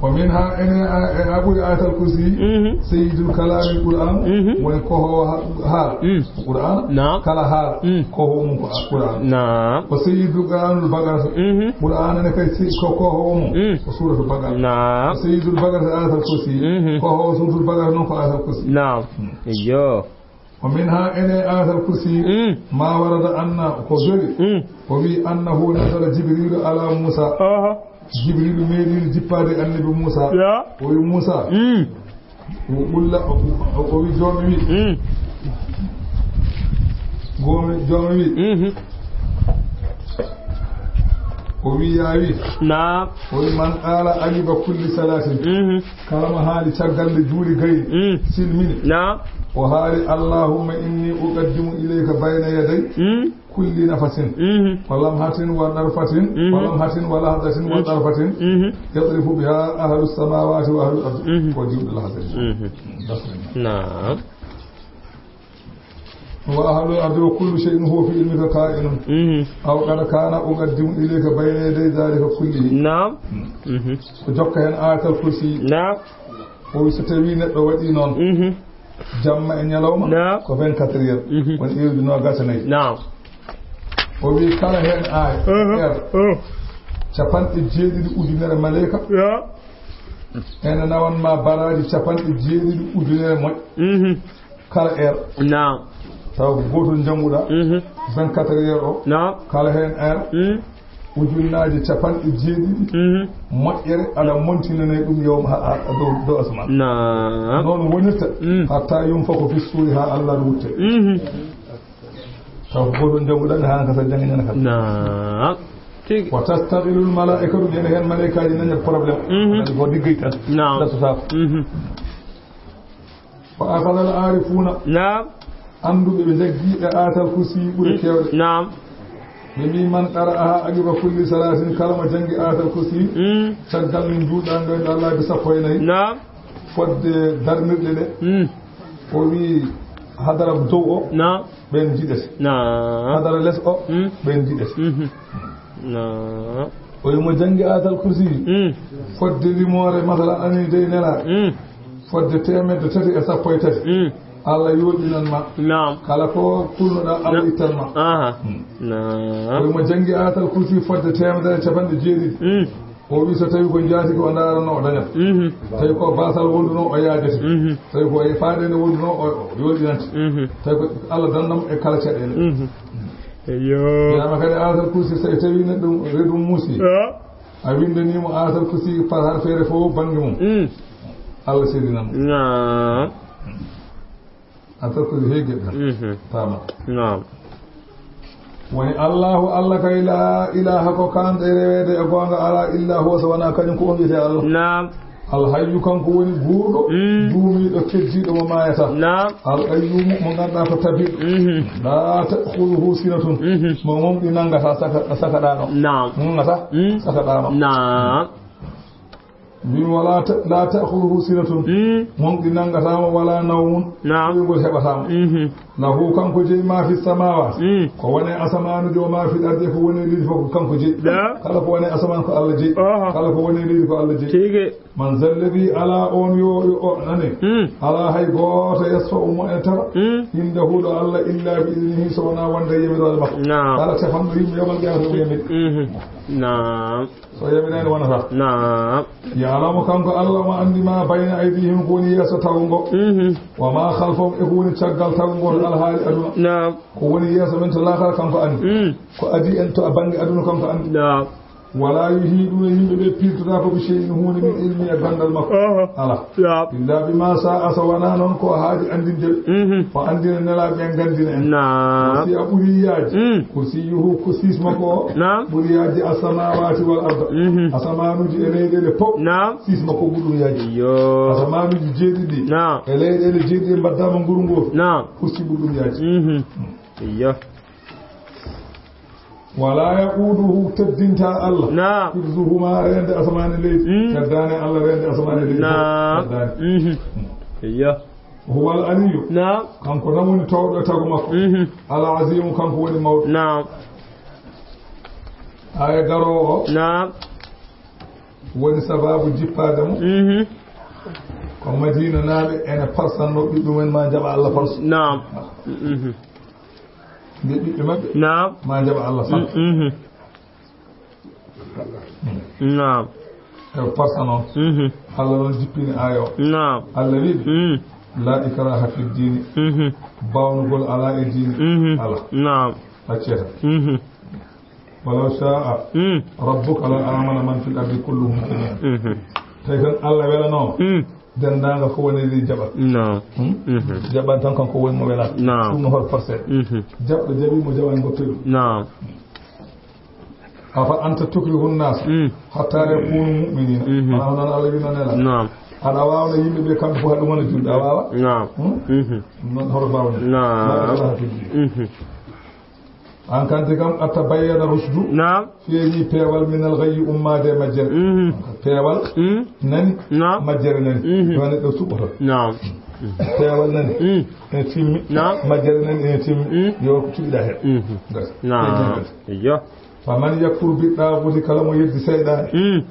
Wa min ha ene a ɓuri ayatal kursi. Mhm. Sayyidul kalami Qur'an. Mhm. Woni ko ho haala. Mm. Qur'an. Naam. Kala haala. Mm. Ko ho mum ko Qur'an. Naam. Ko sayyidul Qur'anul Baqara. Mhm. Qur'an ne kay si ko ko ho mum. Mm. Ko suratul Baqara. Naam. Ko sayyidul Baqara ayatal kursi. Mhm. Ko ho suratul Baqara non ko ayatal kursi. Naam. Mm. Iyo. Wa min ha ene ayatal kursi. Mm. Ma warada anna ko joli. Mm. O wi annahu nazala Jibrilu ala Musa. Aha. Jibrilu meeɗino jippaade annabi Musa. Ya. O wi Musa. Mm. O ɓulla, o, o, o wi joomi wi. Mm. Goomi, joomi wi. Mhm. O wi ya wi. Naam. O wi man qala aqiba kulli salatin. Mhm. Kala mo haali caggal nde juuli gayni. Mm. Silmini. Naam. O haali allahumma inni uqaddimu ilayka bayna yaday. Mm. Kulli nafasin. Mhm. Wa lamhatin wa darfatin. Mhm. Wa lamhatin wa lahzatin wa darfatin. Mhm. Yadrifu biha ahlu samawati wa ahlu ardi. Mhm. Ko juuɗe lahzatin. Mhm. Naam. Wa ahlu ardi wa kullu shay'in huwa fi ilmika ka'inun. Mhm. Aw qad kana uqaddimu ilayka bayna yaday dhalika kullihi. Naam. Mhm. Ko jokka hen ayatal kursi. Naam. O wi so tawi neɗɗo waɗi noon. Mhm. Jamma e ñalawma. Naam. Ko vingt-quatre heures. Mhm. Woni heure uji noogaas e nayi. Naam. O wi kala heen aaya. Mhm. Heure. Mhm. Capanɗe jeeɗiɗi ujunere maleyka. Ya. Ene nawan ma baraaji capanɗe jeeɗiɗi ujunere moƴƴ. Mhm. Kala heure. Naam. Taw ko gootol njannguɗaa. Mhm. Vingt-quatre heures o. Naam. Kala heen heure. Mhm. Ujunnaaje capanɗe jeeɗiɗi. Mhm. Moƴƴere aɗa montinane ɗum yowma ha, ha, dow, dow asman. Naam. Noon wonirta. Mm. Hatta yunfakha fi ssuuri ha Allah rutte. Mhm. Taw ko goɗɗo jannguɗaa ha kasa janngi ñande kala. Naam. Tigi. Wa tastaqilul malaa'ikatu, ene heen malaa'ikaaji nani problème. Mhm. Ko diggay tan. Naam. Dartotaako. Mhm. Wa akhadha al-arifuna. Naam. Annduɓe ɓe jaggi e ayatal kursi ɓuri keewɗe. Naam. Ɓe mbi man qara'aha aqiba kulli salatin, kala mo janngi ayatal kursi. Mm. Caggal min juuɗaande ɗo Allah bi sappo e nayi. Naam. Fodde darnirɗe ɗe. Mm. O wi hadara dow o. Naam. Ɓen jiɗete. Naam. Hadara les o. Mm. Ɓen jiɗete. Mhm. Naam. O wi mo janngi ayatal kursi. Mm. Fodde limoore masala ani dey nela. Mm. Fodde teemedde tati e sappo e tati. Mm. Allah yooɗinan ma. Naam. Kala ko kulnoɗaa, Allah ittan ma. Aha. Hmm. Naam. Ko mo janngi ayatal kursi fodde teemedere e capanɗe jeeɗiɗi. Hmm. O wi so tawi ko jaati ko o ndaarano o dañat. Mhm. Tawi ko baasal wonduno o yaajati. Mhm. Tawi ko e faaɗeende wonduno o o yooɗinat. Mhm. Tawi ko Allah dandam e kala caɗeele. Mhm. Eyyo. Wiyama kadi Ayatal Kursi, so tawi neɗɗo reedu muusi. Ah. A windani mo Ayatal Kursi par har feere fof bannge mum. Mm. Allah seedinan mo. Naam. Ayatal Kursi heege ɗan. Mhm. Tama. Naam. Woni Allahu Allah kay laa ilaaha ko kanɗe reweede e goonga alaa illa huwa so wonaa kañum ko on wiyetee Allah. Naam. Al hayyu kanko woni guurɗo, mm, duumiiɗo keddiiɗo mo maayata. Naam. Al qayyumu mo ngannduɗaa ko tabiiɗo. Mhm. Laa ta'khudhuhu sinatun. Mhm. Mo ngomɗi nanngataa saka, saka ɗaano. Naam. Nanngataa, mm, saka ɗaano. Naam. Min wala ta-, la ta'khudhuhu sinatun. Mm. Ngomɗi nanngataa mo wala nawmun. Naam. Ɗoygol heɓataa mo. Mhm. Lahu kanko jeyi ma fi samawati. Mm. Ko woni asamanuuji o ma fi ardi ko woni leydi fof ko kanko jeyi. Da. Kala ko woni asamaan ko Allah jeyi. Aha. Kala ko woni leydi ko Allah jeyi. Tigi. Man zalladhi ala on yo, yo o nane. Mm. Ala hay gooto yasfa'u mo en tara. Mm. Indahu ɗo Allah illa bi idnihi so wonaa wonde yamiroore makko. Naam. Kala tefanɗo yimɓe yoɓal ƴeewata o yamiri. Mhm. Naam. So yamiroore wonata. Naam. Ya'lamu kanko Allah mo anndi ma bayna aydihim ko woni yeeso tawngo. Mhm. Wa ma khalfahum e ko woni caggal tawngo to alhaali aduna. Naam. Ko woni yeeso men to laakara kanko anndi. Mm. Ko adii en to a bannge aduna kanko anndi. Naam. Wala yuhiduna yimɓe ɓe pirtata ko bi shay'in huunde min ilmi e ganndal makko. Aha. Ala. Naam. Illa bima sa'a so wonaa noon ko haaji anndinde ɓe. Mhm. O anndina nelaaɓe ɓe nganndina en. Naam. Wasi a ɓuri yaaji. Mm. Kursiyuhu ko siis makko o. Naam. Ɓuri yaaji as-samawati wal arda. Mhm. Asamaanuuji e leyɗeele fof. Naam. Siis makko ɓuri ɗum yaaji. Yo. Asamaanuuji jeeɗiɗi. Naam. E leyɗeele jeeɗiɗi mbaɗdaama nguru ngooru. Naam. Kursi ɓuri ɗum yaaji. Mhm. Yo. Wala yaquduhu teddinta Allah. Naam. Hifzuhuma reende asamaani leydi. Mm. Teddaani Allah reende asamaani leydi. Naam. Teddaani. Mhm. Yo. Huwal Aliyyu. Naam. Kanko tan woni toowɗo e tago makko. Mhm. Al Azimu kanko woni mawɗo. Naam. Aya garoowo o. Naam. Woni sababu jippaade mo. Mhm. Ko Madina naaɓe ene parsanno ɓiɓɓe mumen ma jaɓa Allah parsu. Naam. Mhm. Mbi ɓiɓɓe maɓɓe. Naam. Ma jaɓa Allah parsu. Mhm. Naam. E parsa noon. Mhm. Allah noon jippini aya o. Naam. Allah wiɗi. Mm. La ikraha fi dini. Mhm. Bawnugol ala e diine. Mhm. Ala. Naam. Acceta. Mhm. Walaw sha'a, mm, rabbuka la amana man fil ardi kulluhum jami'an. Mhm. Tawi tan Allah welanooma. Mm. Denndaangal ko woni leydi jaɓat. Naam. Hmm? Mhm. Jaɓan tan kanko woni mo welaata. Naam. Ɗum no hoto forcé. Mhm. Jaɓɗo jaɓi mo jaɓani gottoɗi. Naam. Afa anta tukrihu nnasa, mm, hatta yakunu mu'minina. Mhm. Wona hono Allah wino nela. Naam. Aɗa waawna yimɓe ɓe kamɓe fof haɗum wona julɓe, a waawa? Naam. Hmm? Mhm. Ɗum noon hoto mbaaw ni. Naam. La ikraha fi ddin. Mhm. An kanti kam, qad tabayyana rushdu. Naam. Feeñi peewal minal ghayyi ummaade e majjere. Mhm. Peewal, mm, nani, naam, majjere nani. Mhm. Ɗo neɗɗo suɓɓoto. Naam. Peewal nani. Mm. Ene timmi. Naam. Majjere nani ene timmi. Mm. Yo ko cuɓiɗa heen. Mhm. Ngas. Naam. Feeñi heen. Eyyo. Faman yakfur bi taaguuti, kala mo yeddi seyɗaane. Mm.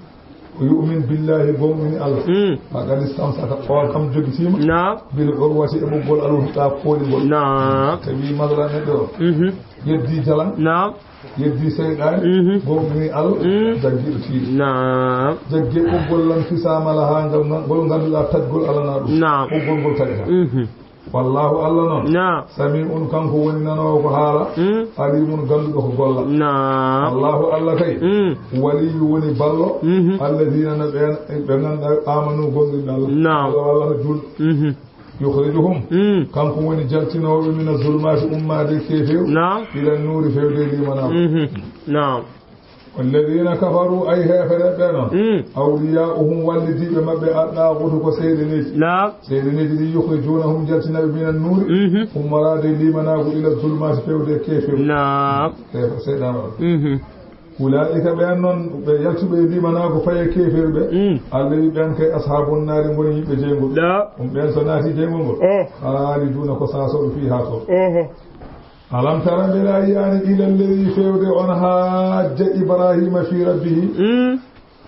O yu'min billahi, gomɗini Allah. Mm. Faqad istamsaka, o kam jogitiima. Naam. Bil urwati, e ɓoggol al wuthqa, koolingol. Naam. Tawi masala neɗɗo o. Mhm. Yeddi jalan. Naam. Yeddi seyɗaane. Mhm. Gomɗini Allah. Mm. Jaggi ɗo tiiɗi. Naam. Jaggi ɓoggol lan fisaama lahaa ngal, ngol ngannduɗaa taƴgol alanaa ɗum. Naam. Ɓoggol ngol taƴata. Mhm. Wallahu Allah noon. Naam. Sami'un kanko woni nanoowo ko haala. Mm. Alimun gannduɗo ko golla. Naam. Allahu Allah kay. Mm. Waliyyu woni ballo. Mhm. Alladina no ɓeen ɓe ngannduɗaa amanu gomɗinɓe Allah. Naam. Allah, Allah no jul. Mhm. Yukhrijuhum. Mm. Kanko woni jaltinooɓe mina zulmaati ummaade keefeeru. Naam. Ila nuuri fewde limanaagu. Mhm. Naam. Walladina kafaru, ay heefere ɓe noon. Mm. Awliya'uhum wallidiiɓe maɓɓe addaagutu ko seyɗeneeji. Naam. Seyɗeneeji ɗi yukhrijunahum jaltinaɓe mina nuuri. Mhm. Ummoraade limanaagu ila zulmaati fewde keefeeru. Naam. Keefe seyɗan on. Mhm. Ulaa'ika ɓeen noon, ɓe yaltuɓe e limanaagu faye keefeeru ɓe. Mm. Allah wi ɓeen kay ashaabun naari ngoni yimɓe jeyngol. La. Ɗum ɓeen so naati jeyngol ngol. Oh. Khaaliduuna ko saasooɓe fii haa toon. Oho. Alam tara mbela yiyaani ila lladi fewde on hajja Ibrahima fii rabbihi. Mm.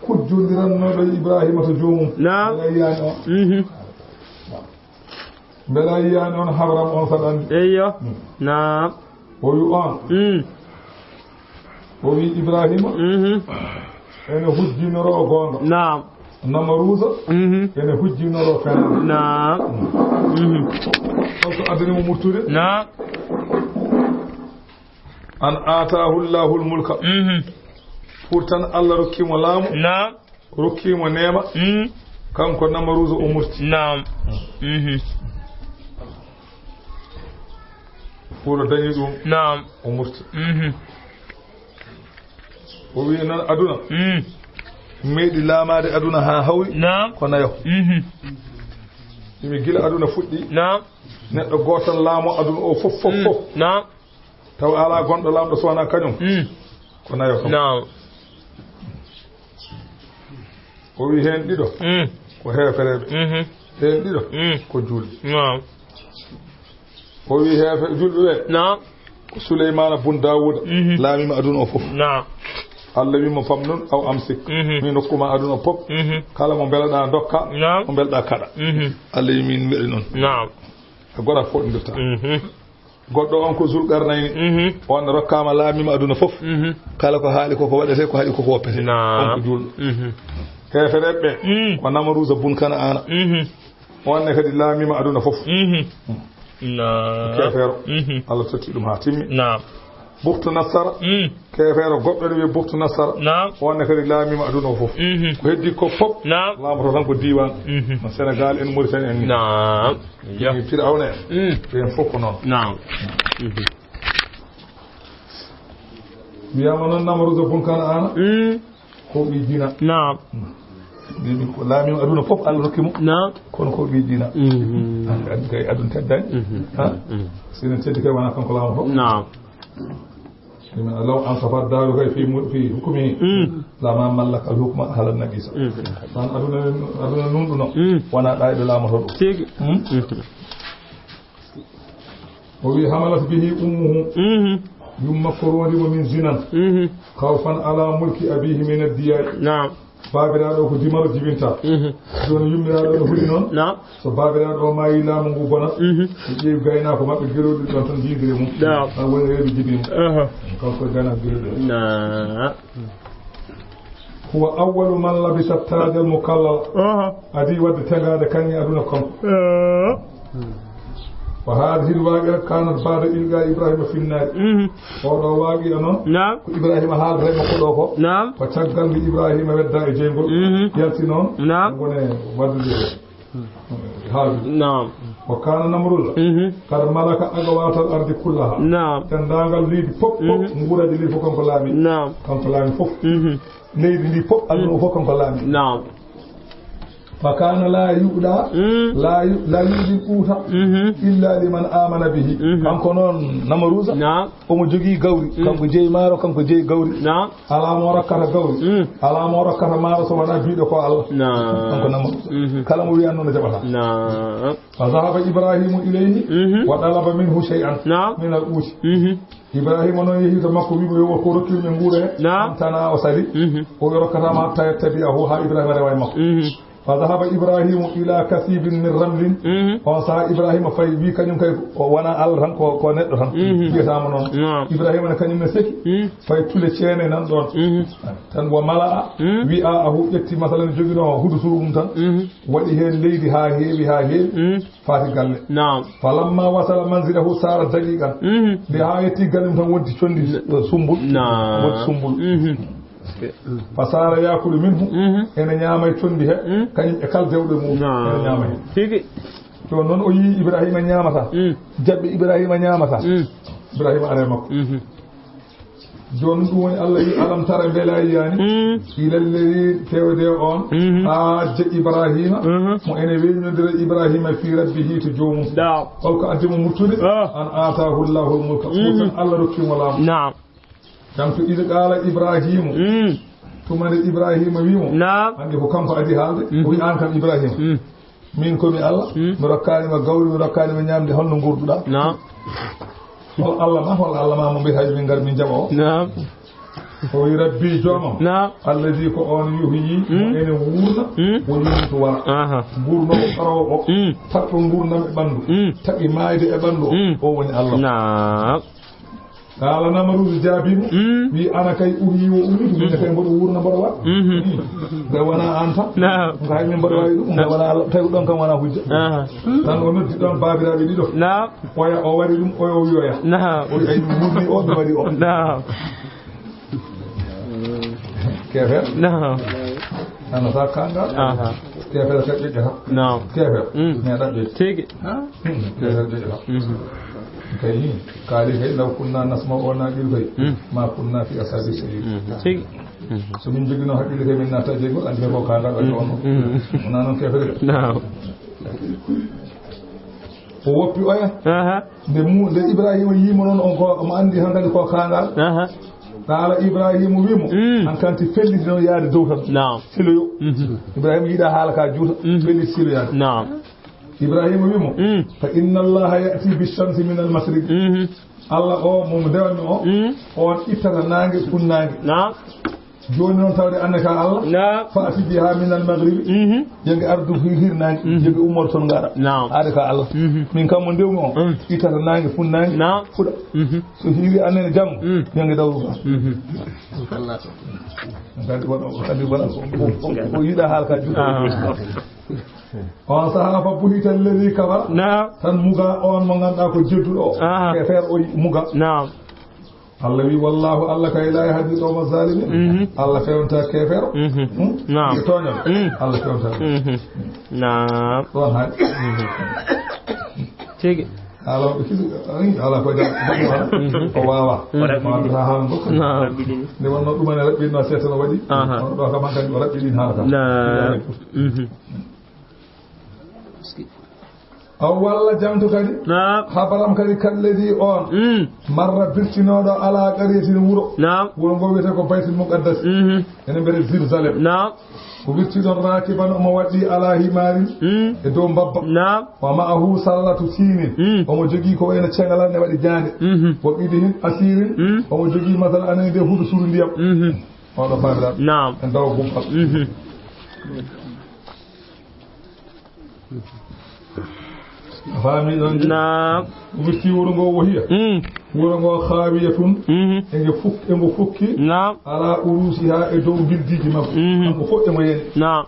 Kujjondirannooɗo Ibrahima to joomum. Naam. Mbela yiyaani on. Mhm. Mbela yiyaani on habram on saɗa anndi. Eyyo. Mm. Naam. O wi on. Mm. O wi Ibrahima. Mhm. Ene hujjinoro goonga. Naam. Namaruusa. Mhm. Ene hujjinoro fena. Naam. Mhm. Holko addani mo murtude? Naam. An aataahu Llaahu l-mulka. Mhm. Pour tan Allah rokki mo laamu. Naam. Rokki mo neema. Mhm. Kanko Namaruusa o murti. Naam. Mhm. Pour o dañi ɗum. Naam. O murti. Mhm. O wi noon aduna. Mm. Meeɗi laamaade aduna haa hawri. Naam. Ko nayo. Mhm. Imi gila aduna fuɗɗi. Naam. Neɗɗo gooto tan laamo aduna o fof, fof, mm, fof. Naam. Taw alaa gonɗo laamɗo so wonaa kañum. Mm. Ko nayo kam. Naam. O wi heen ɗiɗo. Mm. Ko heefereɓe. Mhm. Heen ɗiɗo. Mm. Ko julɓe. Naam. O wi heefe julɓe ɓe. Naam. Ko Suleymaana bun Daawuda. Mhm. Laamiima aduna o fof. Naam. Allah wi mo fam noon aw amsik. Mhm. Min hokkuma aduna o fof. Mhm. Kala mo mbelaɗa dokka. Naam. Mo mbelaɗa kaɗa. Mhm. Allah wi min mbeɗi noon. Naam. A gora fof ndirta. Mhm. Goɗɗo on ko Zulqarnayni. Mhm. On rokkaama laamiima aduna fof. Mhm. Kala ko haali ko ko waɗete, ko haali ko ko woppete. Naam. On ko julɗo. Mhm. Heefereɓe ɓe. Mm. Ko Namaruusa bun Kanaana. Mhm. On ne kadi laamiima aduna fof. Mhm. Naam. Keefeero. Mhm. Allah totti ɗum haa timmi. Naam. Buxtu Nassara. Mm. Keefeero goɗɗo ne wiye Buxtu Nassara. Naam. On ne kadi laamiima aduna o fof. Mhm. Ko heddi ko fof. Naam. Laamoto tan ko diiwaan. Mhm. No Senegaal en, Mauritanie en ni. Naam. Yo. Firawna en. Mm. Ɓen fof ko noon. Naam. Mhm. Wiyaama noon Namaruusa bun Kanaana. Mm. Ko ɓe dina. Naam. Mbiimi ko laamiima aduna fof Allah rokki mo. Naam. Kono ko ɓe dina. Mhm. An andi kay aduna teddani. Mhm. Ha? Mhm. Si enen teddi kay wonaa kanko laamoto. Naam. Mbiimi law ansafa daaru kay fi mu-, fi hukmihi. Mm. Lama mallaka al hukma ahlan naqisa. Mhm. Tan aduna, aduna nunɗuno. Mm. Wonaa ɗaayɓe laamoto ɗum. Tigi. Mm? Mhm. O wi hamalat bihi ummuhu. Mhm. Yumma ko rondi mo min zinan. Mhm. Khawfan ala mulki abihi min ad-diyar. Naam. Baabiraaɗo ko dimaro jibinta. Mhm. Jooni yummiraaɗo no huli noon. Naam. So baabiraaɗo o maayi laamu ngu bona. Mhm. Ɓe ƴeewi gaynaako maɓɓe gelooɗi ɗon tan jiidire mum. Naam. Tan woni reedu jibini mo. Aha. Kanko e gaynaako gelooɗi. Naam. Huwa awwalu man labisa taajal mukallala. Aha. Adii waɗde tegaade kaŋŋe aduna kon. Aha. Wa haadihi l-waaqi'a kaanat ba'da ilqaa Ibraahiima fi nnaari. Mhm. Oɗo waaqi'a noon. Naam. Ko Ibraahiima haalata e makko ɗo ko. Naam. Ko caggal nde Ibraahiima wedda e jeyngol. Mhm. Yalti noon. Naam. Ngone waɗde haalde. Naam. Wa kaana Namruuza. Mhm. Qad malaka aqwaatal ardi kullaha. Naam. Denndaangal leydi fof, fof, mhm, nguuraaji leydi fof kanko laami. Naam. Kanko laami fof. Mhm. Leydi ndi fof, aduna o fof kanko laami. Naam. Fa kaana laa yu'da, mm, laa yu-, laa yu'di quuta, mhm, illa liman amana bihi. Mhm. Kanko noon Namaruuza, naam, omo jogii gawri. Mm. Kanko jeyi maaro, kanko jeyi gawri. Naam. Alaa mo rokkata gawri. Mm. Alaa mo rokkata maaro so wonaa biiɗo ko Allah. Naam. Kanko Namaruuza. Mhm. Kala mo wiyan noon o jaɓata. Naam. Fa zahaba Ibraahiimu ilayhi, mhm, wa talaba minhu shay'an, naam, min al-quuti. Mhm. Ibraahiima noon yehi to makko, wi'i mo yo ko rokki mi nguure. Naam. Tana o sali. Mhm. O wi rokkata ma hatta yattabi'ahu, haa Ibraahiima rewa e makko. Mhm. Fa zahaba Ibraahiimu ila kasibin min ramlin. Mhm. On sahaa Ibraahiima fayi, wi kañum kay o wona Allah tan, ko, ko neɗɗo tan. Mhm. Wiyataama noon. Naam. Ibraahiima ne kañum ne seki. Mhm. Fayi tule ceene nan ɗoon. Mhm. Tan wa mala'a, mhm, wi'a ahu ƴetti masalan joginoo hudu surum tan. Mhm. Waɗi heen leydi haa heewi, haa heewi. Mhm. Faati galle. Naam. Falamma wasala manzilahu sara daqiqan. Mhm. Nde haa yetti galle mum tan wonti condi, eh, sumbul. Naam. Wonti sumbul. Mhm. Fa sara yakulu minhu. Mhm. Ene ñaama e condi he. Mhm. Kañum e kala dewɗo mum. Naam. Ene ñaama he. Tigi. Jooni noon o yii Ibraahiima ñaamata. Mm. Jaɓɓe Ibraahiima ñaamata. Mm. Ibraahiima ara e makko. Mhm. Jooni ɗum woni Allah wi, "Alam tara, mbela a yiyaani? Mm. Ila lladi," tewde on, mhm, hajja Ibraahiima, mhm, mo ene weññondira Ibraahiima fi rabbihi to joomum. Naam. Holko addi mo murtude? Ah. An aataahu Llaahu l-mulka. Mhm. Ko tan Allah rokki mo laamu. Naam. Kam to id qaala Ibraahiimu. Mm. Tuma nde Ibraahiima wi mo. Naam. Hannde ko kanko addi haalde. Mhm. O wi, "Aan kam Ibraahiima." Mm. Min ko mi Allah, mm, mi rokkaani ma gawri, mi rokkaani ma ñaamde, holno nguurduɗaa? Naam. Hol Allah ma, hol Allah ma mo mbiyata min ngar min jaɓa o? Naam. O wi, "Rabbi joomam." Naam. Alladi ko on yuhyi, mm, mo ene wuurna, mm, wo yumiitu wara. Aha. Nguurno o, ɓaroowo o, mm, taɓɓo nguurndam e ɓanndu, mm, taɓi maayde e ɓanndu o, mm, o woni Allah. Naam. Kala Namaruudu jaabii mo, Mm. wi, "Ana kay uhyi wa umiitu, min kay mboɗo wuurna, mboɗo waɗa." Mhm. Nde wona an tan. Naam. Ko hay min mboɗo wawi ɗum, nde wona Allah, tawi ɗon kam wona hujja. Aha. Tan o noddi ɗon baabiraaɓe ɗiɗo. Naam. Oya o waɗi ɗum, oya o wi oya. Naam. O wi, "Ay, mi wuurni o, mi waɗi o." Naam. Keefeero? Naam. Ana sa kanga? Aha. Keefeero kadi ƴoƴƴata. Naam. Keefeero? Mm. Meeɗa ƴoƴƴa. Tigi. Ha? Mm. Keefeero ƴoƴƴata. Mhm. Kay ni, kaali kay, "Law kunna nasma'u aw naqilu kay, Mm. ma kunna fi ashabi sa'ir." Mhm. Tigi. Mhm. So min jogino haqqille kay, min natta jeego, andi ko kanga ɗo on. Mhm. Wona noon keefeero. Naam. O woppi oya. Aha. Nde mu-, nde Ibrahima yimo noon, on ko mo andi hankadi ko kangal. Aha. Kala Ibrahima wimo, Mm. hankadi felliti noon yaade dow tan. Naam. Siloyo. Mhm. Ibrahima yiɗa haala ka juuta, Mhm. felliti siloyaade. Naam. Ibrahima wimo, Mm. "Fa inna Allaha ya'ti bi shamsi min al mashriq." Mhm. Allah o mo ndewanmi o, Mm. on ittata nange, funnaange. Naam. Jooni noon tawde annde ka Allah, Naam. "Fa'ti biha min al maghribi." Mhm. Yo nge ardu hir-, hirnaange, Mhm. yo nge ummoro toon ngara. Naam. Aade ka Allah. Mhm. Min kam mo ndewmi o, Mm. ittata nange, funnaange, Naam. fuɗa. Mhm. So hiiri annene janngo, Mm. yo nge dawru ka. Mhm. Kadi wona, kadi wona ko, ko, ko, ko yiɗa haala ka juuta. Ah. On sahaa fa buhita alladhi kafara. Naam. Tan muga on mo ngannduɗaa ko jedduɗo o. Ah. Keefeero o muga. Naam. Allah wi, "Wallahu, Allah kay la yahdi qawma zalimin." Mhm. Allah fewnta keefeero. Mhm. Hmm? Naam. Ɓe tooñan. Mm. Allah fewnta. Mhm. Naam. Ɗon haali. Mhm. Tigi. Haala o ɓe kisi, ay, haala ko jam, Mhm. o wawa. Mhm. Wata haala ngo. Naam. Nde wonno ɗum ene raɓɓi no seeɗa no waɗi. Aha. Wonno ɗo kam hankadi o raɓɓi ɗin haala kam. Naam. Mhm. Aw walla jantu kadi. Naam. Habaram kadi kalladi on. Mm. Marra birtinoɗo ala qaryatin wuro. Naam. Wuro ngo wiyete ko Baytul Muqaddas. Mhm. Ene mbiyete Jérusalem. Naam. O wirti ɗon rakiban omo waɗɗi ala himarin Mm. e dow mbabba. Naam. Wa ma'ahu sallatu tinin. Mm. Omo jogii ko wayno cengalal ne waɗi jaande. Mhm. Wa qidhin asirin. Mm. Omo jogii masal anani de huɗo suru ndiyam. Mhm. Oɗo faamiraɗo. Naam. En dawa gubbal. Mhm. A faami ɗon de? Naam. Wirti wuro ngo wohiya. Mm. Wuro ngo khawiyatun. Mhm. E nge fuk-, e ngo fukki. Naam. Ala urusiha e dow bildiiji makko. Mhm. Kanko fof e mo yani. Naam.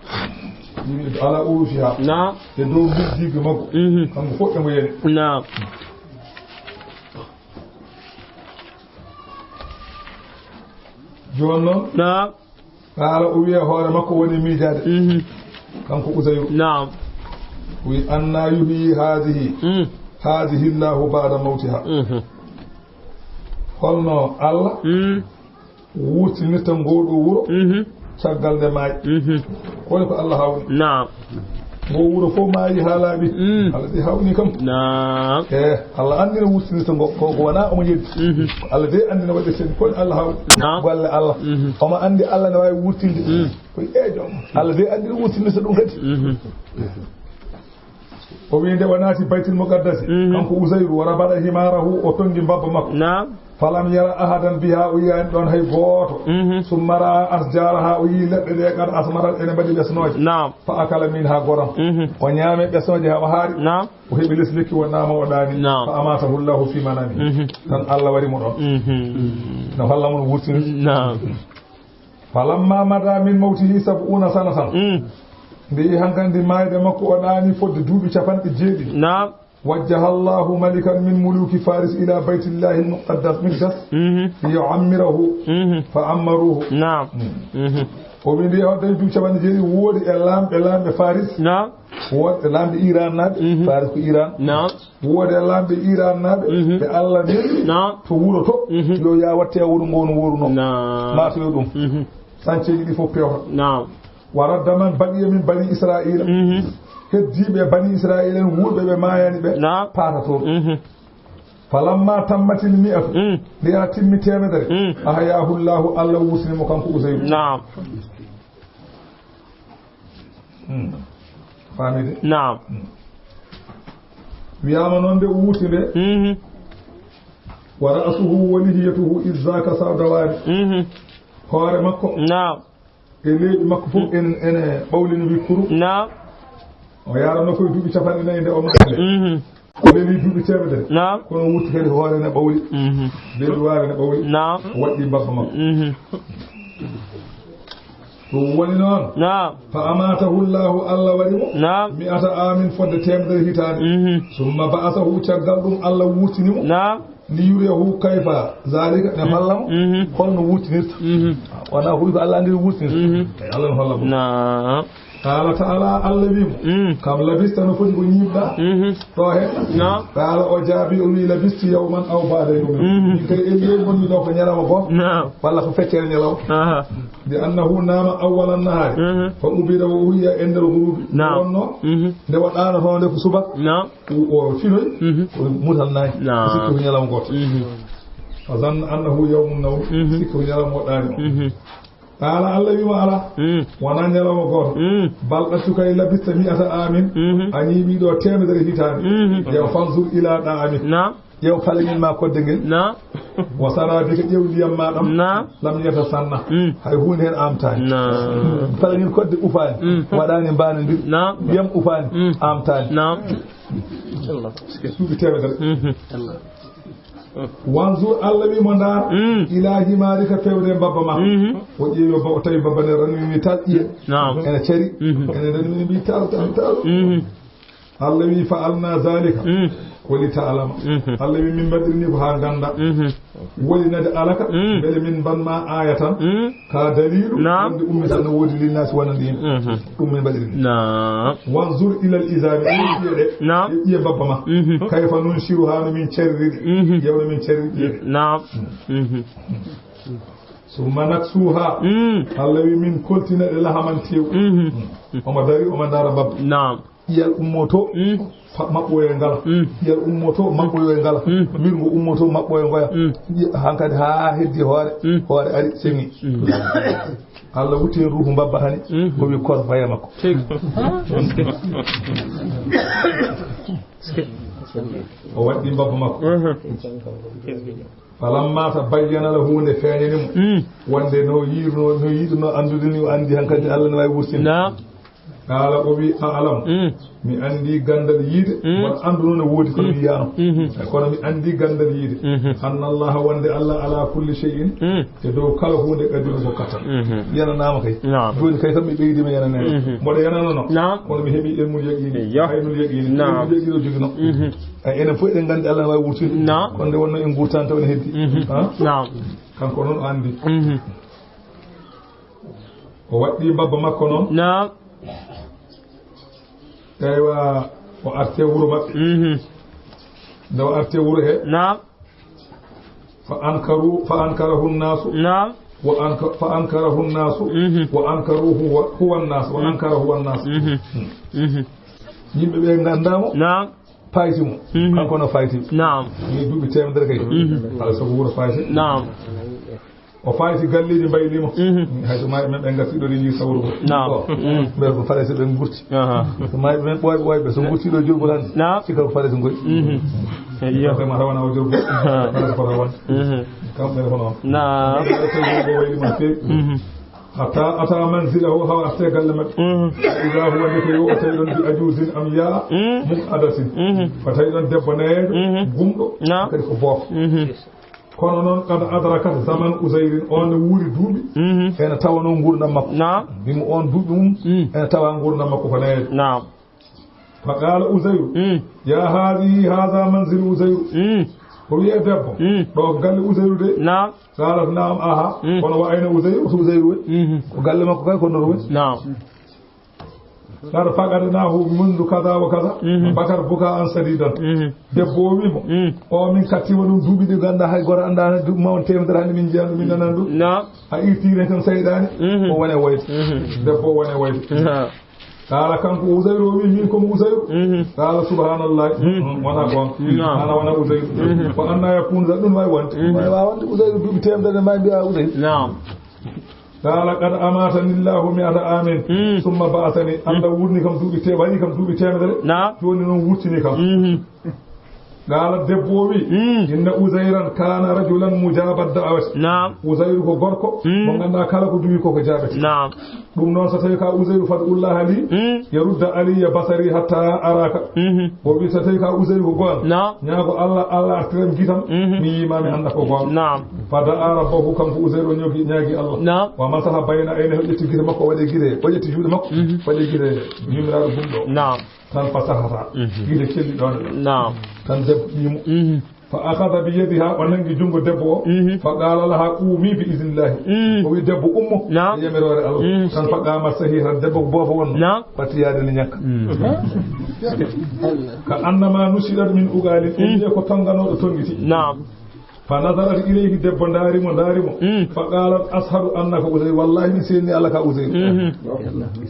Ala urusiha. Naam. E dow bildiiji makko. Mhm. Kanko fof e mo yani. Naam. Jooni noon. Naam. Qaala o wiya hoore makko woni miijaade. Mhm. Kanko Uzayru. Naam. O wi, "Anna yuhyi haadihi, Mm. haadihi Allahu ba'da mawtiha." Mhm. Holno Allah Mm. wurtinirta ngoo ɗoo wuro Mhm. caggal nde maayi? Mhm. Ko woni ko Allah hawni? Naam. Ngo wuro fof maayi haa laaɓi. Mm. Allah de hawni kam. Naam. Eh, Allah anndi no wurtinirta ngo, ko, ko wona omo yeddi. Mhm. Allah de anndi no waɗi seen, ko Allah haw. Naam. Golle Allah. Mhm. Omo anndi Allah no waawi wurtinde. Mm. Ko e joom. Allah de anndi no wurtinirta ɗum kadi. Mhm. O wi nde o naati Baytul Muqaddasi, Mhm. kanko Uzayru, wa rabada himarahu, o tongi mbabba makko. Naam. Falam yara ahadan biha, o yiyaani ɗon hay gooto. Mhm. Summa ra'a asjaraha, o yii leɗɗe ɗe qad asmarat, ene mbaɗi ɓesnooje. Naam. Fa akala minha goram. Mhm. O ñaami ɓesnooje haa o haari. Naam. O heɓi les lekki o naama o ɗaani. Naam. Fa amatahu Allahu fi manami. Mhm. Tan Allah wari mo ɗon. Mhm. No holla mo no wurtini. Naam. Falamma mada min mawtihi sab'una sanatan. Mm. Nde yi hankandi maayde makko o ɗaani fodde duuɓi capanɗe jeeɗiɗi. Naam. Wajjaha Allahu malikan min muluki Faris ila baytillahi al-muqaddas, muqaddas, Mhm. liyu'ammirahu, Mhm. fa ammaruhu. Naam. Mm. Mhm. O wi nde o dañi duuɓi capanɗe jeeɗiɗi, woodi e laamɓe, laamɓe Faris. Naam. Woodɓe laamɓe Iran naaɓe, Mhm. Faris ko Iran. Naam. Woodɓe laamɓe Iran naaɓe, Mhm. ɓe Allah neli Naam. to wuro to, Mhm. yo yaa watte wuro ngo no wuro no. Naam. Maatoyo ɗum. Mhm. Sanceeji ɗi fof pewta. Naam. Wa radda man baqiya min bani Israila. Mhm. Heddiiɓe bani Israila en wuurɓe ɓe maayani ɓe Naam. paata toon. Mhm. Falamma tammatil mi'atu, Mm. nde yaa timmi teemedere, Mm. ahayaahu Allahu, Allah wuurtini mo kanko Usayru. Naam. Hmm. Faamide? Naam. Hmm. Wiyaama noon nde o wuurti nde, Mhm. wa ra'suhu wa lihiyatuhu iz zaka sawdawaani. Mhm. Hoore makko Naam. e leeɓi makko fof en, ene ɓawlini wikkuru. Naam. O yaarano koye duuɓi capanɗe nayi nde o maayde. Mhm. O leli duuɓi teemedere. Naam. Kono wutti kadi ko hoore ne ɓawli. Mhm. Leli waare ne ɓawli. Naam. Waɗɗi mbabba makko. Mhm. Ɗum woni noon. Naam. Fa amatahu Allahu, Allah waɗi mo. Naam. Mi'ata amin, fodde teemedere hitaande. Mhm. Summa ba'asahu, caggal ɗum Allah wurtini mo. Naam. Li yuriyahu kayfa zalika, ne holla mo. Mhm. Holno wurtinirta. Mhm. Wona huɗi ko Allah anndi wurtinirta. Mhm. Kay Allah ne holla mo. Naam. Qala ta'ala, Allah wi mo. Mm. Kam labista, no foti ko ñiiɓɗa. Mhm. Ɗo he. Naam. Qala, o jaabi, o wi, labistu yawman aw ba'da yawmin. Mhm. Min kay elli woni ɗo ko ñalawma gooto. Naam. Walla ko feccere ñalawma. Aha. Bi annahu nama awwala nahari. Mhm. Fa ubida wa uhiya inda al-ghurubi. Naam. Wonno. Mhm. Nde waɗano toon nde ko subaka. Naam. O, o finoy. Mhm. Ko mutal nayi. Naam. Sikki ko ñalawma gooto. Mhm. Fa zanna annahu yawmun nawm. Mhm. Sikki ko ñalawma woɗɗani o. Mhm. Qala, Allah wi mo, ala. Mm. Wona ñalawma gooto. Mm. Bal ɗattu kay labista mi'ata amin. Mhm. A ñiiɓi ɗo teemedere hitaande. Mhm. Yo fanzur ila da'ami. Naam. Ƴeew paleŋel ma kodde ngel. Naam. Wa sarabika, ƴeew ndiyam ma ɗam. Naam. Lam yatasanna. Mm. Hay huunde heen amtaani. Naam. Paleŋel kodde ufaani. Mm. Waɗaani mbaanondir. Naam. Ndiyam ufaani. Mm. Amtaani. Naam. Duuɓi teemedere. Mhm. Wanzur, Allah wi mo, ndaar. Mm. Ila himarika, pewde mbabba ma. Mhm. O ƴeewi o ba-, o tawi mbabba ne ranwi tal ƴiye. Naam. Ene cari. Mhm. Ene ranwi mbi tal, tal, tal. Mhm. Allah wi, fa'alna zalika. Mm. Wali ta'lama. Mhm. Allah wi, min mbaɗiri ni ko haa ngannda. Mhm. Wali nade alaka. Mm. Mbele min mban ma ayatan. Mm. Ka dalilu. Naam. Wonde ummi tan no woodi linnaasi wonande yimɓe. Mhm. Ɗum min mbaɗiri ni. Naam. Wanzur ilal izami. Ƴiye ɗe. Naam. Ƴiye mbabba ma. Mhm. Kayfa nunshiruha, no min cerriri. Mhm. Ƴeew no min cerriri ƴiye ɗe. Naam. Mhm. Summa naksuha. Mm. Allah wi, min koltina ɗe lahaman tew. Mhm. Omo dari, omo ndaara mbabba. Naam. Ƴiyal ummoto, mm, fa-, maɓɓoye ngala. Mm. Ƴiyal ummoto, maɓɓoye ngala. Mm. Wirngo ummoto, maɓɓoye ngoya. Mm. Ƴi-, hankadi haa heddi hoore, mm, hoore ari, seŋi. Mm. Allah wutti heen ruuhu mbabba hani, mm, ko wi korfaya makko. Tigi. O waɗɗi mbabba makko. Mhm. Falamma tabayyana lahu, nde feeñani mo. Mm. Wonde no yiirno, no yiɗno anndude ni, o anndi hankadi Allah ne waawi wursinde. Naam. Qaala, o wi, a'lam. Mm. Mi anndi ganndal yiide, mm, won annduno ne woodi kono, mm, mi yiyaano. Mhm. E kono mi anndi ganndal yiide. Mhm. Anna Allah, wonde Allah ala kulli shay'in, mm, e dow kala huunde, qadirun, ko kattan. Mhm. Yananaama kay. Naam. Jooni kay kam mi ɓeydi ma yananaama. Mhm. Mboɗo yananono. Naam. Kono mi heɓi ilmul yaqiini. Eyyo. Aynul yaqiini. Naam. Ilmul yaqiini o jogino. Mhm. Ay, enen fof eɗen nganndi Allah ne waawi wurtinde. Naam. Kono nde wonno en ngurtan taw ene heddi. Mhm. Ha? Naam. Kanko noon o anndi. Mhm. O waɗɗi mbabba makko noon. Naam. Eywa, o arti e wuro maɓɓe. Mhm. Nde o arti e wuro he. Naam. Fa ankaru, fa ankarahu nnaasu. Naam. Wa anka-, fa ankarahu nnaasu. Mhm. Wa ankaruhu wa, huwa nnaas. Wa, mhm, ankara huwa nnaas. Mhm. Hmm. Mhm. Yimɓe ɓe nganndaa mo. Naam. Payti mo. Mhm. Kanko no payti. Naam. Ni duuɓi teemedere kay. Mhm. Alaa sago wuro payti. Naam. O fayti galleeji mbayliima. Mhm. Hay so maaɓe men ɓe ngarti ɗo, ɗe njii sawru ko. Naam. Ko. Mhm. Ɓe ko Farayse ɓe ngurti. Aha. So maaɓe men ɓooyɓe, ɓooyɓe, so ngurti ɗo jurgol hannde. Naam. Sikka ko Farayse ngoy. Mhm. Eyyo. Ko ma rawana o jurgol. Aha. Farayse ko rawan. Mhm. Kamɓe ko noon. Naam. Ɓe ko wayliima feewi. Mhm. Hatta ata manzilahu, hawa arte galle maɓɓe. Mhm. Iza huwa, ndeke yo o tawi ɗon bi ajuzin amya, mhm, muqadatin. Mhm. O tawi ɗon debbo nayeejo, mhm, gumɗo, naam, kadi ko boofo. Mhm. Kono noon, qad adrakat zaman Uzayrin, on ne wuuri duuɓi, mhm, ene tawa noon nguurndam makko. Naam. Mbimo on duuɓi mum, mm, ene tawa nguurndam makko ko nayeejo. Naam. Fa qaala Uzayru, mm, ya haadihi, haadha manzilu Uzayru. Mm. O wi'e debbo, mm, ɗo ko galle Uzayru de. Naam. Qaalat, naam, aha. Mm. Kono wa ayna Uzayru? So Uzayru woni? Mhm. Ko galle makko kay, kono ɗo woni. Naam. Qad faqadnahu mundu kaza wa kaza. Mhm. Bakar bukaan sadidan. Mhm. Debbo o wi mo, mm, o min kattima ɗum duuɓi ɗi ngannda hay goto annda, duuɓi mawɗi teemedere hannde min njiyan ɗum, min nanan ɗum. Naam. A irtiire tan seyɗaani, mhm, o wone woyde. Mhm. Debbo o wone woyde. Naam. Qaala, kanko Uzayru o wi, min ko mo Uzayru. Mhm. Qaala, subhanallah. Mhm. Wona goonga. Naam. Ana wona Uzayru. Mhm. Ko anna yakunu za, ɗum wawi wonde. Mhm. Wawi wonde Uzayru duuɓi teemedere ma mbiya Uzayru. Naam. Qaala, qad amatani Allahu mi'ata amin, mm, summa ba'athani. Allah wurni kam duuɓi te-, waɗi kam duuɓi teemedere. Naam. Jooni noon wurtini kam. Mhm. Qaala, debbo o wi, Mm. inna Uzayran kaana rajulan mujaaba da'awati. Naam. Uzayru ko gorko, Mm. mo ngannduɗaa kala ko duwi ko, ko jaabete. Naam. Ɗum noon, so tawi ka Uzayru, fad'ullaha li, Mm. yarudda alayya basari hatta araka. Mhm. O wi, so tawi ka Uzayru ko goonga, Naam. ñaago Allah, Allah artiram gitam, Mhm. mi yiima, mi annda ko goonga. Naam. Fa da'a rabbahu, kanko Uzayru o ñoogi, ñaagi Allah. Naam. Wa masaha bayna aynayhi, o ƴetti gite makko, o waɗi gite, o ƴetti juuɗe makko, Mhm. waɗi gite yumiraaɗo gumɗo. Naam. Tan fasahata. Mhm. Gite celli ɗon. Naam. Tan debbo ƴiimo. Mhm. Fa akhadha bi yadiha, o nangi junngo debbo o. Mhm. Fa qala laha, "Qumi bi idhnillahi." Mhm. O wi debbo, "Ummo." Naam. E yamiroore Allah. Mhm. Tan fa qamat sahihan, debbo ko boofo wonno. Naam. Fati yaade ne ñakka. Mhm. Ka annama nusirat min ugalin, Mhm. en wiye ko tonganooɗo tongiti. Naam. Fa nazarat ilayhi, debbo ndaari mo, ndaari mo. Mm. Fa qalat, "Ashhadu annaka Uzayr." Wallahi, mi seeni Allah ka Uzayr. Mhm.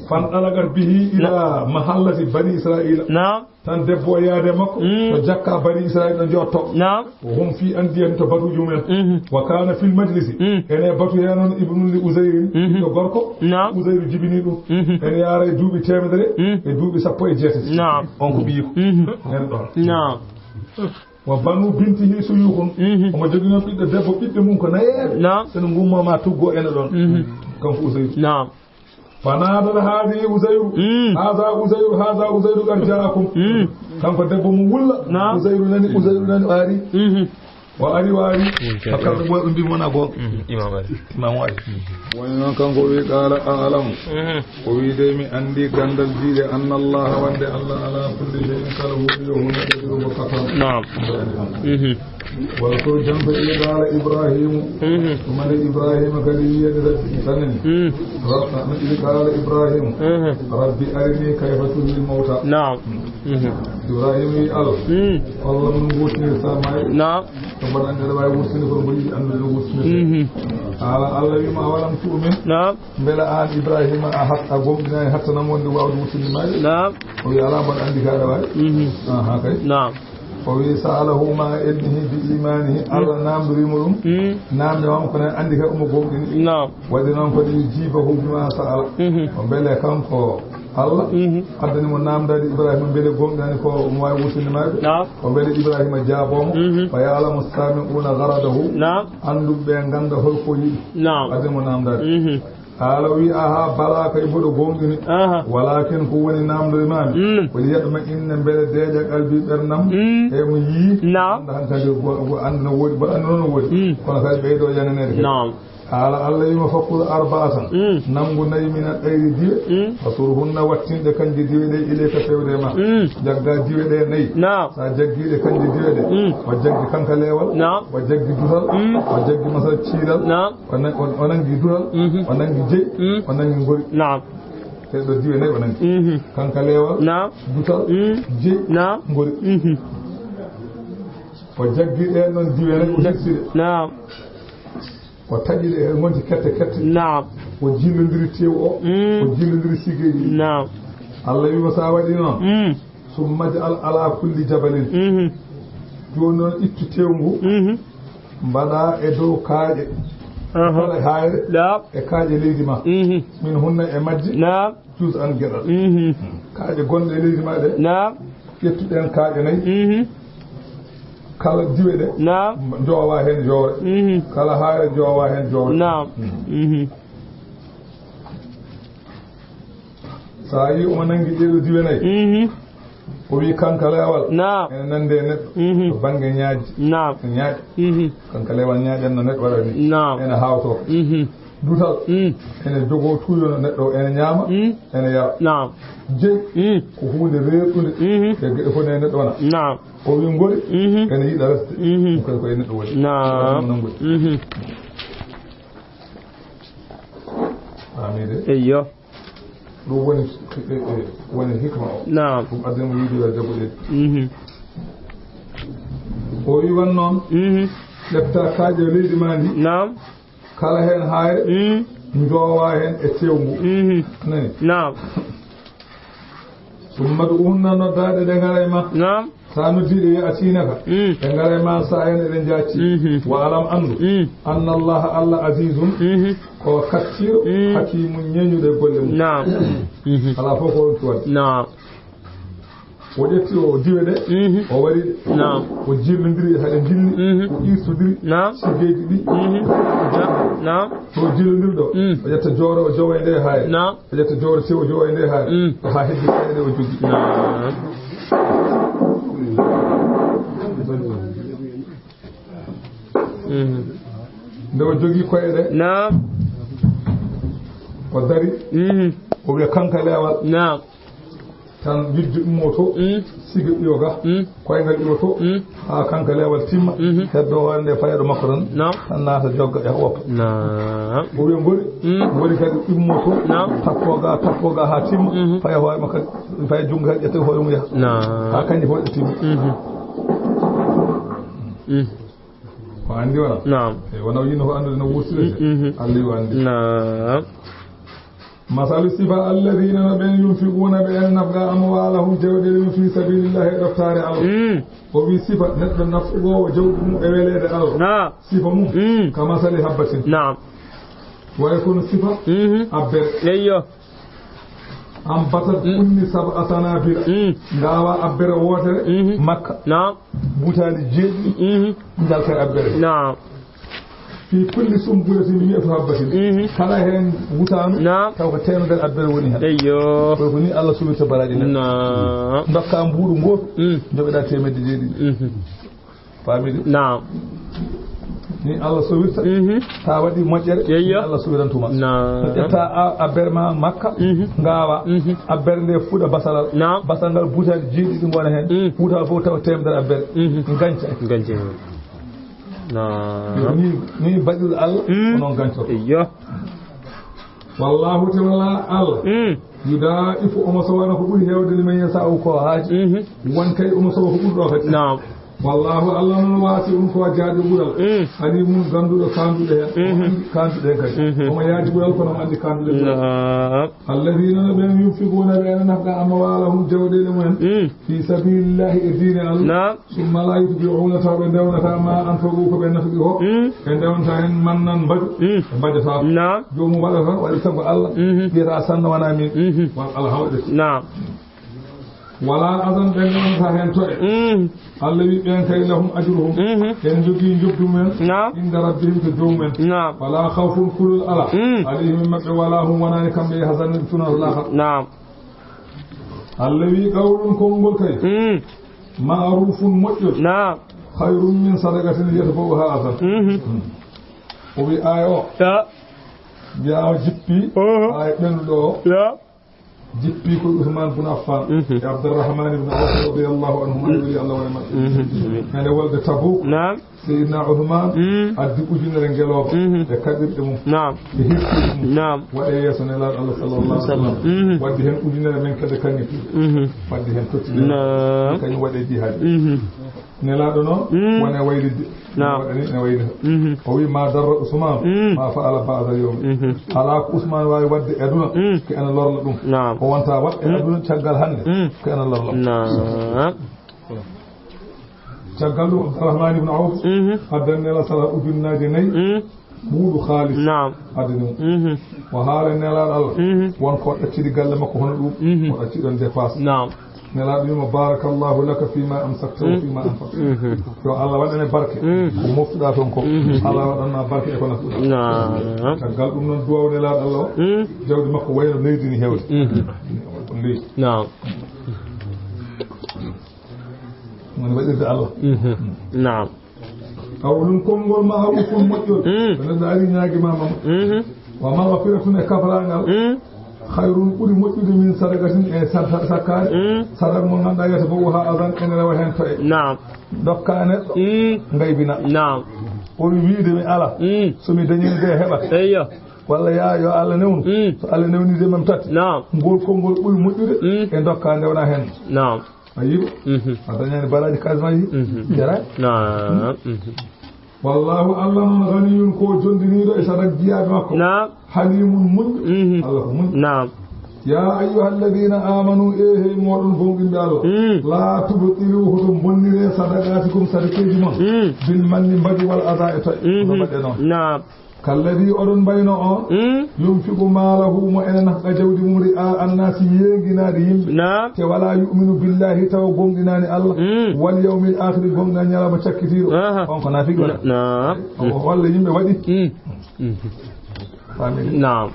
Fantalaqat bihi ila mahallati bani Israila. Naam. Tan debbo o yaade makko Mm. to jakka bani Israila ɗo jotto. Naam. Wa hum fi andiyati, to batuuji mumen. Mhm. Wa kana fil majlisi. Mm. Ene batu he noon ibnun li Uzayrin, Mhm. ɓiɗɗo gorko. Naam. Uzayru jibini ɗum. Mhm. Ene yaara e duuɓi teemedere Mm. e duuɓi sappo e jeetati. Naam. On ko ɓiyiiko. Mhm. En ɗon. Naam. Wa banu bintihi suyukhun. Mhm. Omo jogii noon ɓiɗɗo debbo, ɓiɓɓe mum ko nayeeɓe. Naam. Sen ngummo ma tuggo ene ɗon. Mhm. Kanko Uzayru. Naam. Fanada hadhihi Uzayru. Mm. Hadha Uzayru, hadha Uzayru qad ja'akum. Mm. Kanko debbo mum wulla. Naam. Uzayru nani, Uzayru nani, o ari. Mhm. O ari, o ari. Mm, Bakar ko ɓe mbi wona goonga. Mm, Imam Ali. Imam Ali. Woni noon kanko o wi, qala a'lamu. Mhm. O wi, dey mi anndi ganndal diine, anna Allah, wonde Allah ala kulli shay'in, kala huunde yo huunde ɗo ko katam. Naam. Mhm. Wala ko janto ila qala Ibrahimu. Mhm. Ɗum ene Ibrahima kadi wiyani Rabbi tanani. Mhm. Rabbi, ila qala Ibrahimu. Mhm. Rabbi arini kayfa tuhyil mawta. Naam. Mhm. Ibrahima wi Allah. Mhm. Allah mun wurtinirta maayɓe. Naam. Ko mbaɗa anndi aɗa waawi wurtinde kono mboɗo yiɗi anndude no wurtinirta. Mhm. Ala Allah wiima, "Awalam tu'min?" Naam. Mbela aan Ibrahima a hat-, a gomɗinaani hatta nam wonde waawde wurtinde maayɓe? Naam. O wi, "Alaa, mboɗo anndi ka aɗa waawi." Mhm. Aha, kay. Naam. O wi, "Sa'alahu ma'a ilmihi bi imanihi." Allah naamndori mo ɗum. Mm. Naamnde makko ko nani anndi kay omo gomɗini. Naam. Waɗi noon ko li yujibahu bima sa'ala. Mhm. O mbele kanko Allah Mhm. addani mo naamndaade Ibrahima mbele gomɗinani ko omo waawi wurtinde maayɓe. Naam. O mbele Ibrahima jaaboo mo. Mhm. Wa ya'lamu sami'una gharadahu. Naam. Annduɓe ɓe ngannda holko yiɗi. Naam. Addani mo naamndaade. Mhm. Haala o wi, "Aha, bala kay mboɗo gomɗini. Aha. Walakin ko woni naamndori maami. Mm. Ko li yatma'inna mbele deeƴa qalbi ɓernam. Mm. E mo yii. Naam. Annda hankadi go-, go-, annda no woodi, mboɗo annda noon no woodi. Mm. Kono kadi ɓeydo yananeede kadi." Naam. Haala Allah wiima, "Fakhudh arba'atan." Mm. Nanngu nayi mina tayri diwe. Mm. Fasurhunna, wattin ɗe kanje diwe ɗe ilayka fewde ma. Mm. Jagga diwe ɗe nayi. Naam. Sa jaggi ɗe kanje diwe ɗe. Mm. O jaggi kankalewal. Naam. O jaggi dutal. Mm. O jaggi masal ciilal. Naam. O nan-, o, o nangi dutal. Mhm. O nangi jeyi. Mm. O nangi ngori. Naam. Te ɗo diwe nayi o nangi. Mhm. Kankalewal. Naam. Dutal. Mm. Jeyi. Naam. Ngori. Mhm. O jaggi ɗe noon diwe nayi o hirsi ɗe. Naam. O taƴi ɗe e ngonti kette kette. Naam. O jillondiri tew o. Mm. O jillondiri sigeeji. Naam. Allah wiima, "Sa waɗi noon, Mm. summa ij'al ala kulli jabalin." Mhm. Jooni noon ittu tew ngu. Mhm. Mbaɗa e dow kaaƴe. Aha. Kala hayre Naam. e kaaƴe leydi ma. Mhm. Min hunna e majje. Naam. Juz an geɗal. Mhm. Kaaƴe gonɗe e leydi ma ɗe. Naam. Ƴettuɗen kaaƴe nayi. Mhm. Kala diwe ɗe. Naam. Njoowa heen jowre. Mhm. Kala haare njoowa heen jowre. Naam. Mhm. Mhm. So a yii omo nangi ɗee ɗoo diwe nayi. Mhm. O wi kankalewal. Naam. Ene nande e neɗɗo. Mhm. To bannge ñaajji. Naam. Ñaaƴ. Mhm. Kankalewal ñaaƴan no neɗɗo waɗa ni. Naam. Ene hawto. Mhm. Dutal. Mm. Ene jogoo tuuyo no neɗɗo, ene ñaama, Mm. ene yara. Naam. Jeyi Mm. ko huunde reerɗunde. Mhm. E geɗe fof ne neɗɗo wona. Naam. O wi ngori, Mhm. ene yiɗa resde. Mhm. Ko koye neɗɗo woni. Naam. Ɗum nanngol. Mhm. Faamii de? Eyyo. Ɗum woni, e, e, woni hikma o. Naam. Ɗum addi mo yiide yo debbo ɗe. Mhm. O wi wan noon, Mhm. ƴetta kaaƴe leydi ma ndi. Naam. Kala heen haayre, Mm. njoowa heen e tew ngu. Mhm. Nani? Naam. Summa ud'uhunna, noddaa ɗe, ɗe ngara e ma. Naam. So a noddii ɗe, ya'tiinaka. Mm. Ɗe ngara e ma, so a heen eɗe njaacci. Mhm. Wa alam, anndu. Mm. Anna Allaha, Allah, azizun, Mhm. ko kattiiɗo, Mm. hakiimun, ñeeñuɗo e golle mum. Naam. Mhm. Alaa fof ko ronki waɗde. Naam. O ƴetti o diwe ɗe, mhm, o wari ɗe. Naam. O jillondiri e haɗe jilli, mhm, o iirtodiri, naam, sigeeji ɗi. Mhm. Na-, naam. Ɗo jillondiri ɗo, mm, o ƴetta jooro, o jowa e nde haaya. Naam. O ƴetta jooro tew, o jowa e nde haaya. Mm. Ko haa heddi kayɗe o jogi. Naam. Mhm. Nde o jogii koyɗe ɗe, naam, o dari, mhm, o wiya, "Kanka leewal." Naam. Tan yidde ummoto, mm, siga iwo ga, mm, koyngal iwoto, mm, haa kanka leewal timma, mhm, heddo hoore nde fayeɗo makko tan, naam, tan naata jogga e woppa. Naam. O wiya, "Ngori." Mm. Ngori kadi ummoto, naam, tappo ga, tappo ga haa timma, mhm, faya hoore makko kadi, faya junngo kadi ƴetta hoore mum yaha. Naam. Haa kanƴe fof ɗe timma. Mhm. Mm. Ko anndi wona? Naam. E wona o yino ko anndude no wuurtirete. Mm, mhm. Allah yo anndi. Naam. Masalu sifa alladhina, no ɓen, yunfiquna, ɓe en nafqa amwalahum, jawɗeele mum, fi sabilillahi, e ɗoftaare Allah. Mm. O wi sifa neɗɗo nafqoowo jawdi mum e weleede Allah. Naam. Sifa mum, mm, ka masali habbatin. Naam. Way kono sifa, mhm, abbere. Eyyo. Ambatat, mm, kunni sab'a sanabila. Mm. Ngaawa abbere wootere, mhm, Makka. Naam. Butaali jeeɗiɗi, mhm, njalta e abbere. Naam. Fi kulli sumbulatin mi'atu habbatin. Mhm. Kala heen wutaandu, naam, taw ko teemedere abbere woni heen. Eyyo. Ko ko ni Allah suwirta baraaji neɗɗo. Naam. Ndokka mbuuɗu ngootu, mm, njoɓeɗaa teemedde jeeɗiɗi. Mhm. Faami de? Naam. Ni Allah sowirta, mhm, ta waɗi moƴƴere, eyyo, ni Allah sowirantuma. Naam. No ƴetta a, abbere ma Makka, mhm, ngaawa, mhm, abbere nde fuɗa basalal. Naam. Basal ngal butaali jeeɗiɗi ngona heen. Mm. Butaali fof tawa teemedere abbere. Mhm. Ganca. Ganca. Naam. Ni, ni baɗirɗo Allah, mm, ko noon gancorto. Eyyo. Wallahu, te wala Allah. Mm. Yudaa'ifu, omo sowana ko ɓuri heewde, liman yasa'u, ko haaji. Mhm. Won kay omo sowa ko ɓuri ɗo kadi. Naam. Wallahu, Allah noon, wasi'un, ko jaajowural. Mm. Alimun, ganduɗo kanduɗe heen. Mhm. Omo anndi kanduɗe heen kadi. Mhm. Omo yaadi ɓural, kono omo anndi kanduɗe ɓural. Naam. Alladhina, no ɓen, yunfiquna, ɓe ena nafqa, amwalahum, jawɗeele mumen. Mm. Fi sabilillahi, e diine Allah. Naam. Summa la yutbi'una, taw ɓe ndewnataa ma anfaqu, ko ɓe nafqi ko. Mm. Ɓe ndewnataa heen mannan mbaju. Mm. Ɓe mbajataa. Naam. Joomum waɗata, waɗi sabu Allah. Mhm. Wiyata sanna wona min. Mhm. Wan Allah waɗata. Naam. Wala azan, ɓe ndewnataa heen toɗe. Mm. Allah wi ɓeen kay lahum ajruhum. Mhm. En njogii njoɓdi mumen. Naam. Inda rabbihim, to joomum en. Naam. Wala khawfun, kulol alaa. Mm. Alayhim, maɓɓe, wala hum, wonaani kamɓe, yahzanun, ɓe tunata laakhara. Naam. Allah wi qawlun, konngol kay. Mm. Ma'rufun, moƴƴol. Naam. Khayrun min sadaqatin yatba'uha adhan. Mhm. O wi aaya o. Ya. Mbiya o jippi. Oho. Aaya ɓennuɗo o. Ya. Jippi ko Usman bun Affan. Mhm. E Abdurrahman ibn Awf radiyallahu anhum. Mhm. Ay weli Allah wona maɓɓe. Mhm. Hende wolde Tabuk. Naam. Seydina Usman, mm, addi ujunere ngelooba, mhm, e kaɓirɗe mum, naam, e hirsuuji mum. Naam. Waɗe yeeso Nelaaɗo Allah sallallahu alaihi wasallam. Mhm. Waddi heen ujunere men kadi kañum. Mhm. Waddi heen totti ɗen. Naam. Kañum waɗe jihaadi. Mhm. Nelaaɗo noon, mm, wone waylidde. Naam. Waɗani ne waylita. Mhm. O wi, "Ma darra Usman, mm, ma fa'ala ba'da yawm." Mhm. Alaa ko Usman waawi waɗde e aduna, mm, ko ena lorla ɗum. Naam. O wonta waɗ e, mm, aduna caggal hannde, mm, ko ena lorla. Naam. Caggal ɗum, Abdurrahman ibn Awf, mhm, addani Nelaaɗo sala ujunnaaje nayi, mhm, mbuuɗu haalis. Naam. Addani mo. Mhm. O haala Nelaaɗo Allah, mhm, won ko ɗacciri galle makko hono ɗum, mhm, o ɗacci ɗon dépasse. Naam. Nelaaɗo wiima, "Barakallahu laka fima amsakta wa, mhm, fima anfaqta." Mhm. Yo Allah waɗane barke, mhm, ko moftuɗaa toon ko. Mhm. Allah waɗanma barke e ko naftuɗaa. Naam. Caggal ɗum noon, duwaw Nelaaɗo Allah o, mhm, jawdi makko wayno leydi ni heewde. Mhm. Leydi. Naam. Woni waɗirde Allah. Mhm. Naam. Qawlun, konngol ma'rufun, moƴƴol. Mm. Ko neɗɗo ari ñaagi ma, mama. Mhm. Wa maghfiratun, e kafraangal. Mm. Khayrun, ɓuri moƴƴude, min sadaqatin, e sad-, sad-, sakkaare. Mm. Sadaka mo ngannduɗaa yatba'uha adhan, ene rewa heen toye. Naam. Dokka neɗɗo. Mm. Ngaybina. Naam. O wi wiide mi ala. Mm. So mi dañii nde heɓat. Eyyo. Walla ya, yo Allah newnu. Mm. So Allah newnii de mam tati. Naam. Ngol konngol ɓuri moƴƴude, mm, e dokka ndewna heen. Naam. A yiɗo? Mhm. A dañaani baraaji kaalis ma yi? Mhm. Jara? Naam. Mhm. Wallahu, Allah noon, ghaniyun, ko jonndiniiɗo e sadak jiyaaɓe makko. Naam. Halimun, muñɗo. Mhm. Allah ko muñɗo. Naam. Ya ayyuhalladhina amanu, e hey mooɗon gomɗinɓe Allah. Mm. La tubtilu, hoto bonnire sadaqatikum, sadakeeji mon. Mm. Bil manni, mbaju, wal adha, e toye. Mhm. Hoto mbaɗe noon. Naam. Kalladi oɗon mbayno on, Mm. yunfiqu maalahu mo ene nafqa jawdi mum ri'a annaasi yeenginaade yimɓe. Naam. Te wala yu'minu billahi tawa gomɗinaani Allah. Mm. Wal yawmil akhiri gomɗinaani ñalawma cakkitiiɗo. Aha. On ko naafiq wala? Na-, naam. O walla yimɓe waɗi. Mm. Mm. Famille. Naam.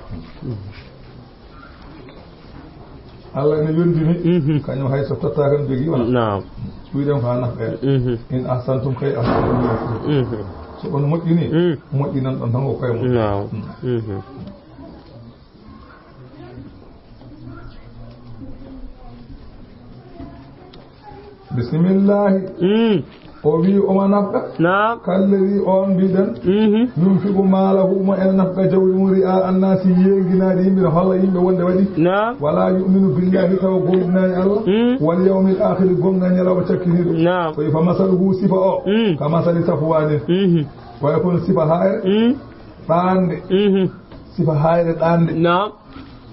Allah ene yondini, Mhm. kañum hay so tottaaka no jogii wala. Naam. Wiɗen ko haa nafqe. Mhm. In ahsantum kay ahsantum li anfusikum. Mhm. So on moƴƴini, Mm. moƴƴinan ɗon tan ko koye mon. Naam. Mm. Mhm. Bisimillahi. Mm. O wi omo nafqa. Naam. Kalladi on mbiɗen. Mhm. Yunfiqu maalahu mo ene nafqa jawdi mum ri'a annaasi yeenginaade yimɓe no holla yimɓe wonde waɗi. Naam. Wala yu'minu billahi tawa gomɗinaani Allah. Mm. Wal yawmil akhiri gomɗinaani ñalawma cakkitiiɗo. Naam. Ko fa masaluhu sifa o. Mm. Ka masali safwanin. Mhm. Waya kono sifa haayre. Mm. Ɗaande. Mhm. Sifa haayre ɗaande. Naam.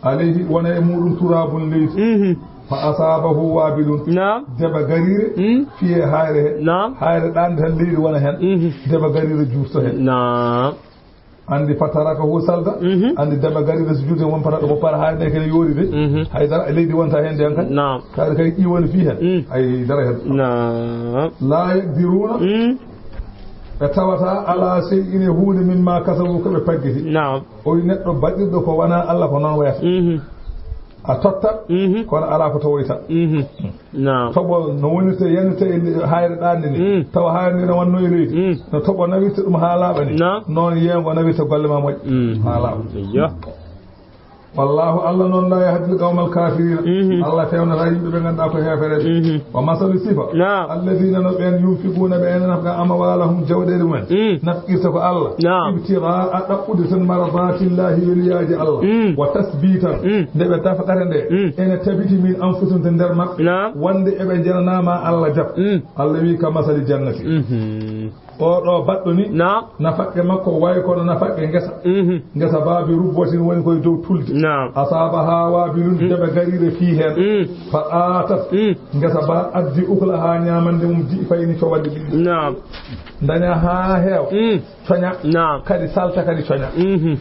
Alayhi wona e muɗum turabun leydi. Mhm. Fa asabahu wabilun. Naam. Deba garire Mm. fiye haayre he. Naam. Haayre ɗaande tan leydi wona hen. Mhm. Deba garire juusto hen. Naam. Andi fatarakahu salda. Mhm. Andi deba garire so juuti won pata ɗo ko para haayre nde kene yoori de. Mhm. Hay dara leydi wonta hen de an kan. Naam. Kaari kay ɗi woni fi hen. Mm. Hay dara hen. Naam. La yaqdiruna. Mm. Ɓe tawata ala shay'in e huunde mimma kasabu ko ɓe paggiti. Naam. O wi neɗɗo baɗirɗo ko wona Allah ko noon wayata. Mhm. A totta, Mhm. kono alaa ko tawoyta. Mhm. Naam. Toɓo no wonirta, yanirta e nde-, haayre ɗaande ni. Mm. Tawa haayre nde no wonno e leydi. Mm. No toɓo nawirta ɗum haa laaɓa ni. Naam. Noon yeengo nawirta golle ma moƴƴa. Mm. Haa laaɓa. Eyyo. Wallahu, Allah noon, la yahdi al-qawma al-kafirina. Mhm. Allah fewnata yimɓe ɓe ngannduɗaa ko heefereɓe. Mhm. Wa masalu sifa. Naam. Alladina no ɓen yunfiquna ɓe ene nafqa amwalahum jawɗeele mumen. Mm. Nafqirta ko Allah. Naam. Ibtigaa ɗaɓɓude tan mardatillahi weliyaaji Allah. Mm. Wa tasbitan. Mm. Nde ɓe dafaqata nde. Mm. Ene tabiti min anfusihim to nder maɓɓe. Naam. Wonde eɓe njananama Allah jab. Mm. Allah wi ka masali jannati. Mhm. Oɗo baɗɗo ni, Naam. nafaqqe makko wayi kono nafaqqe ngesa. Mhm. Ngesa baa bi rubwatin woni koye dow tulde. Naam. Asaabahaa waabilun, Mm. debe gariire fii heen. Mm. Fa aatat. Mm. Ngesa baa addi ukulahaa ñaamande mum di'fayni coɓalɗe ɗiɗi. Naam. Daña haa heewa. Mm. Coña. Naam. Kadi salta kadi coña. Mhm.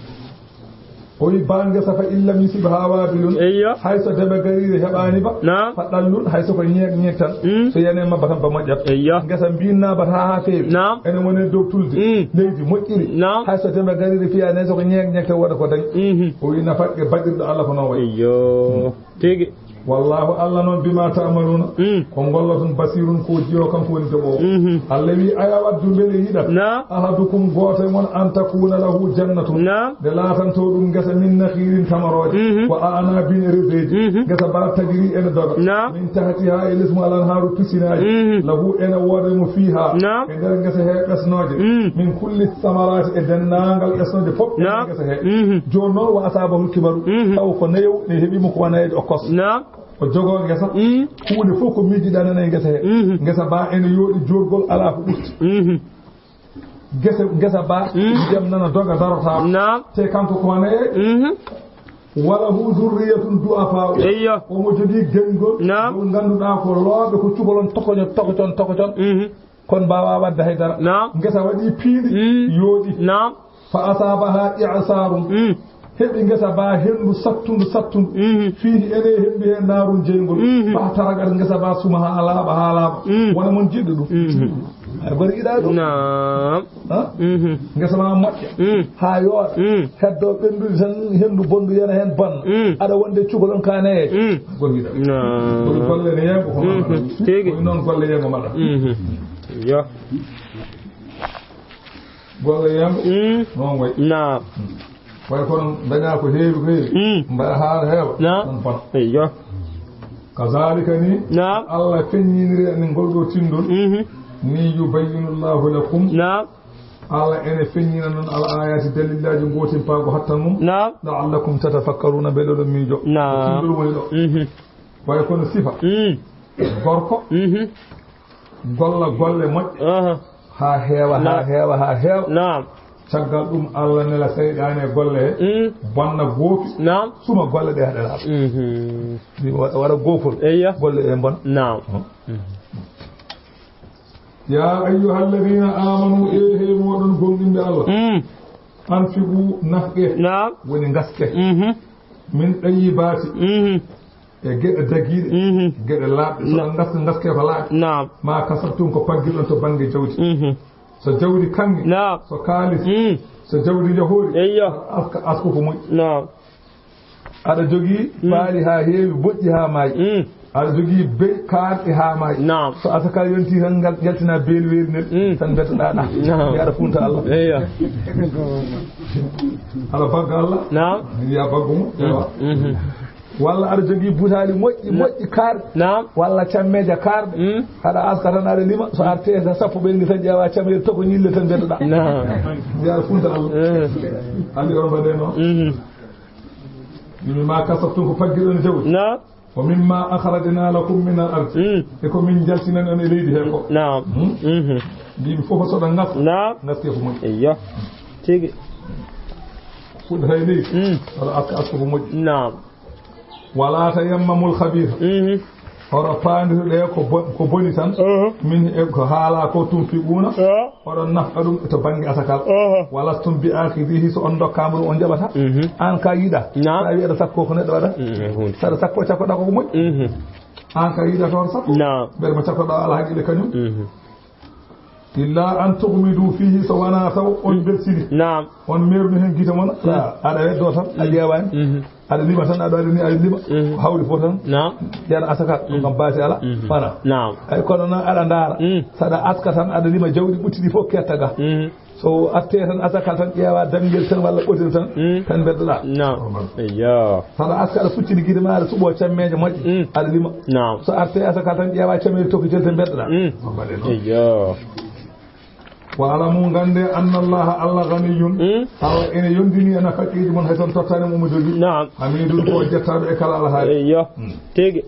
O wi baa ngesa fa in lam yusibhaa waabilun. Eyyo. Hay so debe gariire heɓaani ba. Naam. Fa ɗallun hay so ko ñeeg ñeeg tan. Mm. So yani e mabba tan ba moƴƴat. Eyyo. Ngesa mbiinnaaba haa haa feewi. Naam. Ene woni e dow tulde. Mm. Leydi moƴƴiri. Naam. Hay so debe gariire fiyaani hay so ko ñeeg ñeeg tan waɗa ko dañ. Mhm. O wi nafaqqe baɗirɗo Allah ko noon wayi. Eyyo. Tigi. Wallahu, Allah noon, bima ta'maluna, Mm. ko ngolloton, basirun, ko jiyo, kanko woni jaɓoowo. Mhm. Allah wi, aya waddu mbele yiɗat, Naam. ahadukum, gooto e mon, an takuna lahu jannatun, Naam. nde laatanto ɗum ngesa, min nakhirin, tamarooje, Mhm. wa a'nabin, e reseeji, Mhm. ngesa ba tajri ene doga, Naam. min tahtiha, e les mum al anharu, pisinaaji, Mhm. lahu ene wooda mo fiha, Naam. e nder ngesa he ɓesnooje, Mm. min kulli samarati, e denndaangal ɓesnooje fof, e Naam. ngesa he. Mhm. Jooni noon, wa asabahul kibaru, Mhm. taw ko nayo ne heɓi mo ko wanayde o kos. Naam. O jogoo ngesa, Mm. huunde fof ko miijiɗaa nana e ngesa he. Mhm. Ngesa ba ene yooɗi joorgol, alaa ko ɓurti. Mhm. Ngesa, ngesa ba, Mm. ndiyam nana doga darotaa. Naam. Te kanko ko wanayde. Mhm. Wala hu zurriyatun du'afa. Eyyo. Omo jogii gengol. Naam. Ngol ngannduɗaa ko looɓe ko cukalon tokojon, tokojon, tokojon. Mhm. Kon mbaawaa waɗde hay dara. Naam. Ngesa waɗi piindi, Mm. yooɗi. Naam. Fa asaabaha i'saarun. Mm. Heɓi ngesa ba henndu sattundu, sattundu. Mhm. Fiihi ene hembi heen naarun jeyngol. Mhm. Fa taraqat ngesa ba suma haa laaɓa, haa laaɓa. Mm. Wona mon jiɗɗo ɗum. Mhm. Ay, gori yiɗaa ɗum. Naam. Ha? Mhm. Ngesa ma moƴƴa. Mm. Haa yooɗa. Mm. Heddo ɓenndude tan henndu bonndu yana heen bonna. Mm. Aɗa wonde cukalon kaane e. Mm. Gori yiɗaa. Naam. Gori golle ne yeengo ko Mhm. maɗa. Tigi. Ko noon golle yeengo maɗa. Mhm. Yo. Golle yeengo. Mm. Noon wayi. Naam. Way kono dañaa ko heewi ko heewi. Mm. Mbaɗa haa heewa. Naam. Ɗum bon. Eyyo. Kazalika ni. Naam. Allah feññiniri en ngol ɗo tindol. Mhm. Ni yubayyinu Allahu lakum. Naam. Allah ene feññina noon al ayati dalillaaji gootimpaago hatta mum. Naam. La'allakum tatafakkaruna mbele oɗon miijo. Naam. Tindol woni ɗo. Mhm. Way kono sifa. Mm. Gorko. Mhm. Golla golle moƴƴe. Aha. Haa heewa, haa Naam. heewa, haa heewa. Naam. Caggal ɗum, Allah nela seyɗaane e golle he. Mm. Bonna goopi. Naam. Suma golle ɗe haɗa laaɓa. Mhm. Ɗi wa-, waɗa goofol. Eyya. Golle ɗe mbona. Naam. Hmm. Ya ayyuhalladhina amanu, e he moɗon gomɗinɓe Allah. Mm. Anfiqu, nafqe. Naam. Woni ngaske. Mhm. Min tayyibaati. Mhm. E geɗe dagiiɗe. Mhm. Geɗe laaɓɗe. So Na- ɗon ngaske, ngaske ko laaɓi. Naam. Ma kasabtum, ko paggiɗon to bannge jawdi. Mhm. So jawdi kaŋŋe. Naam. So kaalis. Mm. So jawdi njahoori. Eyyo. Aska, asko ko moƴƴi. Naam. Aɗa jogii Mm. baali haa heewi, boɗɗi haa maayi. Mm. Aɗa jogii bey kaarɗi haa maayi. Naam. So asaka yonti tan, ngal yaltina beeli weeri nen, Mm. tan mbettoɗaa ɗa. Naam. Mbiya aɗa funta Allah. Eyyo. Aɗa bagga Allah. Naam. Mbiya baggu mo. Mm. Ewa. Mhm. Walla aɗa jogii butaali moƴƴi, Mm. moƴƴi kaarɗi. Naam. Walla cammeeje kaarɗe. Mm. Aɗa aska tan aɗa lima. So artee tan sappo ɓenni tan ƴeewa cammeere toko ñille tan mbettoɗaa. Naam. Mbiya aɗa funta Allah. Eh. Anndi on mbaɗe noon. Mhm. Mimma kasabtum, ko paggiɗon jawdi. Naam. Wa mimma akhrajna lakum min al-ard. Mm. E ko min jaltinan on e leydi he ko. Naam. Hmm? Mhm. Mbiimi fof so ɗon ngas. Naam. Ngaske ko moƴƴi. Eyyo. Tigi. Fuɗɗata e leydi. Mm. Wala aska, aska ko moƴƴi. Naam. Wala tayammamul khabitha. Mhm. Hoto paanditoɗe ko bo-, ko boni tan. Mhm. Min e ko haala ko tunfiquna. Yo. Oɗon nafqa ɗum to bannge asakal. Oho. Walastum bi akhidhihi, so on ndokkaama ɗum, on njaɓata. Mhm. Aan ka yiɗa. Naam. Sa wi'i aɗa sakko ko neɗɗo waɗa. Mhm, huunde. Saɗa sakko cakkoɗaa ko moƴƴi. Mhm. Aan ka yiɗa toon sakko. Naam. Mbeɗa mo cakkoɗaa ala haqqille kañum. Mhm. Illa an tughmidu fihi, so wonaa taw on mbeltiri. Naam. On meerni heen gite mon. Mm. Aɗa weddoo tan, a ƴeewaani. Mhm. Aɗa lima tan, aɗa waɗi ni, aɗa lima. Mm. Ko hawri fof tan. Naam. Ƴeewa asaka, ɗum kam baasi ala. Mm. Fana. Naam. Ay, kono noon aɗa ndaara. Mm. Saɗa aska tan, aɗa lima jawɗi ɓuttiɗi fof ketta ga. Mm. So artee tan asaka tan, ƴeewa damngel tan walla ɓotel tan, Mm. tan mbeddoɗaa. Naam. Normal. Eyyo. Saɗa aska, aɗa fuccini gide ma, aɗa suɓoo cammeeje moƴƴe, Mm. aɗa lima. Naam. So artee asaka tan, ƴeewa cammeeje tokkitel tan mbeddoɗaa. Mm. Normal e noon. Eyyo. Wa alamu, nganndee, anna Allaha, Allah, ghaniyun, Mm. Allah ene yonndini en haqqeeji mon, hay so on tottaani mo omo jogii. Naam. Hamidun, ko o jettaaɗo e kala alhaali. Eyyo. Mm. Tigi.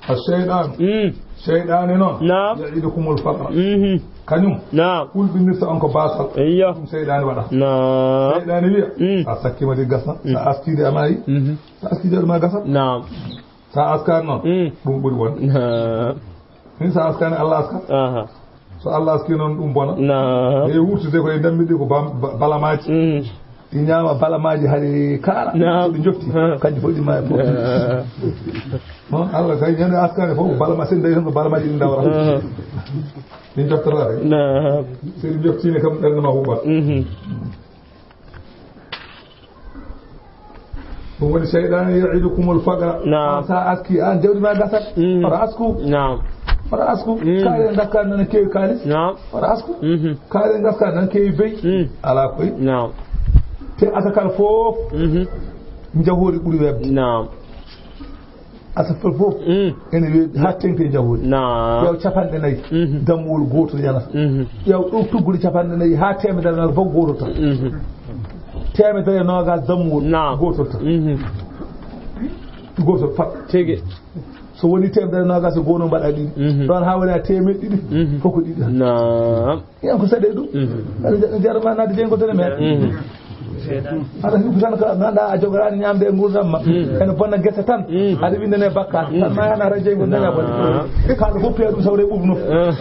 A seyɗaanu. Mm. Seyɗaane noon. Naam. Ya'idukumul faqra. Mhm. Kañum. Naam. Hulɓinirta on ko baasal. Eyyo. Ɗum seyɗaane waɗa. Naam. Seyɗaane wiya, Mm. a sakkiima de gasna. Mm. Sa askii de a maayi. Mhm. Sa askii de ma gasat. Naam. Sa askaani noon. Mm. Ɗum ɓuri wonde. Naam. Min sa askaani, Allah aska. Aha. So Allah askii noon, ɗum bona. Naam. E wurtude ko e dammiɗi ko bam-, ba-, balamaaji. Mm. Ɗi ñaama balamaaji hari kaara. Naam. So ɗi njofti, Ha. kanƴi fof ɗi maaya fof. Ha. Noon Allah kay ñande askaani fof, balama-, sen dañi tan ko balamaaji ɗi ndawra. Ha. Ɗi njoftata rek. Naam. So ɗi njoftiima kam, ɓernde ma huɓɓat. Mhm. Ɗum woni seyɗaane ya'idukumul faqra. Naam. An sa aski, an jawdi ma gasat. Mm. Wara asku. Naam. Wara asku. Mm. Kaari en gaska nana keewi kaalis. Naam. Wara asku. Mhm. Kaari en gaska nana keewi bey. Mm. Ala koy. Naam. Te asakal fof, Mhm. njahoori ɓuri weɓde. Naam. Asafal fof, Mm. ene weeɓi haa teŋti e njahoori. Naam. Ƴeew capanɗe nayi, Mhm. dammuwol gootol yanata. Mhm. Ƴeew ɗo tuggude capanɗe nayi haa teemedere nayi fof gootol tan. Mhm. Teemedere e noogaas dammuwol Naam. gootol tan. Mhm. Gootol pat. Tigi. So woni teemedere e noogaas e goonoo mbaɗa ɗiɗi. Mhm. Ɗoon haa woni a teemeɗɗe ɗiɗi, Mhm. fof ko ɗiɗi tan. Naam. Yen ko saɗe ɗum. Mhm. Aɗa ja-, jarama naade jeyngol tan e men. Mhm. Aɗa hikku tan ko nanda a jogoraani ñaamde e nguurndam ma. Mhm. Ene bonna gese tan. Mhm. Aɗa winndane bakkaat. Mhm. Tan ma yana aɗa jeyngol daña bonde. Ah. E kala fof piya ɗum sawre ɓuuɓ no. Ah.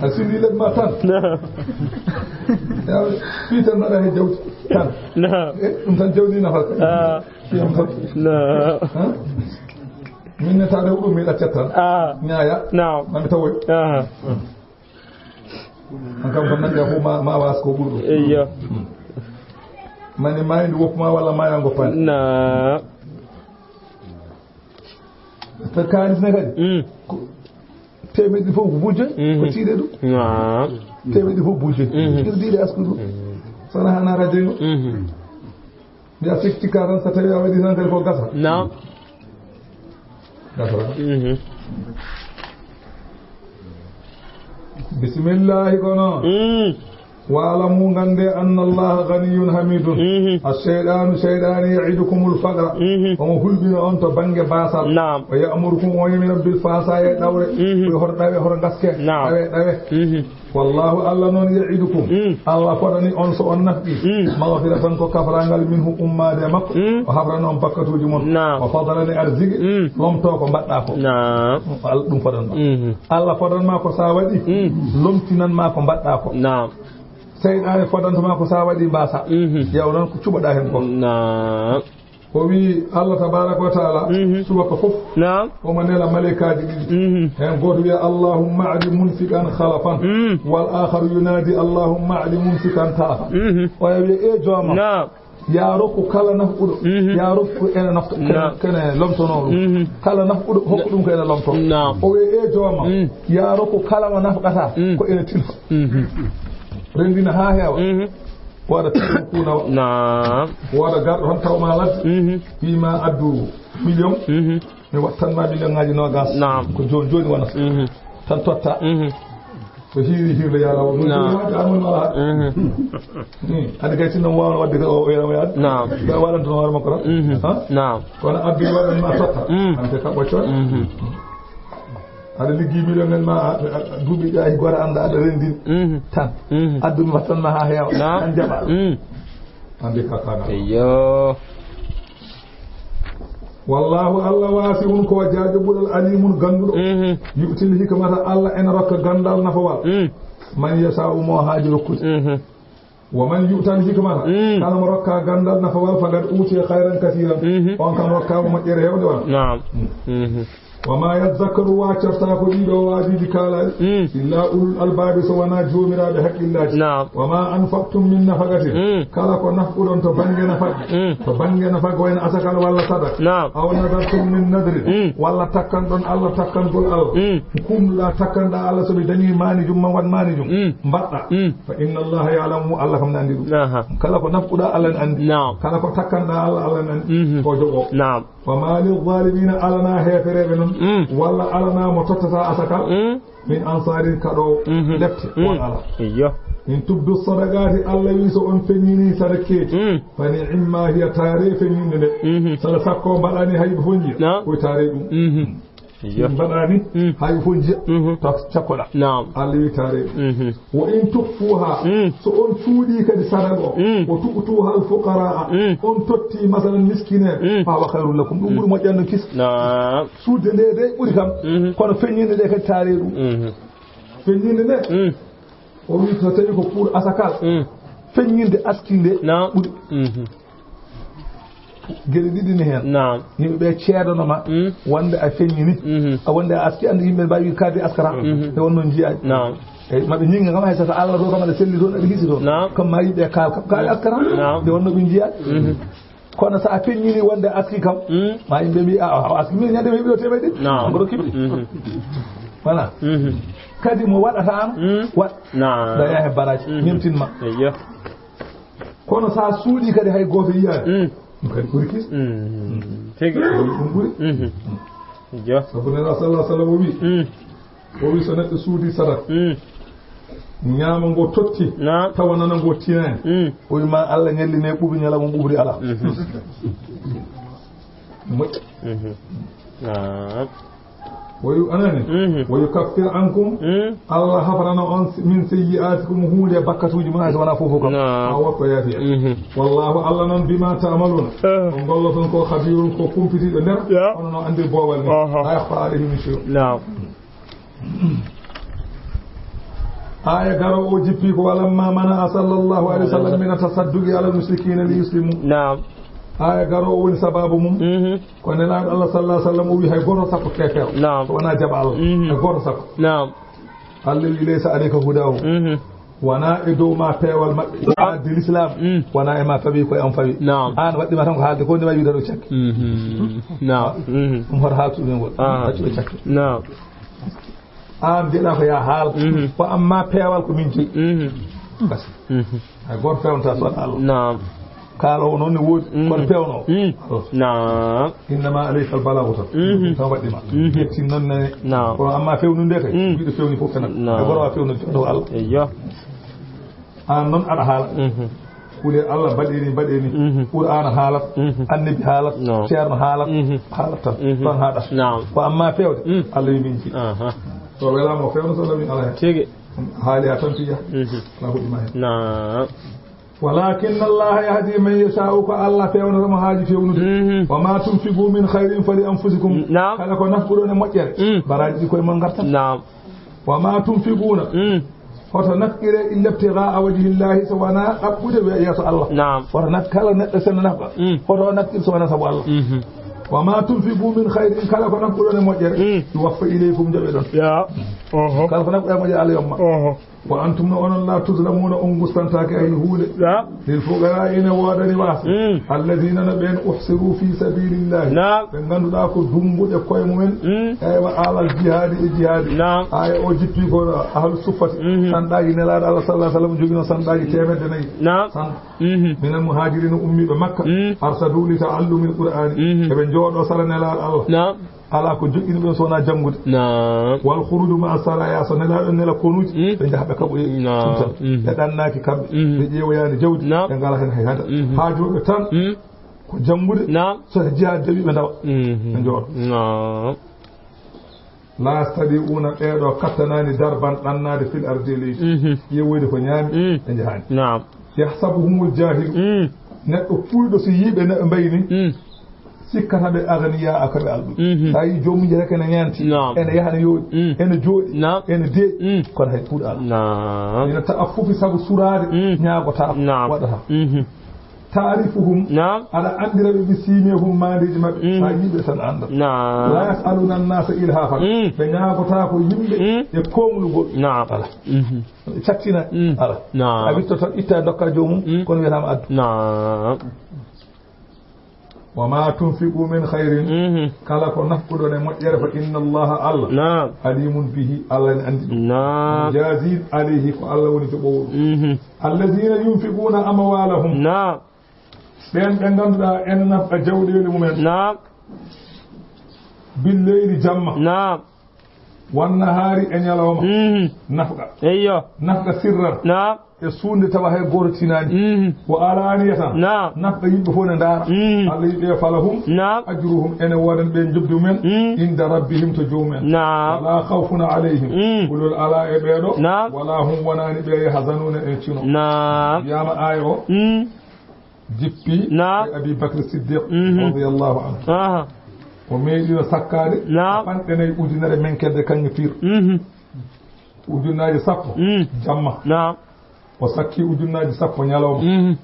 A sindi leg ma tan. Naam. Yaw, fii tan mbaɗa he jawdi tan. Naam. E, ɗum tan jawdi nafata. Ah. Fii am tan. Naam. Ha? Min ne taade huɗo mi ɗaccat tan. Ah. Ñaaya. Naam. Mami tawoy. Ah. An kam ko nannga fof ma, ma waas ko ɓurɗo. Eyyo. Hmm. Mani maayndi woppu ma walla maaya ngoppaani. Naam. Te kaalis ne kadi. Mm. Ko teemedde ɗiɗi fof ko buujje, Mhm. ko tiiɗe ɗum. Naam. Teemedde ɗiɗi fof buujje. Mhm. Irdiiɗe askudu. Mhm. Sana hana rajay ngo. Mhm. Mbiya sikki ka tan, so tawi a waɗi tan kadi ko gasa. Naam. Gasa tan. Mhm. Bismillahi kono. Mm. Waalamu, ngannde, anna Allaha ganiyun hamidun. Mhm. Ash-shaytanu, shaytani, ya'idukumul faqra. Mhm. Omo hulɓina on to bannge baasal. Naam. Wa ya'murukum, o yamira bil fahsha'i, e ɗawre. Mhm. Ko hoto ɗawe, hoto ngaske. Naam. Ɗawe, ɗawe. Mhm. Wallahu, Allah noon, ya'idukum. Mm. Allah fodani on so on nafqi. Mm. Maghfiratan, ko kafrangal, minhu, ummaade e makko. Mm. O hafrana on bakkatuuji mon. Naam. Wa fadlan, e arziki. Mm. Lomto ko mbaɗɗa ko. Naam. Allah ɗum fodan ma. Mhm. Allah fodan ma ko sa waɗi. Mm. Lomtinan ma ko mbaɗɗa ko. Naam. Seyɗaane fodantoma ko sa waɗi mbasa. Mhm. Yaw noon ko cuɓaɗa hen ko. Naam. O wi Allah tabaraka wa taala, mhm, subaka fof. Naam. Omo nela malaykaaji ɗiɗi. Mhm. Hen gooto wiya, "Allahumma a'di munfiqan khalafan." Mm. Wal akharu yunadi, "Allahumma a'di mumsikan talafan." Mhm. Oya wiya, "E jooma." Naam. Ya rokku kala nafquɗo, mhm, ya rokku ene nafqo, kene, naam, kene lomtonoo ɗum. Mhm. Kala nafquɗo, hokku ɗum ko ene lomtoo. Naam. O wiya, "E jooma, mm, ya rokku kala mo nafqata, mm, ko ene tilfa." Mhm. Renndina haa heewa. Mhm. Wooda tilfa kuunawa. Naam. Wooda garɗo tan tawma ladde. Mhm. Wiima addu million. Mhm. Mi wattan ma million ngaji nogas. Naam. Ko jooni jooni wonata. Mhm. Tan totta. Mhm. Ko hiiri hiirde yala o. Naam. Jooni waɗde amon wala. Mhm. Hmm. Ade kay sinno wawa wadde ko o wela wala. Naam. Ba waɗan to hoore makko tan. Mhm. Ha? Naam. Kono abbi waɗan ma totta. Mm. An te ka ɓoccon. Mhm. Aɗa liggi million ngal ma, a, a, duuɓi ɗi hay goto annda aɗa renndin. Mhm. Tan. Mhm. Addu mi wattan ma haa heewa. Naam. An jaɓa. Mm. An de ka kana. Eyyo. Wallahu, Allah wasi'un ko jaajo ɓural, alimun, gannduɗo. Mhm. Yu'til hikmata, Allah ena rokka ganndal nafawal. Mm. Man yasha'u, mo haaji rokkude. Mhm. Wa man yu'tal hikmata, mm, kala mo rokka ganndal nafawal, faqad utiya khayran kathiran. Mhm. On kam rokkaama moƴƴere heewde wala. Naam. Mm. Mhm. Wa ma yadhakkaru, waccortaako ɗiɗo waajiiji kaalaaɗi, mm, illa ulul albaabi, so wonaa joomiraaɓe haqqillaaji. Naam. Wa ma anfaqtum min nafaqatin, mm, kala ko nafquɗon to bannge nafaqe, mm, to bannge nafaqe wayno asakal walla sadaka. Naam. Aw nadartum min nadrin, mm, walla takkanɗon Allah takkangol Allah. Mm. Kumɗa takkanɗa Allah, so ɓe dañi maanijum ma, waɗ maanijum. Mm. Mbaɗɗa. Mm. Fa inna Allaha ya'lamu, Allah kam ne anndi ɗum. Aha. Kala ko nafquɗa, Allah ne anndi. Naam. Kala ko takkanɗa Allah, Allah ne anndi. Mhm. Ko jogo. Naam. Wa ma lil zalimina, alana heefereɓe noon. Mm. Walla alana mo tottata asaka. Mm. Min ansarin, kaɗo, mhm, lepte. Mm. Won ala. Iyo. In tubdu sadaqati, Allah wi so on feññini sadakeeji. Mm. Fa ni'imma hiya, taare feññinde nde. Mhm. Sala sakko mbaɗani hay ɗo fonji. Naam. Koye taare ɗum. Mhm. Iyo. Min mbaɗani, mm, hay fof njiya, mhm, taw cakkoɗa. Naam. Allah wi taare. Mhm. Wa in tukhfuha, mm, so on cuuɗi kadi sadaka o, mm, wa tu'tuha al fuqaraa, mm, on totti masalan miskineɓe, mm, fa huwa khayrun lakum, ɗum ɓuri moƴƴande kis. Naam. Suuɗde nde de ɓuri kam, mhm, kono feññinde nde kadi taare ɗum. Mhm. Feññinde nde, mm, o wi so tawi ko pour asakal, mm, feññinde aski nde, naam, ɓuri. Mhm. Geɗe ɗiɗi ne heen. Naam. Yimɓe ɓe ceedanoma, mm, wonde a feññini, mhm, a wonde a aski, andi yimɓe mbawi wiide kaadi askata. Mhm. Nde wonno njiyaani. Naam. Eyyi, maɓe ñiŋŋa kam, hay so ko Allah ɗo kam aɗa selli toon, aɗa hiisi toon. Naam. Kam ma yimɓe kaal kam, kaali askata. Naam. Nde wonno ɓe njiyaani. Mhm. Kono so a feññini wonde a aski kam, mm, ma yimɓe mbi, "A, a, a aski min ñande mi heɓi ɗo teemedde ɗiɗi." Naam. Ko rokki mi. Mhm. Voilà. Mhm. Kadi mo waɗataano, mm, waɗ. Naam. Daña he baraji, mhm, ñemtin ma. Eyyo. Kono so a suuɗi kadi hay gooto yiyaani. Mm. Ɗum kadi ɓuri kis. Mm. Tigi. Ɗum ɓuri. Mhm. Jo. Sabu Nelaaɗo sallallahu alaihi wasallam o wi, mm, o wi so neɗɗo suuɗi sadaka, mm, ñaama ngo totti, naam, tawa nana ngo tinaani. Mm. O wi ma Allah ñalline ɓuuɓri ñalawma ɓuuɓri alaa. Mhm. Moƴƴa. Mhm. Naam. Wa yu-, anani? Mhm. Wa yukaffir ankum, mm, Allah hafrana on si-, min sayyi'atikum, huunde e bakkatuuji mon, hay so wonaa fof fof kam. Naam. Ma wotto yaafiya. Mhm. Wallahu, Allah noon, bima ta'maluna, eh, ko ngolloton ko, khabirun, ko kumpitiiɗo nder, ya, hono no anndi boowal ni. Aha. La yakhfa alayhi min shay'. Naam. Aya garoowo o jippi ko, "Walamma mana'a sallallahu alaihi wasallam min tasadduqi ala al-mushrikina li yuslimu." Naam. Aya garoowo woni sababu mum. Mhm. Ko Nelaaɗo Allah sallallahu alaihi wasallam o wi hay gooto sakko keefeero. Naam. So wonaa jaɓa Allah. Mhm. Hay gooto sakko. Naam. Allah wi, "Laysa alayka hudahum." Mhm. Wonaa e dow ma peewal maɓɓe. Addi l'islam. Mm. Wonaa e ma fawi, ko e am fawi. Naam. An waɗɗi ma tan ko haalde ko nde wawi wiide ɗo cakke. Mhm. Naam. Mhm. Ɗum hoto haaltu ɗum ngol. Ah. Accu ɗo cakke. Naam. An mbiɗa ko ya haal. Mhm. Ko amma peewal ko min jogi. Mhm. Basi. Mhm. Hay gooto feewnata so wonaa Allah. Naam. Kaaloowo noon ne woodi, mm, kono peewnoowo. Mm. Allah. Naam. Innama alayka al-balaagu tan. Mhm. Tan waɗɗi ma. Mhm. Yettin noon nane. Naam. Kono amma feewnude kay, mm, mbiɗo feewni fof fenan. Naam. E gooto feewnude feewno Allah. Eyyo. Aan noon aɗa haala. Kuule Allah mbaɗee ni, mbaɗee ni. Qur'aana haalat, annabi haalat, ceerno haalat, haalat tan. Tan haaɗat. Ko amma feewde, Allah wi min ci. To welaama o feewno, so Allah wi alaa heen. Tigi. Haali haa tan piya. Alaa ko ɗima heen. Naam. Walakinna Allaha yahdi man yasha'u, ko Allah feewnata mo haaji feewnude. Wa ma tunfiqu min khairin fali anfusikum. Naam. Kala ko nafquɗon e moƴƴere, baraaji ɗi koye mon ngartan. Naam. Wa ma tunfiquna, hoto nafqire illa ibtigha'a wajhillahi, so wona ɗaɓɓude we-, yeeso Allah. Naam. Hoto naf-, kala neɗɗo sena nafqa, hoto nafqir so wona sabu Allah. Wa ma tunfiqu min khairin, kala ko nafquɗon e moƴƴere, yuwaffa ilaykum, jaɓe ɗon. Ya. Kala ko nafquɗon e moƴƴere, Allah yomma. Wa antum, no onon, la tuzlamuna, on gustantaake hay huunde. Lil fuqara, ina woodani waasɓe. Alladina, no ɓeen, uhsiru fi sabilillahi. Naam. Ɓe ngannduɗaa ko dummbuɓe koye mumen. Eywa, alal jihaadi e jihaadi. Naam. Aaya o jippi ko ahlu suffati. Sanɗaaji Nelaaɗo Allah sallallahu alaihi wasallam jogino sanɗaaji teemedde nayi. Naam. San-, minal muhajirina, ummiiɓe Makka. Arsadu li ta'allumil Qur'ani. Eɓe njooɗo sara Nelaaɗo Allah. Naam. Alaa ko joƴƴini ɓen so wonaa janngude. Naam. Wal khuruju ma'a saraya, so Nelaaɗo nela konuuji, ɓe njaha ɓe kaɓoya. Naam. Ɗum tan. Ɓe ɗannaaki kamɓe. Ɓe ƴeewoyaani jawdi. Naam. Ɓe ngalaa heen hay hada. Haajooɓe tan ko janngude. Naam. So jihaad jaɓi ɓe ndawa. Ɓe njooɗo. Naam. La yastati'una, ɓeeɗo kattanaani darban, ɗannaade, fil ardi, e leydi. Ƴeewoyde ko ñaami, ɓe njahaani. Naam. Yahsabuhumul jahilu. Neɗɗo puuyɗo so yii ɓe ne ɓe mbayni, sikkata ɓe aghniya, a kaɓe alɗuɓe. Sa yii joomum rek ene ñaanti, ene yaha ne yooɗi, ene jooɗi, ene deeƴi, kono hay kuuɗo alaa. Naam. Ina ta'affufi, sabu suraade, ñaagotaako, waɗata. Ta'rifuhum, naam, aɗa anndira ɓe, bi simihim, maandeeji maɓɓe. Sa yii ɓe tan annda. Naam. La yas'aluna annasa ilhafan. Ɓe ñaagotaako yimɓe e koomlugol. Naam. Alaa. Ɓe cattina. Alaa. Naam. A witto tan, itta, dokka joomum, kono wiyataama addu. Naam. Wa ma tunfiqu min khairin, kala ko nafquɗon e moƴƴere, fa inna Allaha, Allah, naam, alimun bihi, Allah ene anndi ɗum. Naam. Jazin alayhi, ko Allah woni joɓoowo ɗum. Alladhina yunfiquna amwalahum, naam, ɓeen ɓe ngannduɗaa ene nafqa jawɗeele mumen. Naam. Bil leyli, jamma. Naam. Wan nahaari, e ñalawma. Nafqa. Eyyo. Nafqa sirran. Naam. E suunde tawa hay gooto tinaani. Wa alaniyatan. Naam. Nafqa yimɓe fof ne ndaara. Allah yiɗi ɓe, falahum. Naam. Ajruhum, ene woodani ɓe njoɓdi mumen. Inda rabbihim, to joomumen. Naam. Wala khawfun alayhim. Kulol alaa e ɓeeɗo. Naam. Wala hum, wonaani ɓe, yahzanuna, e cino. Naam. Wiyaama aaya o jippi, naam, e Abi Bakr Siddiq, mhm, radiyallahu anhu. Aha. O meeɗino sakkaade, naam, capanɗe nayi ujunere menkerde kaŋŋe pir. Mhm. Ujunnaaji sappo, mm, jamma. Naam. O sakki ujunnaaji sappo ñalawma. Mhm.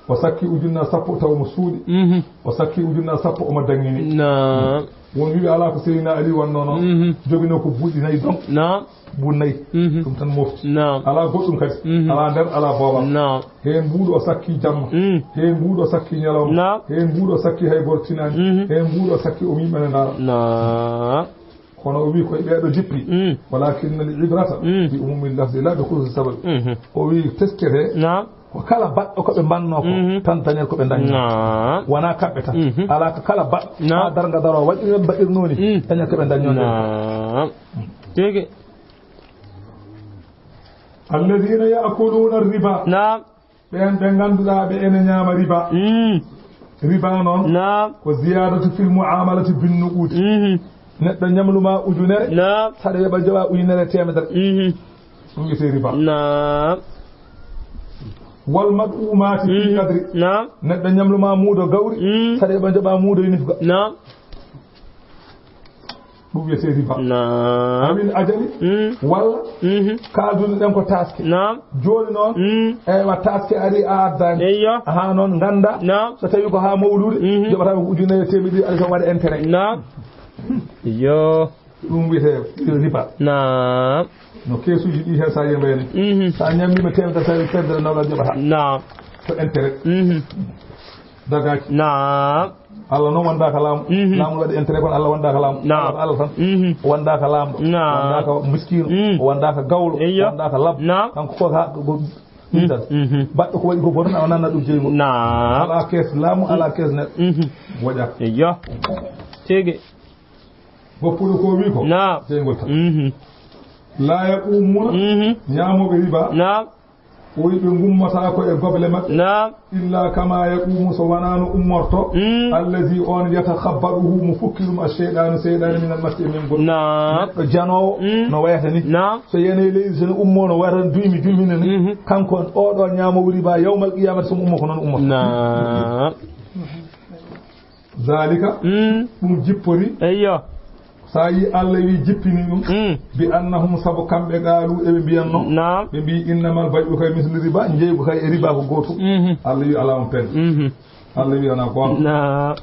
O sakki ujunnaaji sappo taw mo suuɗi. Mhm. O sakki ujunnaaji sappo omo daŋŋini. Naam. Won wiɓe alaa ko Seydina Ali wannoo noon. Mhm. Joginoo ko buuɗi nayi doŋ. Naam. Buuɗi nayi. Mhm. Ɗum tan mofti. Naam. Alaa goɗɗum kadi. Mhm. Alaa nder, alaa boowal. Naam. Heen mbuuɗu o sakki jamma. Mm. Heen mbuuɗu o sakki ñalawma. Naam. Heen mbuuɗu o sakki hay gooto tinaani. Mhm. Heen mbuuɗu o sakki o yimɓe ne ndaara. Naam. Kono o wi koye ɓeeɗo jippi. Mm. Walakin al ibrata, mm, bi umumi lafzi la bi khususi sabab. Mhm. O wi teskete. Naam. Ko kala baɗɗo ko ɓe mbanno ko, mhm, tan dañat ko ɓe dañno. Naam. Wona kamɓe tan. Mhm. Alaa ko kala baɗɗo, naam, haa darnga daroo waɗi ɓe mbaɗirnoo ni, mm, dañat ko ɓe dañno. Naam. Tigi. Alladhina ya'kuluna riba. Naam. Ɓeen ɓe ngannduɗaa ɓe ene ñaama riba. Mm. Riba noon, naam, ko ziyadatu fil muamalati bin nuqudi. Mhm. Neɗɗo ñamlu ma ujunere, naam, saɗa yoɓa joɓa ujunere e teemedere. Mhm. Ɗum wiyetee riba. Naam. Wal mad'umati fil, mhm, qadri. Naam. Neɗɗo ñamlu ma muudo gawri, mm, saɗa yoɓa joɓa muudo yunifga. Naam. Ɗum wiyetee riba. Naam. Awil ajali, mm, walla, mhm, kaalduno ɗen ko taaske. Naam. Jooni noon, mm, eywa, taaske ari a addaani. Eyyo. Haa noon ngannda, naam, so tawi ko haa mawluude, mhm, joɓata ko ujunere e teemedde ɗiɗi, alaa ko waɗa intérêt. Naam. Iyo. Ɗum wiyetee riba. Naam. No keesuuji ɗi heen sa yembayni. Mhm. Sa ñammiima teemedere, sa teemedere nawɗa joɓata. Naam. Ko intérêt. Mhm. Dagaaki. Naam. Allah noon wondaaka laamu. Mhm. Laamu waɗi intérêt, kono Allah wondaaka laamu. Naam. Allah, Allah tan. Mhm. Wondaaka laamɗo. Naam. Wondaaka miskiino. Mm. Wondaaka gawlo. Eyyo. Wondaaka labbo. Naam. Kanko ko ha, ko, ko, mhm, ɗum tan. Mhm. Baɗɗo ko waɗi ko bon, o nanna ɗum jeyi mo. Naam. Alaa kees laamu, alaa kees neɗɗo. Mhm. Woƴaaka. Eyyo. Tigi. Goppuɗo ko wi ko. Naam. Jeyngol tan. Mhm. La yaqumuna, mhm, ñaamooɓe riba. Naam. O wi ɓe ngummataa ko e goble maɓɓe. Naam. Illa kama yaqumu, so wanaa no ummorto. Mm. Allazi, on, yatakhabbaduhu, mo fukki ɗum, ash-shaytanu, seyɗaane, min al-masi, e men goɗɗum. Naam. Neɗɗo janoowo, mm, no wayata ni. Naam. So yani e leydi, so no ummo, no wayata no duymi, duymi ni. Mhm. Kanko on, oo ɗoo ñaamoowo riba, yawmal qiyamati, so mo ummo ko noon ummoto. Naam. Zalika, mm, ɗum jippori. Eyyo. So a yi Allah wi jippini ɗum, mm, bi annahum, sabu kamɓe, qaalu, eɓe mbiyanno, naam, ɓe mbi, innamal bay'u kay mislu riba, njeeygu kay e riba ko gootum. Mhm. Allah wi alaa on pen. Mhm. Allah wi alaa goonga. Naam.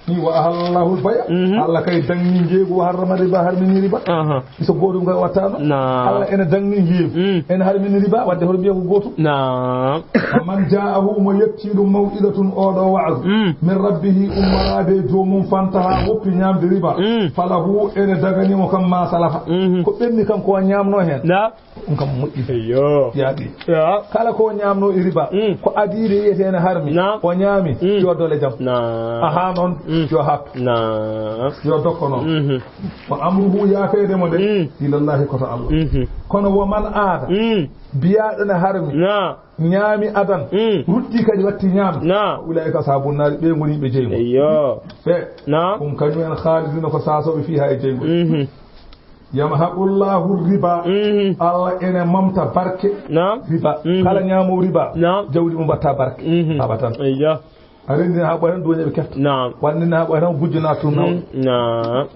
Ni wa ahallahul bay'a. Mhm. Allah kay dagni njeeygu, wa harrama riba, harmini riba. Aha. So gootum kay wattaano. Naam. Allah ene dagni njeeygu. Mm. Ene harmini riba, wadde hoto mbiya ko gootum. Naam. Faman ja'ahu, mo yetti ɗum, maw'idatun, oo ɗoo wa'azu, mm, min rabbihi, ummoraade e joomum, fantaha, woppi ñaamde riba. Mm. Falahu, ene dagani mo kam, ma salafa. Mhm. Ko ɓenni kam ko o ñaamno heen. Naam. Ɗum kam moƴƴi. Eyyo. Yaaɗi. Ya. Kala ko o ñaamno e riba, mm, ko adiiɓe wiyete ene harmi, naam, o ñaami, mm, yo dole jam. Naam. Aha noon, mm, yo haɓ. Naam. Yo dokko noon. Mhm. Wa amruhu, yaafeede mo nde, mm, ilallahi, ko to Allah. Mhm. Kono wa man aada, mm, biyaaɗo ne harmi, naam, ñaami adan, mm, ruttii kadi watti ñaam. Naam. Ulaa'ika ashaabun naari, ɓe ngoni yimɓe jeyngol. Eyyo. Ɓe, naam, ɗum kañum en khaaliduuna, ko saasooɓe, fiiha, e jeyngol. Mhm. Yamhaqullahu riba. Mhm. Allah ene momta barke. Naam. Riba. Mhm. Kala ñaamoowo riba, naam, jawdi mum mbaɗta barke. Mhm. Abatan. Eyyo. A renndina haa ɓooya tan, duwañe ɓe kefta. Naam. Wannina haa ɓooya tan, gujjo naata toon, naam. Mm, naam.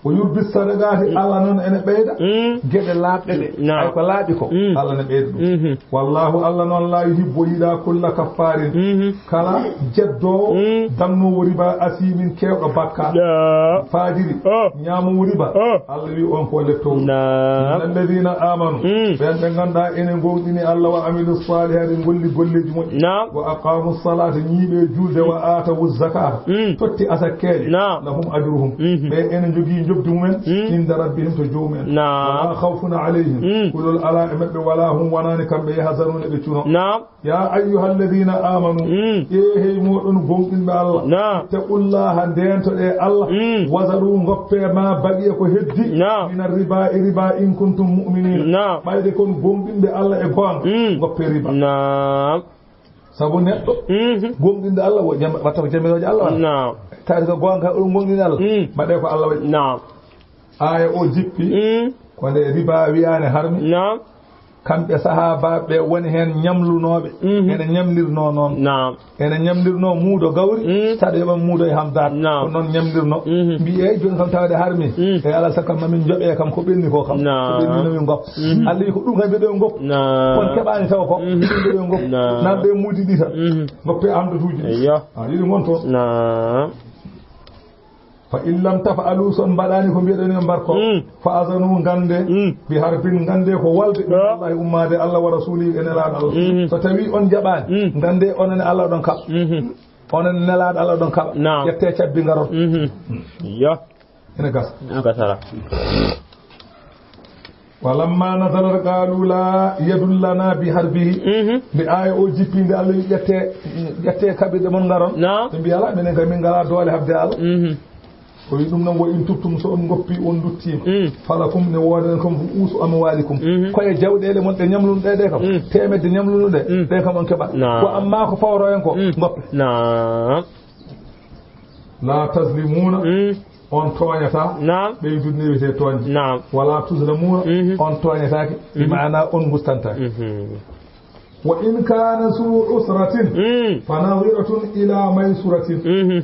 O yurbi sadaqaati, mm, Allah noon ene ɓeyda, mm, geɗe laaɓɗe ɗe. Naam. Ay ko laaɓi ko, mm, Allah ne ɓeyda ɗum. Mhm. Wallahu, Allah noon, la yuhibbu, o yiɗaa, kulla kaffaarin, mhm, kala jeddoowo, mm, damnoowo riba, asiimin, keewɗo bakkaat. Naam. Faajiri, oh, ñaamoowo riba. Oh. Allah wi on ko lettowol. Naam. Inna alladhina amanu, mm, ɓen ɓe ngannduɗaa ene ngoongɗini Allah, wa amilu salihati, ngolli golleeji moƴƴi. Naam. Wa aqamu salata, ñiiɓe julde, wa atawu zakata, mm, totti asakkeeje. Naam. Lahum ajruhum, mhm, ɓe ene njogii njoɓdi mumen, mm, inda rabbihim, to joomumen. Naam. Wala khawfun alayhim, mm, kulol alaa e maɓɓe, wala hum, wonaani kamɓe, yahzanuna, ɓe cuno. Naam. Ya ayyuhalladhina amanu, mm, e hey mooɗon gomɗinɓe Allah, naam, ittaqullaha, ndeentoɗee Allah, mm, wazaru, ngoppe ma baqiya ko heddi, naam, mina riba, e riba, in kuntum mu'minin, naam, ɓayde kon gomɗinɓe Allah e goonga, mm, ngoppe riba. Naam. Sabu neɗɗo, mhm, gomɗinɗo Allah, wo jam-, watta ko jamirooje Allah wala. Naam. Tawi ko goonga, oɗon gomɗini Allah, mm, mbaɗee ko Allah waɗi. Naam. Aaya o jippi, mm, ko nde riba wiyaane harmi. Naam. Kamɓe sahaabaaɓe ɓe woni heen ñamlunooɓe. Mhm. Ene ñamlirnoo noon. Naam. Ene ñamlirnoo muudo gawri, mm, saɗa yoɓan muudo e hamdaat. Naam. Ko noon ñamlirnoo. Mhm. Mbiyi, "Eey, jooni kam tawde harmi." Mm. E alaa sago kam, mamin njoɓee kam ko ɓenni ko kam. Naam. Ko ɓenni mamin ngoppa. Mhm. Allah wi ko ɗum kam mbiɗon ngoppa. Naam. Kono keɓaani taw ko. Mhm. Ɗum mbiɗon ngoppa. Naam. Naam, ɓe muudi ɗi tan. Mhm. Ngoppe hamdatuuji ɗi. Eyyo. Ah, yiɗi ngon toon. Naam. Fa in lam taf'alu, so on mbaɗaani ko mbiɗon on mbar ko, mm, fa azanu, ngannde, mm, bi harbin, ngannde ko walde, ah, min Allahi, ummaade Allah, wa rasuli, e nelaaɗo Allah. Mhm. So tawi on njaɓaani, mm, ngannde onon e Allah oɗon kaɓa. Mhm. Onon e nelaaɗo Allah oɗon kaɓa. Naam. Ƴettee cabbi ngaron. Mhm. Yo. Ene gasa. Ene gasa. Walamma nazalat qalu la yadullana bi harbihi. Mhm. Nde aaya o jippi, nde Allah wi ƴette, ƴette kaɓirɗe mon ngaron. Naam. Ɓe mbi, "Ala, minen kay min ngalaa doole habde Allah." Mhm. O wi ɗum noon, "Wa in tubtum, so on ngoppi, on nduttiima. Mm. Falakum, ne woodan kam, ru'usu amwalikum." Mhm. Koye jawɗeele mon ɗe ñamlunoɗe ɗe kam. Mm. Teemedde ñamlunoɗe, mm, ɗe kam on keɓat. Naam. Wa amma ko fawro en ko, mm, ngoppe. Naam. La tazlimuna, mm, on tooñataa. Naam. Ɓeydude ne wiyetee tooñde. Naam. Wala tuzlamuna, mhm, on tooñataake. Bi, mhm, maana on ngustantaake. Mhm. Wa in kana zu usratin, mm, fa nadhiratun ila maysuratin. Mhm.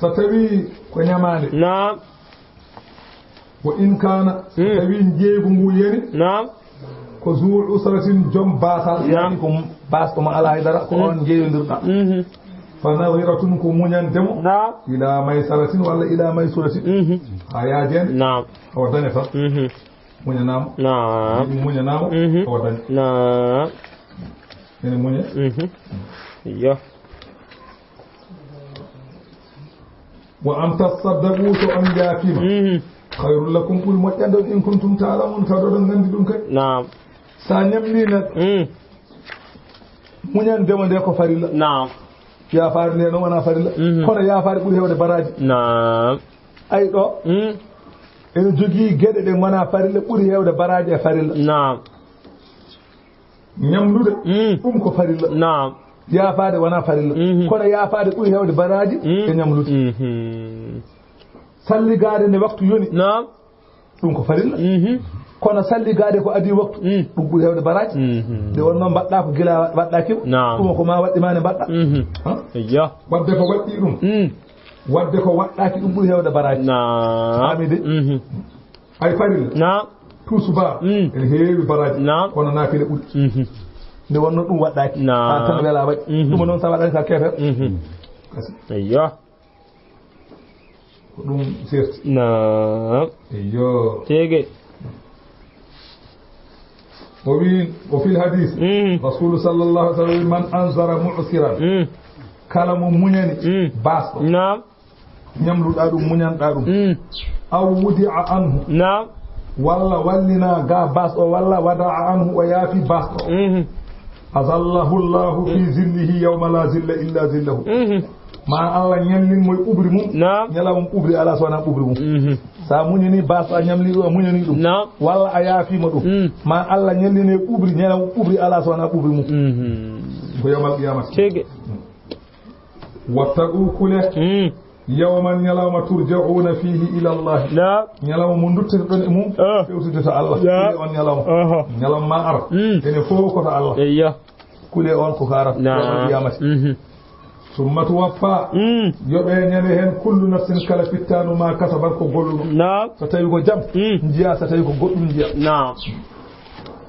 So tawi ko ñamaande. Naam. Wa in kana, so, mm, tawi njeeygu ngu yani. Naam. Ko zu usratin, joom baasal. Naam. Ko baasɗo mo alaa hay dara, ko, mm, on njeeyondirɗa. Mhm. Fa nadhiratun, ko muñande mo. Naam. Ila maysaratin walla ila maysuratin. Mhm. Haa yaajen. Naam. Awa daña tan. Mhm. Muñanaama. Naam. Muñanaama. Mhm. Awa daña. Naam. Ene muñe. Mhm. Yo. Wa an tasaddaqu, so on jaafiima. Mhm. Khayrun lakum, ɓuri moƴƴande on, in kuntum ta'lamun, tawa oɗon nganndi ɗum kay. Naam. Sa ñamni neɗɗo, mm, muñande mo nde ko farilla. Naam. Yaafaare nde noon wonaa farilla. Mhm. Kono yaafaare ɓuri heewde baraaji. Naam. Ay ɗo, mm, ene jogii geɗe ɗe ngonaa farilla, ɓuri heewde baraaji e farilla. Naam. Ñamlude, mm, ɗum ko farilla. Naam. Yaafaade wonaa farilla. Mhm. Kono yaafaade ɓuri heewde baraaji, mm, e ñamlude. Mhm. Salligaade nde waktu yoni, naam, ɗum ko farilla. Mhm. Kono salligaade ko adii waktu, mm, ɗum ɓuri heewde baraaji. Mhm. Nde wonnoo mbaɗɗaa ko gila waɗɗaaki ma. Naam. Ɗum ko ma waɗɗi ma nde mbaɗɗaa. Mhm. Ha? Eyyo. Waɗde ko waɗɗii ɗum. Mm. Waɗde ko waɗɗaaki ɗum ɓuri heewde baraaji. Naam. Faami de? Mhm. Ay farilla. Naam. Tuusu ba. Mm. Ene heewi baraaji. Naam. Kono naafila ɓuri. Mhm. Nde wonnoo ɗum waɗɗaaki. Naam. An tan welaa waɗi. Mhm. Ɗum noon sa waɗaani ka keefeero. Mhm. Kasi. Eyyo. Ko ɗum serti. Naam. Eyyo. Tege. O wi, o fil hadis. Mm. Rasulu sallallahu alaihi wasallam, man anzara mu'siran. Mm. Kala mo muñani, mm, baasɗo. Naam. Ñamluɗaa ɗum, muñanɗaa ɗum. Mm. Aw wudi'a anhu. Naam. Walla wallina ga baasɗo, walla wada'a anhu, o yaafi baasɗo. Mhm. Azallahu Allahu fi zillihi yawma la zilla illa zillahu. Mhm. Ma Allah ñallin mo e ɓuɓri mum. Naam. Ñalawma ɓuɓri alaa so wonaa ɓuɓri mum. Mhm. Sa muñani baasɗo, a ñamli ɗum, a muñani ɗum. Naam. Walla a yaafiima ɗum. Mm. Ma Allah ñallin e ɓuɓri, ñalawma ɓuɓri alaa so wonaa ɓuɓri mum. Mhm. Ko yawmal qiyamah. Tege. Wattaqu, kule. Mm. Yawman, ñalawma, turja'una fihi ila Allah. Naam. Ñalawma mo duttirɗon e mum, ah, fewtude to Allah. Naam. Kule on ñalawma. Aha. Ñalawma ma ara. Mm. Ene fof ko to Allah. Eyyo. Kule on ko ka ara. Naam. Yawmal qiyamati. Mhm. Summa tuwaffa. Mm. Yoɓe ñande hen kullu nafsin kala fittaandu ma kasabat ko golluno. Naam. So tawi ko jam, mm, njiya, so tawi ko goɗɗum njiya. Naam.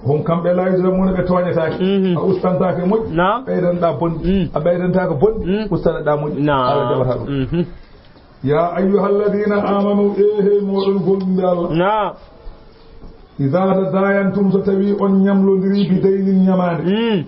Hum kamɓe la yuzlamuna ɓe tooñataake. Mhm. A ustantaake moƴƴi, naam, ɓeydanɗa bonɗi. Mm. A ɓeydantaake bonɗi, mm, ustaneɗa moƴƴi. Naam. Allah jaɓata ɗum. Mhm. Ya ayyuhalladhina amanu, e hey moɗon gomɗinɓe Allah. Naam. Idha tadayantum, so tawi on ñamlodiri bi daynin ñamaande. Mm.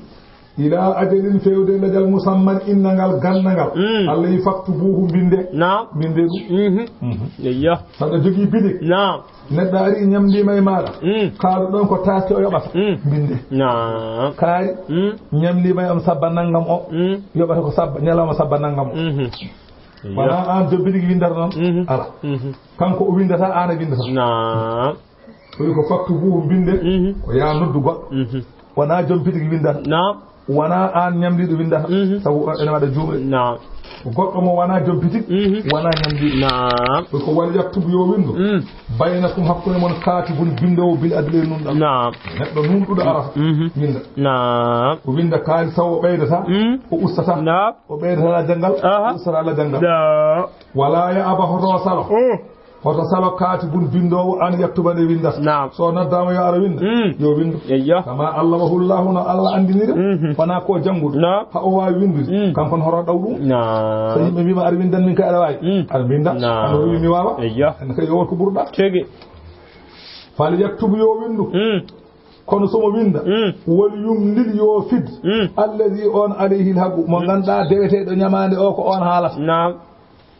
Ila ajalin, fewde lajal musamman, innangal, gandangal. Mm. Allah yi faktubuhu, binde. Naam. Binde ɗum. Mhm. Mhm. Eyyo. Saɗa jogii bitik. Naam. Neɗɗo ari ñamliima e maaɗa. Mm. Kaaɗo ɗon ko taaske o yoɓata. Mm. Binde. Naam. Kaari. Mm. Ñamliima e on sabba nangam o. Mm. Yoɓata ko sabba, ñalawma sabba nangam o. Mhm. Wonaa aan joom bitik windata noon. Mhm. Ala. Mhm. Kanko o windata, aan a windata. Naam. Tawi ko faktubuhu, binde. Mhm. Ko yaa noddu goɗɗo. Mhm. Wonaa joom bitik windata. Naam. Wonaa aan ñamliiɗo windata. Mhm. Sabu ene waɗa juumre. Naam. Goɗɗo mo wonaa joom bitik, mhm, wonaa ñamliiɗo. Naam. Ko wal yaktub yo windu. Mm. Baynakum, hakkunde mon, kaatibun, bindoowo, bil adli, e nunɗal. Naam. Neɗɗo nunɗuɗo ara. Mhm. Winda. Naam. O winda kaalis taw o ɓeydata. Mm. O ustata. Naam. O ɓeydata janngal. Aha. O ustata janngal. Naam. Wala ya aba, hoto salo. Mm. Hoto salo kaatibun, bindoowo, an yaktuba, nde windata. Naam. So noddaama yo ara winda, mm, yo windu. Eyyo. Kama allamahu Allahu, no Allah anndiniri. Mhm. Wonaa ko janngude. Naam. Ha o waawi windude. Mm. Kanko ne hoto ɗaw ɗum. Naam. So yimɓe mbiima, "Aɗa winndan min kay, aɗa waawi." Mm. Aɗa winnda. Naam. Ano wiyi mi waawa. Eyyo. An kay yo won ko ɓurɗa. Tigi. Fal yaktub, yo windu. Mm. Kono so mo winnda, mm, wal yumlil, yo fid. Mm. Alladhi, on, alayhi alhaqu, mo ngannduɗaa deweteeɗo ñamaande o ko on haalata. Naam.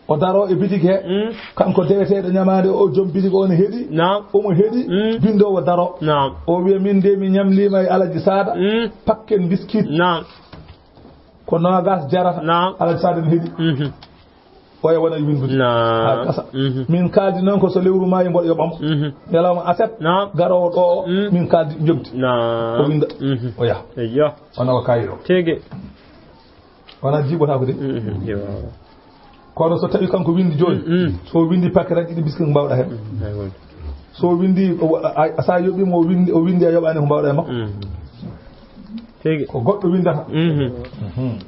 O daro e bitik he. Mm. Kanko deweteeɗo ñamaande o, joom bitik o ne heɗi. Naam. Omo heɗi. Mm. Bindoowo daro. Naam. O wiya, "Min de mi ñamliima e Alaji Saada. Mm. Pakken biskit. Naam. Ko noogas jarata." Naam. Alaji Saada ne heɗi. Mhm. Oya wona e windude. Naam. Ha gasa. Mhm. Min kaaldi noon ko so lewru maayi mboɗo yoɓamo. Mhm. Ñalawma aset. Naam. Garoowo ɗo o, mm, min kaaldi njoɓdi. Naam. O winda. Mhm. O yaha. Eyyo. O nawa kaayit o. Tigi. Wona jiiɓotaako de. Mhm. Yo. Kono so tawi kanko windi jooni, mm, so windi paquet aji ɗiɗi biscuit ko mbawɗa hen. Mm, hay wonde. So windi, o, a, a, sa yoɓimo o windi, o windi a yoɓani ko mbawɗa e makko. Mm. Tigi. Ko goɗɗo windata. Mhm. Mhm.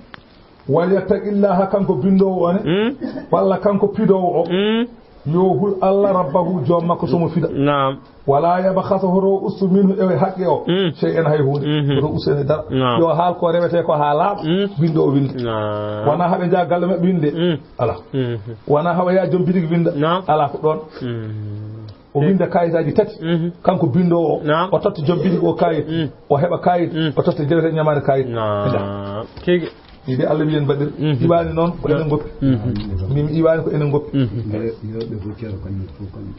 Wal yattaqillaha, kanko bindoowo o ne, mm, walla kanko pidoowo o. Mm. Yo hul Allah rabbahu, joom makko so mo fida. Naam. Wala yabkhas, hoto ustu minhu, e haqqe o. Mm. Shay'an, hay huunde. Mhm. Hoto ustu e dara. Naam. Yo haal ko rewete ko ha laaɓa. Mm. Bindo o winda. Naam. Wona haɓe njaha galle maɓɓe winde. Mm. Ala. Mhm. Wona haɓa ya joom bitik winda. Naam. Ala ko ɗon. Mm. O winda kayitaaji tati. Mhm. Kanko bindoowo o. Naam. O totta joom bitik o kayit. Mm. O heɓa kayit. Mm. O totta jewte ñamaande kayit. Naam. Tigi. Ni de Allah wiyen mbaɗir. Mhm. Iwani noon ko enen ngoppi. Mhm. Min iwani ko enen ngoppi. Mhm. Yo, yo ɓe fof ceero kamɓe fof kamɓe.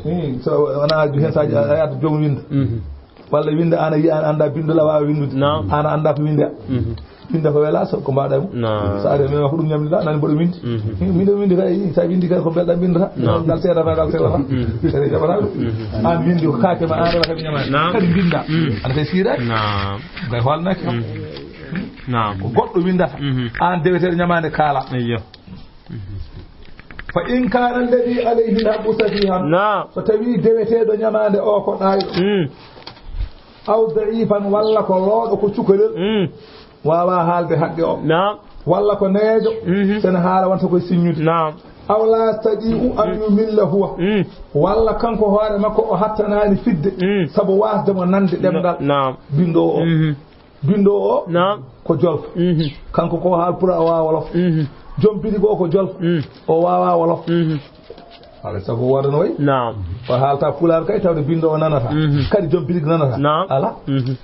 Mm, so wona hen saaji a, a yaata joom winda. Mhm. Walla winda ana yiya, ana annda binndol a waawa winndude. Naam. Ana annda ko winda. Mhm. Winda ko wela, so ko mbaɗa mo. Naam. So ari, men ko ɗum ñamliɗa, nani mboɗo windi. Mhm. Min ɗo windi kay, sa windi kay ko belɗam windata. Naam. Ngal seedata, ngal seedata. Mhm. Kadi jaɓata ɗum. Mhm. An windi ko kaake ma, an rewa kadi ñamani. Naam. Kadi binda. Mhm. An kay siiraki. Naam. Kay holnaki. Mhm. Naam. Ko goɗɗo windata. Mhm. An deweteeɗo ñamande kaala. Eyyo. Fa in kana alladhi alayhi alhaqqu safihan. Naam. So tawi deweteeɗo ñamande o ko ɗaayɗo. Mm. Aw da'ifan, walla ko looɗo, ko cukalel. Mm. Wawa haalde haqqe o. Naam. Walla ko neejo. Mhm. Sene haala wonta koye siññude. Naam. Aw la yastati'u an yumilla huwa. Mm. Walla kanko hoore makko o hattanaani fidde. Mm. Sabu wasde mo nande ɗemngal. Naam. Binndoowo o. Mhm. Binndoowo o. Naam. Ko jolfo. Mhm. Kanko ko haal pulaar, o waawa wolof. Mhm. Joom bitig o ko jolfo. Mm. O waawa wolof. Mhm. Alaa sago wooda no wayi. Naam. O haalta pulaar kay tawde binndoowo nanata. Mhm. Kadi joom bitig nanata. Naam. Alaa. Mhm.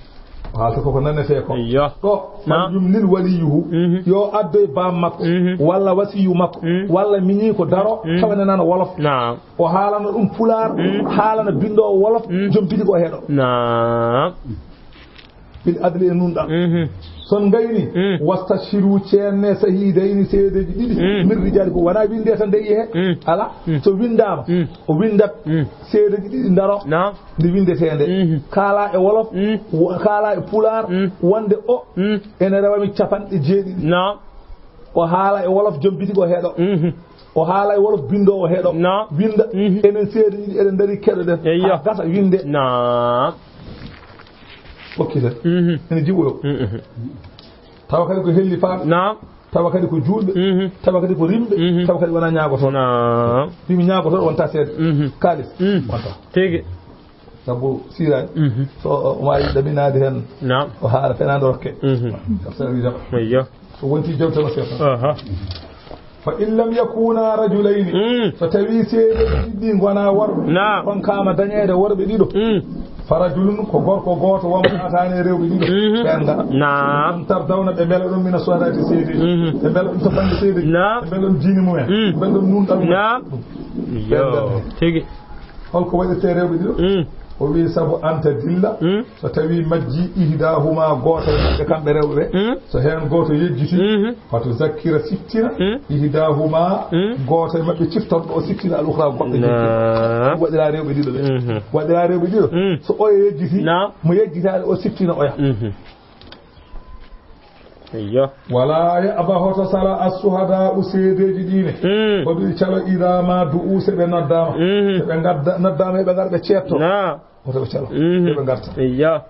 O haalta koko nanetee ko. Eyyo. Ɗo, naam. Falyumlil waliyuhu, mhm, yo addoy baam makko, mhm, walla wasiyu makko, mhm, walla miñi ko daro, mhm, tawa ne nana wolof. Naam. O haalana ɗum pulaar, mhm, haalana binndoowo wolof, mhm, joom bitig o heɗo. Naam. Bil adli e nunɗal. Mhm. Son ngayni, mm, wastashiru, ceenne, sahidayni, seedeeji ɗiɗi, mm, min rijalikum, wona winde tan de yehe. Mm. Ala, mm, so windaama, mm, o windat, mm, seedeeji ɗiɗi ndaro, naam, nde windetee nde. Mhm. Kaala e wolof, mm, wo-, kaala e pulaar, mm, wonde o, mm, ene rewa mi capanɗe jeeɗiɗi. Naam. O haala e wolof, joom bitig o heɗo. Mhm. O haala e wolof, binndoowo heɗo. Naam. Winda, mhm, enen seedeeji ɗiɗi eɗen ndari keɗoɗen. Eyyo. Haa gasa winde. Naam. Okkiten. Mhm. Ene jiɓoyo. Mhm. Tawa kadi ko hellifaaɓe. Naam. Tawa kadi ko juulɓe. Mhm. Tawa kadi ko rimɓe. Mhm. Tawa kadi wona ñaagotooɗo. Naam. Wimi ñaagotooɗo wonta seeɗa. Mhm. Kaalis. Mhm. Wonta. Tigi. Sabu siiraani. Mhm. So o waawi ɗaminaade heen. Naam. O haala fenaande rokke. Mhm. Kam sa wi jaɓa. Eyyo. So wonti jawte no seeɗa. Aha. Fa in lam yakuna rajulayni. Mm. So tawi seedeeji ɗiɗi ngona worɓe. Naam. Ɗon kaama dañeede worɓe ɗiɗo. Mm. Fa rajulun, ko gorko gooto, wa mra'ataani, rewɓe ɗiɗo. Mhm. Ɓeen ngara. Naam. Ɗum tardawna, ɓe mbela ɗum mina shuhada'i, seedeeji. Mhm. Ɓe mbela ɗum to bannge seedeeji. Naam. Ɓe mbela ɗum jiini mumen. Mm. Ɓe mbela ɗum nunɗal mumen. Naam. Yo. Ɓeen ngara. Tigi. Holko waɗirtee rewɓe ɗiɗo? Mm. O wi, sabu anta dilla. Mm. So tawi majji ihdahuma, gooto e maɓɓe kamɓe rewɓe ɓe, mm, so heen gooto yejjiti, mhm, fatuzakkira, siftina, mm, ihdahuma, mm, gooto e maɓɓe ciftorɗo o siftina al ukhra goɗɗo. Naam. Waɗira rewɓe ɗiɗo ɓe. Mhm. Waɗira rewɓe ɗiɗo. Mm. So oya yejjiti, naam, mo yejjitaani o siftina oya. Mhm. Eyyo. Wala ya'ba, hoto sala, as-suhada'u, seedeeji ɗi ne. Mm. Ko ɗi calo, idha ma du'u, se ɓe noddaama. Mhm. Se ɓe ngadda-, noddaama, ɓe ngar ɓe ceetto. Naam. Hoto ɓe calo. Mhm. Se ɓe ngarta. Eyyo.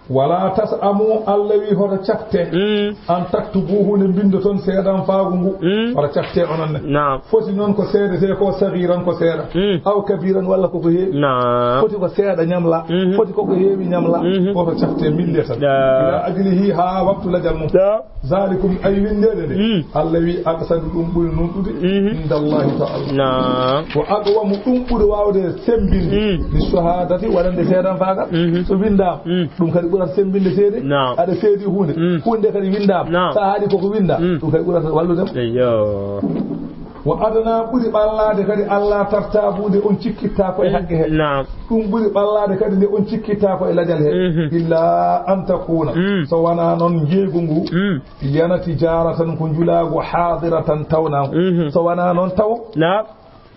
Wala tas'amu, Allah wi hoto cafte. Mm. An taktubuhu, nde mbinndoton seedanfaagu ngu. Mm. Hoto cafte onon ne. Naam. Foti noon ko seedetee ko, saghiran, ko seeɗa. Mm. Aw kabiran, walla koko heewi. Naam. Foti ko seeɗa ñamla. Mhm. Foti koko heewi ñamla. Mhm. Hoto cafte, mbinde tan. Naam. Ila ajlihi, haa waktu lajal mum. Naam. Zalikum, ay winndede nde. Mm. Allah wi aqsadu, ɗum ɓuri nunɗude. Mhm. Indallahi ta'ala. Naam. Wa aqwamu, ɗum ɓuri waawde semmbinde. Mm. Li shuhadati, waɗande seedanfaagal. Mhm. So winndaama. Mm. Ɗum kadi ɓurata semmbinde seede. Naam. Aɗa seedi huunde. Mm. Huunde kadi winndaama. Naam. Sa haali koko winnda. Mm. Ɗum kadi ɓurata wallude mo. Eyyo. Wa adna, ɓuri ɓallaade kadi, alla tartabu, nde on cikkitta ko e haqqe he. Naam. Ɗum ɓuri ɓallaade kadi nde on cikkitta ko e lajal he. Mhm. Illa an takuna. Mm. So wonaa noon njeeygu ngu. Mm. Yana tijaratan ko njulaagu hadiratan tawnaangu. Mhm. So wonaa noon taw. Naam.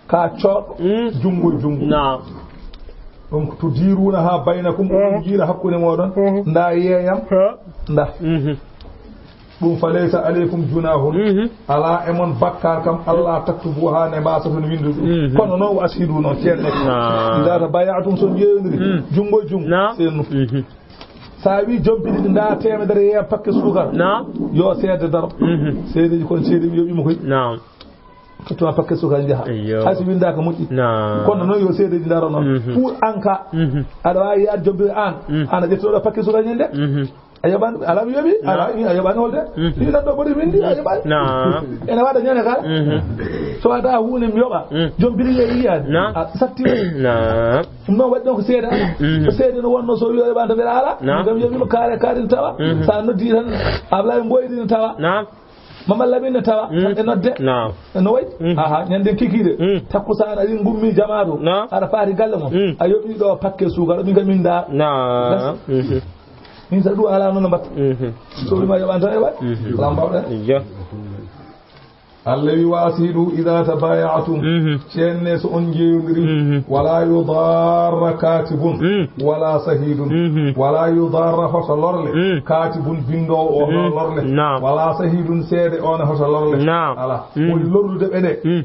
Ka cooɗo, mm, junngo e junngo. Naam. Donc, tudirunaha baynakum, mhm, on jiira hakkunde mooɗon. Mhm. Nda yeeyam. Ha. Nda. Mhm. Ɗum, fa laysa alaykum junahun. Mhm. Alaa e mon bakkaar kam, alla taktubuha, nde mbaasaton winndude ɗum. Mhm. Kono noon, wa ashidu, noon ceednee. Naam. Iza tabayatum, so on yeeyondiri, mm, junngo e junngo, naam, seennu. Mhm. Sa wi joom bitig nda teemedere yeeyam pakke suukar. Naam. Yo seede daro. Mhm. Seedeji kon seede mi yoɓimo koy. Naam. Tottuma pakke suukar njaha. Eyyo. Hay so winndaaka moƴƴi. Naam. Kono noon yo seedeji ndaro noon. Mhm. Pour an ka. Mhm. Aɗa waawi yaade joom bitig an. Mhm. An a ƴettooɗo pakke suukar ñande. Mhm. A yoɓani, alaa mi yoɓi, alaa mi, a yoɓani holde. Mhm. Ɗi ɗan ɗo bori winndi, a yoɓani. Naam. Ene waɗa ñande kala. Mhm. So waɗa huunde mi yoɓa. Mhm. Joom bitig e yiyaade. Naam. A satti. Naam. Ɗum noon waɗi ɗon ko seeda. Mhm. Ko seeda no wonno so wiyo yoɓani to mbiɗa ala. Naam. Kam yoɓima kaare, kaari ne tawa. Mhm. Sa noddi tan, Ablaye Mboydi ne tawa. Naam. Mama Lamine ne tawa, mm, e nodde. Naam. No wayi? Mm. Aha, ñande kikiiɗe. Mm. Takkusaan ari ngummi jamaatu. Naam. Aɗa faati galle mon. Mm. A yoɓi ɗo pakke suukar, ɗum kam min da. Naam. Mhm. Min sa ɗum alaa noon no mbatta. Mhm. So ɗum a yoɓanta e waɗ. Mhm. Alaa mbawɗa. Iyo. Allah wi: "Wa ashidu idha tabaya'tum." Mhm. Ceenne so on jeeyondiri. Mhm. "Wala yudarra katibun." Mhm. "Wala shahidun." Mhm. "Wala yudarra" hoto lorle. Mhm. "Katibun" binndoowo o hoto lorle. Naam. "Wala shahidun" seede o ne hoto lorle. Naam. Alaa. Mhm. Woni lorlude ɓe ɗe. Mhm.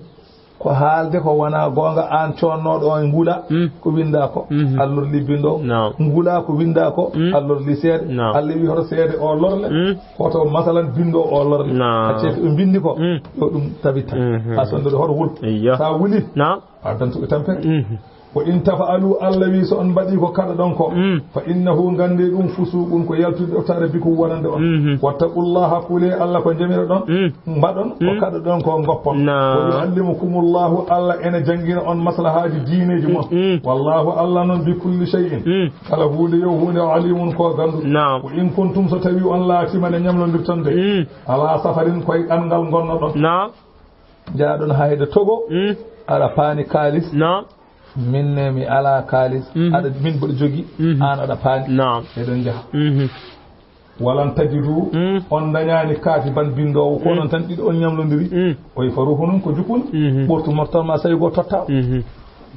Ko haalde ko wonaa goonga, aan coodnooɗo on ngula ko winndaa ko, a lorlii binndoowo. Naam. Ngula ko winndaa ko, a lorlii seede. Naam. Allah wi hoto seede o lorle, hoto masalan binndoowo o lorle. Naam. Accee ko ɓe mbinndi ko, yo ɗum tabita. Mhm. Haa so nde hoto wul. Iyo. So a wuli, naam, a addanto ɓe tampere. Mhm. "Wa in taf'alu", Allah wi so on mbaɗii ko kaɗoɗon ko, fa innahu, nganndee ɗum, fusuqun, ko yaltude ɗoftaare, bikum, wonande on. Mhm. "Wattaqullaha", kulee Allah ko njamiroɗon, mbaɗon ko kaɗoɗon ko, ngoppon. Naam. "Wa yu'allimukumullahu", Allah ene janngina on maslahaaji diineeji mon. Mm. "Wallahu", Allah noon, "bi kulli shay'in", kala huunde yo huunde, "alimun", ko ganndu. Naam. "Wa in kuntum", so tawii on laatiima nde ñamlondirton nde, ala safarin, koye ɗanngal ngonnoɗon. Naam. Njaaɗon hayde Togo, aɗa paani kaalis. Naam. Min ne mi alaa kaalis. Mhm. Aɗa, min mboɗo jogii, aan aɗa paani. Naam. Eɗon njaha. Mhm. "Walan tajidu", on ndañaani kaatiban binndoowo, ko onon tan ɗiɗo on ñamlondiri. Mm. O wi faruuhu noon ko jukunde. Mhm. Ɓortu moftal ma sawi goo totta. Mhm.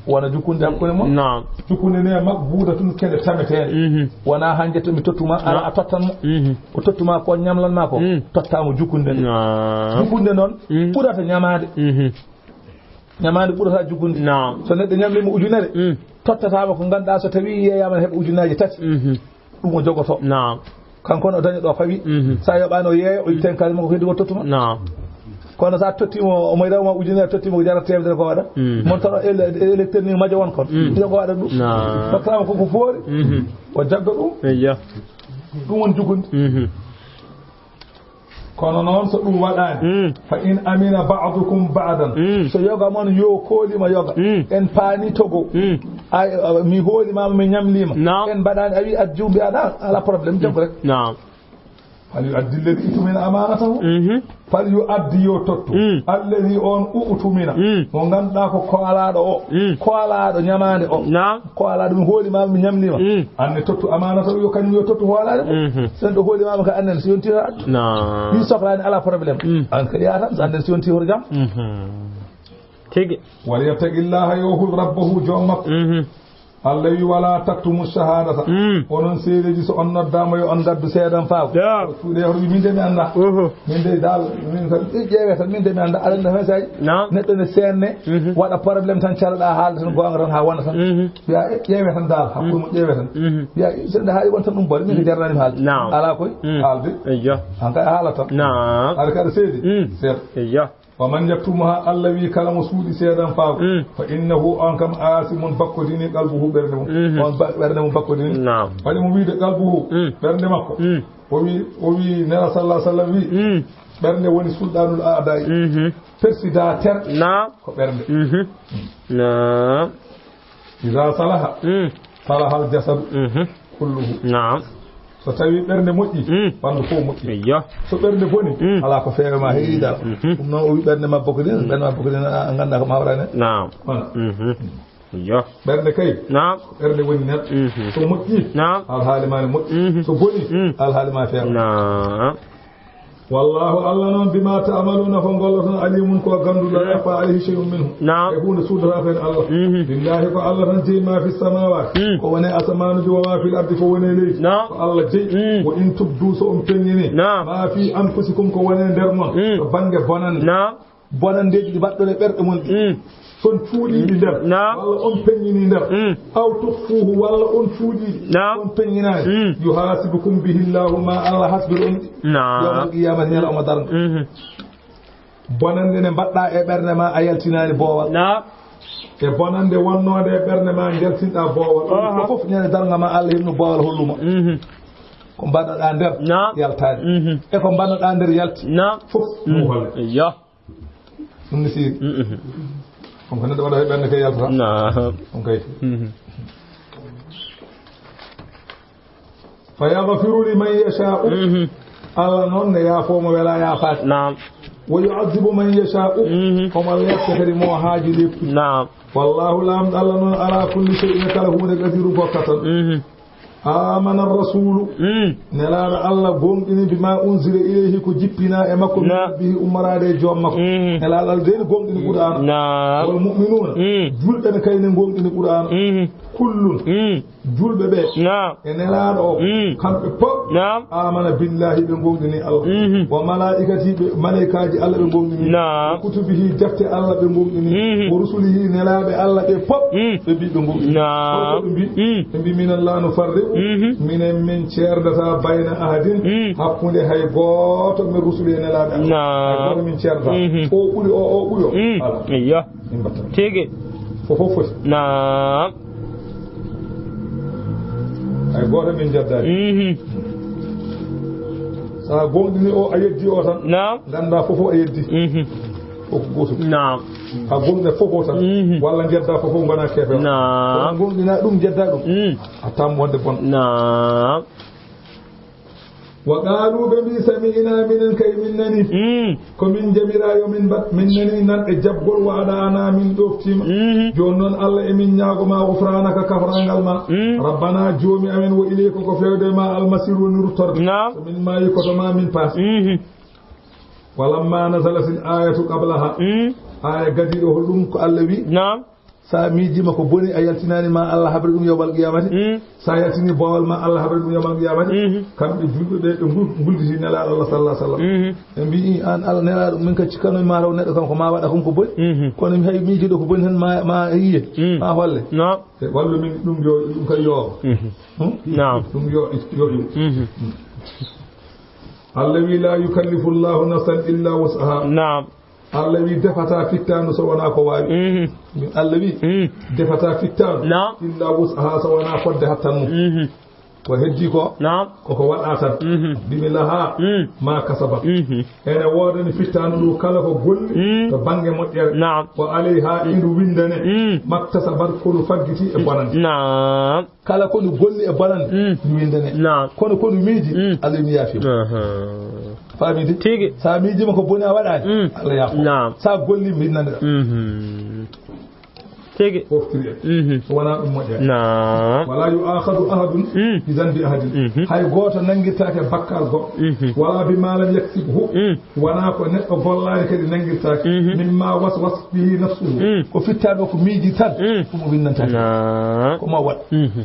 Wona jukunde hakkunde mon. Naam. Jukunde ne makbuudatun, kede tameteende. Mhm. Wona han jetta mi tottuma, ala a tottan mo. Mhm. O tottuma ko ñamlan ma ko, totta mo jukunde nde. Naam. Jukunde noon ɓurata ñamaade. Mhm. Ñamaande ɓurata jukunde. Naam. So neɗɗo ñamliima ujunere, tottataama ko ngannduɗaa so tawii yeeyaama ne heɓa ujunnaaje tati. Mhm. Ɗum o jogoto. Naam. Kanko ne o daña ɗo fawi. Mhm. So a yoɓaani o yeeya, o itta hen kaalis makko, ko heddi ko tottuma. Naam. Kono so a tottiima o, o mayra ma ujunere, tottiima ko jarata teemedere, ko waɗa? Mm. Mon tan o ele-, électeur ni majo won kon. Mm. Yo ko waɗa ɗum. Naam. Tottataama ko ko foori. Mhm. O jagga ɗum. Eyya. Ɗum woni jukunde. Mhm. Kono noon, so ɗum waɗaani, fa in amina ba'dukum ba'dan, so yoga mon yo koolima yoga, en paani togo, ay, a, mi hoolima, mi ñamlima, en mbaɗaani, a wi addi, mbiya, "Na, ala problème, jaggu rek." Naam. "Fal yu addi alladhi utumina amanatahu." Fal yu addi, yo tottu, alladhi, on, utumina, mo ngannduɗaa ko koolaaɗo o, koolaaɗo ñamaande o. Naam. Ko alaa ɗum hooli ma, mi ñamlima. Mm. Anne tottu amaana taw yo kañum yo tottu hoolaade ko. Mhm. Sen ɗo hooli ma ka annen si yonti ha. Naam. Min soklaani ala problème. Mm. An ka yaatan annen si yonti hor jam. Mhm. Tigi. Wal yattaqillaha yo hul rabbahu joom makko. Mhm. Allah wi wala taktumu shahadata. Mm. Onon seedeji so on noddaama yo on gaddu seedan faaw. Ya. Tuuɗe hor wi min de mi annda. Oho. Min de dal min tan ƴeewe tan min de mi annda aɗa annda fensay. Naam. Neɗɗo ne seenne. Mhm. Waɗa problème tan caloɗa haalde tan goonga tan ha wona tan. Mhm. Mbiya, eh, ƴeewe tan dal, hakkude mo ƴeewe tan. Mhm. Mbiya, eh, sen ɗa haali won tan ɗum bone, min ko jarnani mi haalde. Naam. Ala koy, mm, haalde. Eyyo. An kay a haala tan. Naam. Aɗa kaɗa seedi? Mm. Seeɗa. Eyyo. Wa man yaktumuha, Allah wi kala mo suuɗi seedan faaw. Mm. Fa innahu on kam asimun bakkodini qalbuhu ɓernde mum. Mhm. On ba-, ɓernde mum bakkodini. Naam. Faɗi mo wiide qalbuhu, mm, ɓernde makko. Mm. O wi, o wi Nela sallallahu alaihi wasallam wi, mm, ɓernde woni sulɗanul aadai. Mhm. Persidater. Naam. Ko ɓernde. Mhm. Naam. Iza salaha, mm, salahal jasadu, mhm, kulluhu. Naam. So tawi ɓernde moƴƴi, mm, ɓandu fof moƴƴi. Eyyo. So ɓernde boni, mm, ala ko feewe ma heewi dal. Mhm. Ɗum noon o wi ɓernde ma bokko din, ɓernde ma bokko din, a, a ngannda ko mawrane. Naam. Voilà. Mhm. Eyyo. Ɓernde kay, naam, ko ɓernde woni neɗɗo. Mhm. So moƴƴi, naam, alhaali ma ne moƴƴi. Mhm. So boni, mm, alhaali ma feewa. Naam. Wallahu, Allah noon, bima ta'maluna, ko ngolloton, alimun, ko gannduɗo, la yakhfa alayhi shay'un minhu. Naam. E huunde suudataa ko en Allah. Mhm. Lillahi, ko Allah tan jeyi ma fi samawati. Mm. Ko woni asamaanuji, wa ma fil ardi, ko woni e leydi. Naam. Ko Allah jeyi. Mm. Wa in tubdu, so on peññini. Naam. Ma fi anfusikum, ko woni e nder mon. Mm. To bannge bonande. Naam. Bonandeeji ɗi mbaɗɗon e ɓerɗe mon ɗi. Mm. So on cuuɗii ɗi nder, naam, walla on peññinii nder, mm, aw tukhfuhu, walla on cuuɗii ɗi, naam, on peññinaani, mm, yuhasibukum bihi Allahu, ma Allah hasbir on ɗi. Naam. Yawmal qiyamati, ñalawma darnga. Mhm. Bonande nde mbaɗɗa e ɓernde ma, a yaltinaani boowal. Naam. E bonande wonnoonde e ɓernde ma, njaltinɗa boowal. Aha. Ko fof ñande darnga ma, Allah hirnu boowal holluma. Mhm. Ko mbaɗɗa nder, naam, yaltaani. Mhm. E ko mbaɗɗa nder yalti. Naam. Fof, mm, ɗum holle. Eyyo. Ɗum ne siri. Mm, mhm. Ɗum ko neɗɗo waɗa e ɓernde kay yaltata. Naam. Ɗum kay. Mhm. Fa yaghfiru liman yasha'u. Mhm. Allah noon ne yaafo mo wela yaafaade. Naam. Wa yu'adhibu man yasha'u. Mhm. Omo lepta kadi mo haaji leptude. Naam. Wallahu, Laamɗo Allah noon, ala kulli shay'in, kala huunde, qadirun, ko kattan. Mhm. آمن الرسول. Mm. Nelaaɗo Allah gooŋɗini بما أنزل إليه ko jippinaa e makko من Na. ربه ummoraade e joom makko. Mm. Nelaaɗo Allah de gooŋɗini Qur'aana. Na. والمؤمنون. Mm. Julɓe ne kay ne gooŋɗini Qur'aana. Mm. كل. Mm. Julɓe ɓe. Na. E Nelaaɗo o. Mm. Kamɓe fof. Na. آمن بالله ɓe gooŋɗini Allah. Mhm. وملائكته ɓe malaykaaji Allah ɓe gooŋɗini. Na. وكتبه defte Allah ɓe gooŋɗini. Mhm. ورسله nelaaɓe Allah ɓe fof. Mm. Ɓe mbi ɓe gooŋɗini. Na. Holko ɓe mbi? Mm. Ɓe mbi minen لا نفرق. Mhm. Minen min ceerdataa بين أحد. Mm. Hakkunde hay gooto من رسله nelaaɓe Allah. Na. Hay gooto min ceerdataa. Mhm. O ɓuri o, o ɓuri o. Mm. Ala. Eyyo. Min mbatta. Tigi. Fof fof foti. Na. Hay gooto min jeddaani. Mhm. So a gooŋɗini o, a yeddi o tan. Naam. Nganndaa fof fof a yeddi. Mhm. Fof ko gootum. Naam. A gooŋɗina fof fof tan. Mhm. Walla njeddaa fof fof ngonaa keefeero. Naam. Kono gooŋɗina ɗum, njeddaa ɗum. Mm. A tam wonde bon. Naam. وقالوا ɓe mbi سمعنا minen kay min nani. Mm. Ko min jamiraa yo min mbaɗ, min nani nanɗe jaɓgol وأطعنا min ɗoftiima. Mhm. Jooni noon Allah emin ñaago ma غفرانك kafrangal ma. Mm. ربنا joomi amen وإليك ko feewde ma المصير woni ruttorde. Naam. So min maayi koto ma min paasi. Mhm. ولما نزلت الآية قبلها. Mm. Aaya gadiiɗo hol ɗum ko Allah wi. Naam. So a miijiima ko boni, a yaltinaani ma Allah haɓre ɗum yawmal qiyaamati. Mm. So a yaltinii boowal ma Allah haɓre ɗum yawmal qiyaamati. Mhm. Kamɓe julɓe ɓe, ɓe ngul-, ngulditi Nelaaɗo Allah sallallahu alaihi wasallam. Mhm. Ɓe mbi'i, "Aan Allah Nelaaɗo, min ka cikkanoo ma taw neɗɗo kam ko ma waɗa kam ko boni. Mhm. Kono mi hay miijiɗo ko boni tan ma, ma yiye, Mm. ma holle." Naam. E wallu min ɗum yo, ɗum kay yo. Mhm. Hmm? Naam. Ɗum yo, yo, yo. Mhm. Allah wi, "لا يكلف الله نفسا إلا وسعها." Naam. Allah wi defataa fittaandu so wonaa ko waawi. Mhm. Allah wi Mm. defataa fittaandu Naam. إلا وسعها so wonaa fodde hattan mum. Mhm. Ko heddi ko, Naam. koko waɗa tan. Mhm. Bimi لها Mm. ما كسبت. Mhm. Ene woodani fittaandu ndu kala ko golli Mm. to bannge moƴƴere. Naam. وعليها Mm. indu windane Mm. ما اكتسبت ko ndu faggiti e bonande. Naam. Kala ko ndu golli e bonande, Mm. ndu windane. Naam. Kono ko ndu miiji, Mm. Allah ina yaafi. Aha. Faami de? Tigi. Sa miijiima ko boni a waɗaani, Mm. Allah yaafo. Naam. Sa golli, windane. Mhm. Tigi. Foftiri en. Mhm. So wonaa ɗum moƴƴa. Naam. ولا يؤاخذ أحد Mm. بذنب أحد. Mhm. Hay gooto nanngirtaake bakkaal goɗɗo. Mhm. ولا بما لم يكسبه. Mm. Wonaa ko neɗɗo gollaani kadi nanngirtaake. Mhm. مما وسوست به نفسه. Mm. Ko fittaandu ko miiji tan, Mm. ɗum o winnantaake. Naam. Ko ma waɗ. Mhm.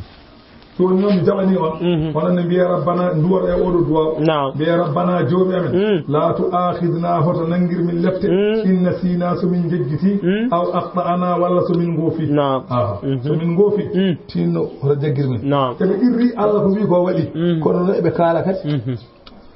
Jooni noon mi jaɓanii on. Mhm. Onon ne mbiya ربنا, nduwor e oɗo duwaaw. Naam. Mbiya ربنا joomi amen. Mm. لا تؤاخذنا hoto nanngir min lepte. Mm. إن نسينا so min jejjitii. Mm. أو أخطأنا walla so min ngoofi. Naam. Aha. Mhm. So min ngoofi. Mm. Tinno hoto jaggir min. Naam. Eɓe qirri Allah ko wi ko waɗi. Mm. Kono no eɓe kaala kadi. Mhm.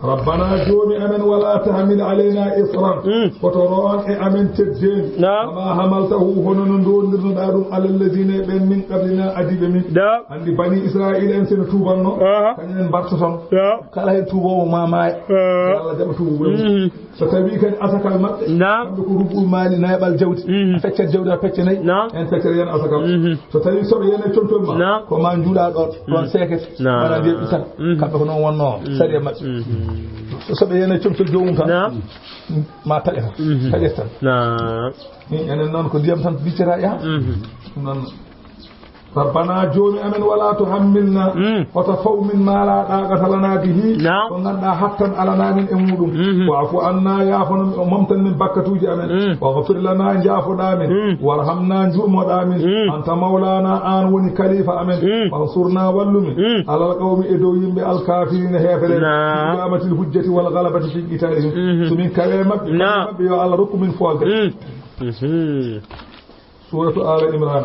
ربنا joomi amen ولا تحمل علينا إصرا. Mm. Hoto roon e amen teddeendi. Naam. كما حملته hono no ndoondirnoɗaa ɗum على الذين ɓen من قبلنا adiiɓe min. Naam. Anndi bani Israa'iila en seno tuubanno. Aha. Kañum en mbartoton. Naam. Kala heen tuuboowo ma maaya. Naam. Yo Allah jaɓa tuubu mum. Mhm. So tawii kadi asakal maɓɓe, Naam. kamɓe ko rubu'ul maali, nayaɓal jawdi. Mhm. A feccat jawdi, a pecce nayi, Naam. en feccere yen asakal. Mhm. So tawii soɓe yen e comcol ma, Naam. ko ma njuuɗa ɗoon, ɗoon Mm. seekete, Naam. mbaɗa ndiyam itan. Mhm. Kamɓe ko noon wonnoo Mm. sariya maɓɓe. Mhm. So soɓe yen e comcol joomum tan, Naam. ma taƴa tan, Mhm. taƴete tan. Naam. Ni enen noon ko ndiyam tan biccata yaha. Mhm. Ɗum noon. ربنا joomi amen ولا تحملنا Mm. hoto faw min ما لا طاقة لنا به Naam. ko ngannduɗaa hattan alanaa min e muɗum. Mhm. واعف عنا yaafano, momtan min bakkatuuji amen. Mm. واغفر لنا njaafoɗaa min. Mm. وارحمنا njurmoɗaa min. Mm. أنت مولانا aan woni kalifa amen. Mm. فانصرنا wallu min. Mm. على القوم e dow yimɓe الكافرين heefereɓe. Naam. بإقامة الحجة والغلبة في قتالهم. Mhm. So min kawee maɓɓe, Naam. maɓɓe yo Allah rokku min foolde. Mm. Mhm. Suuratu Aala Imraan.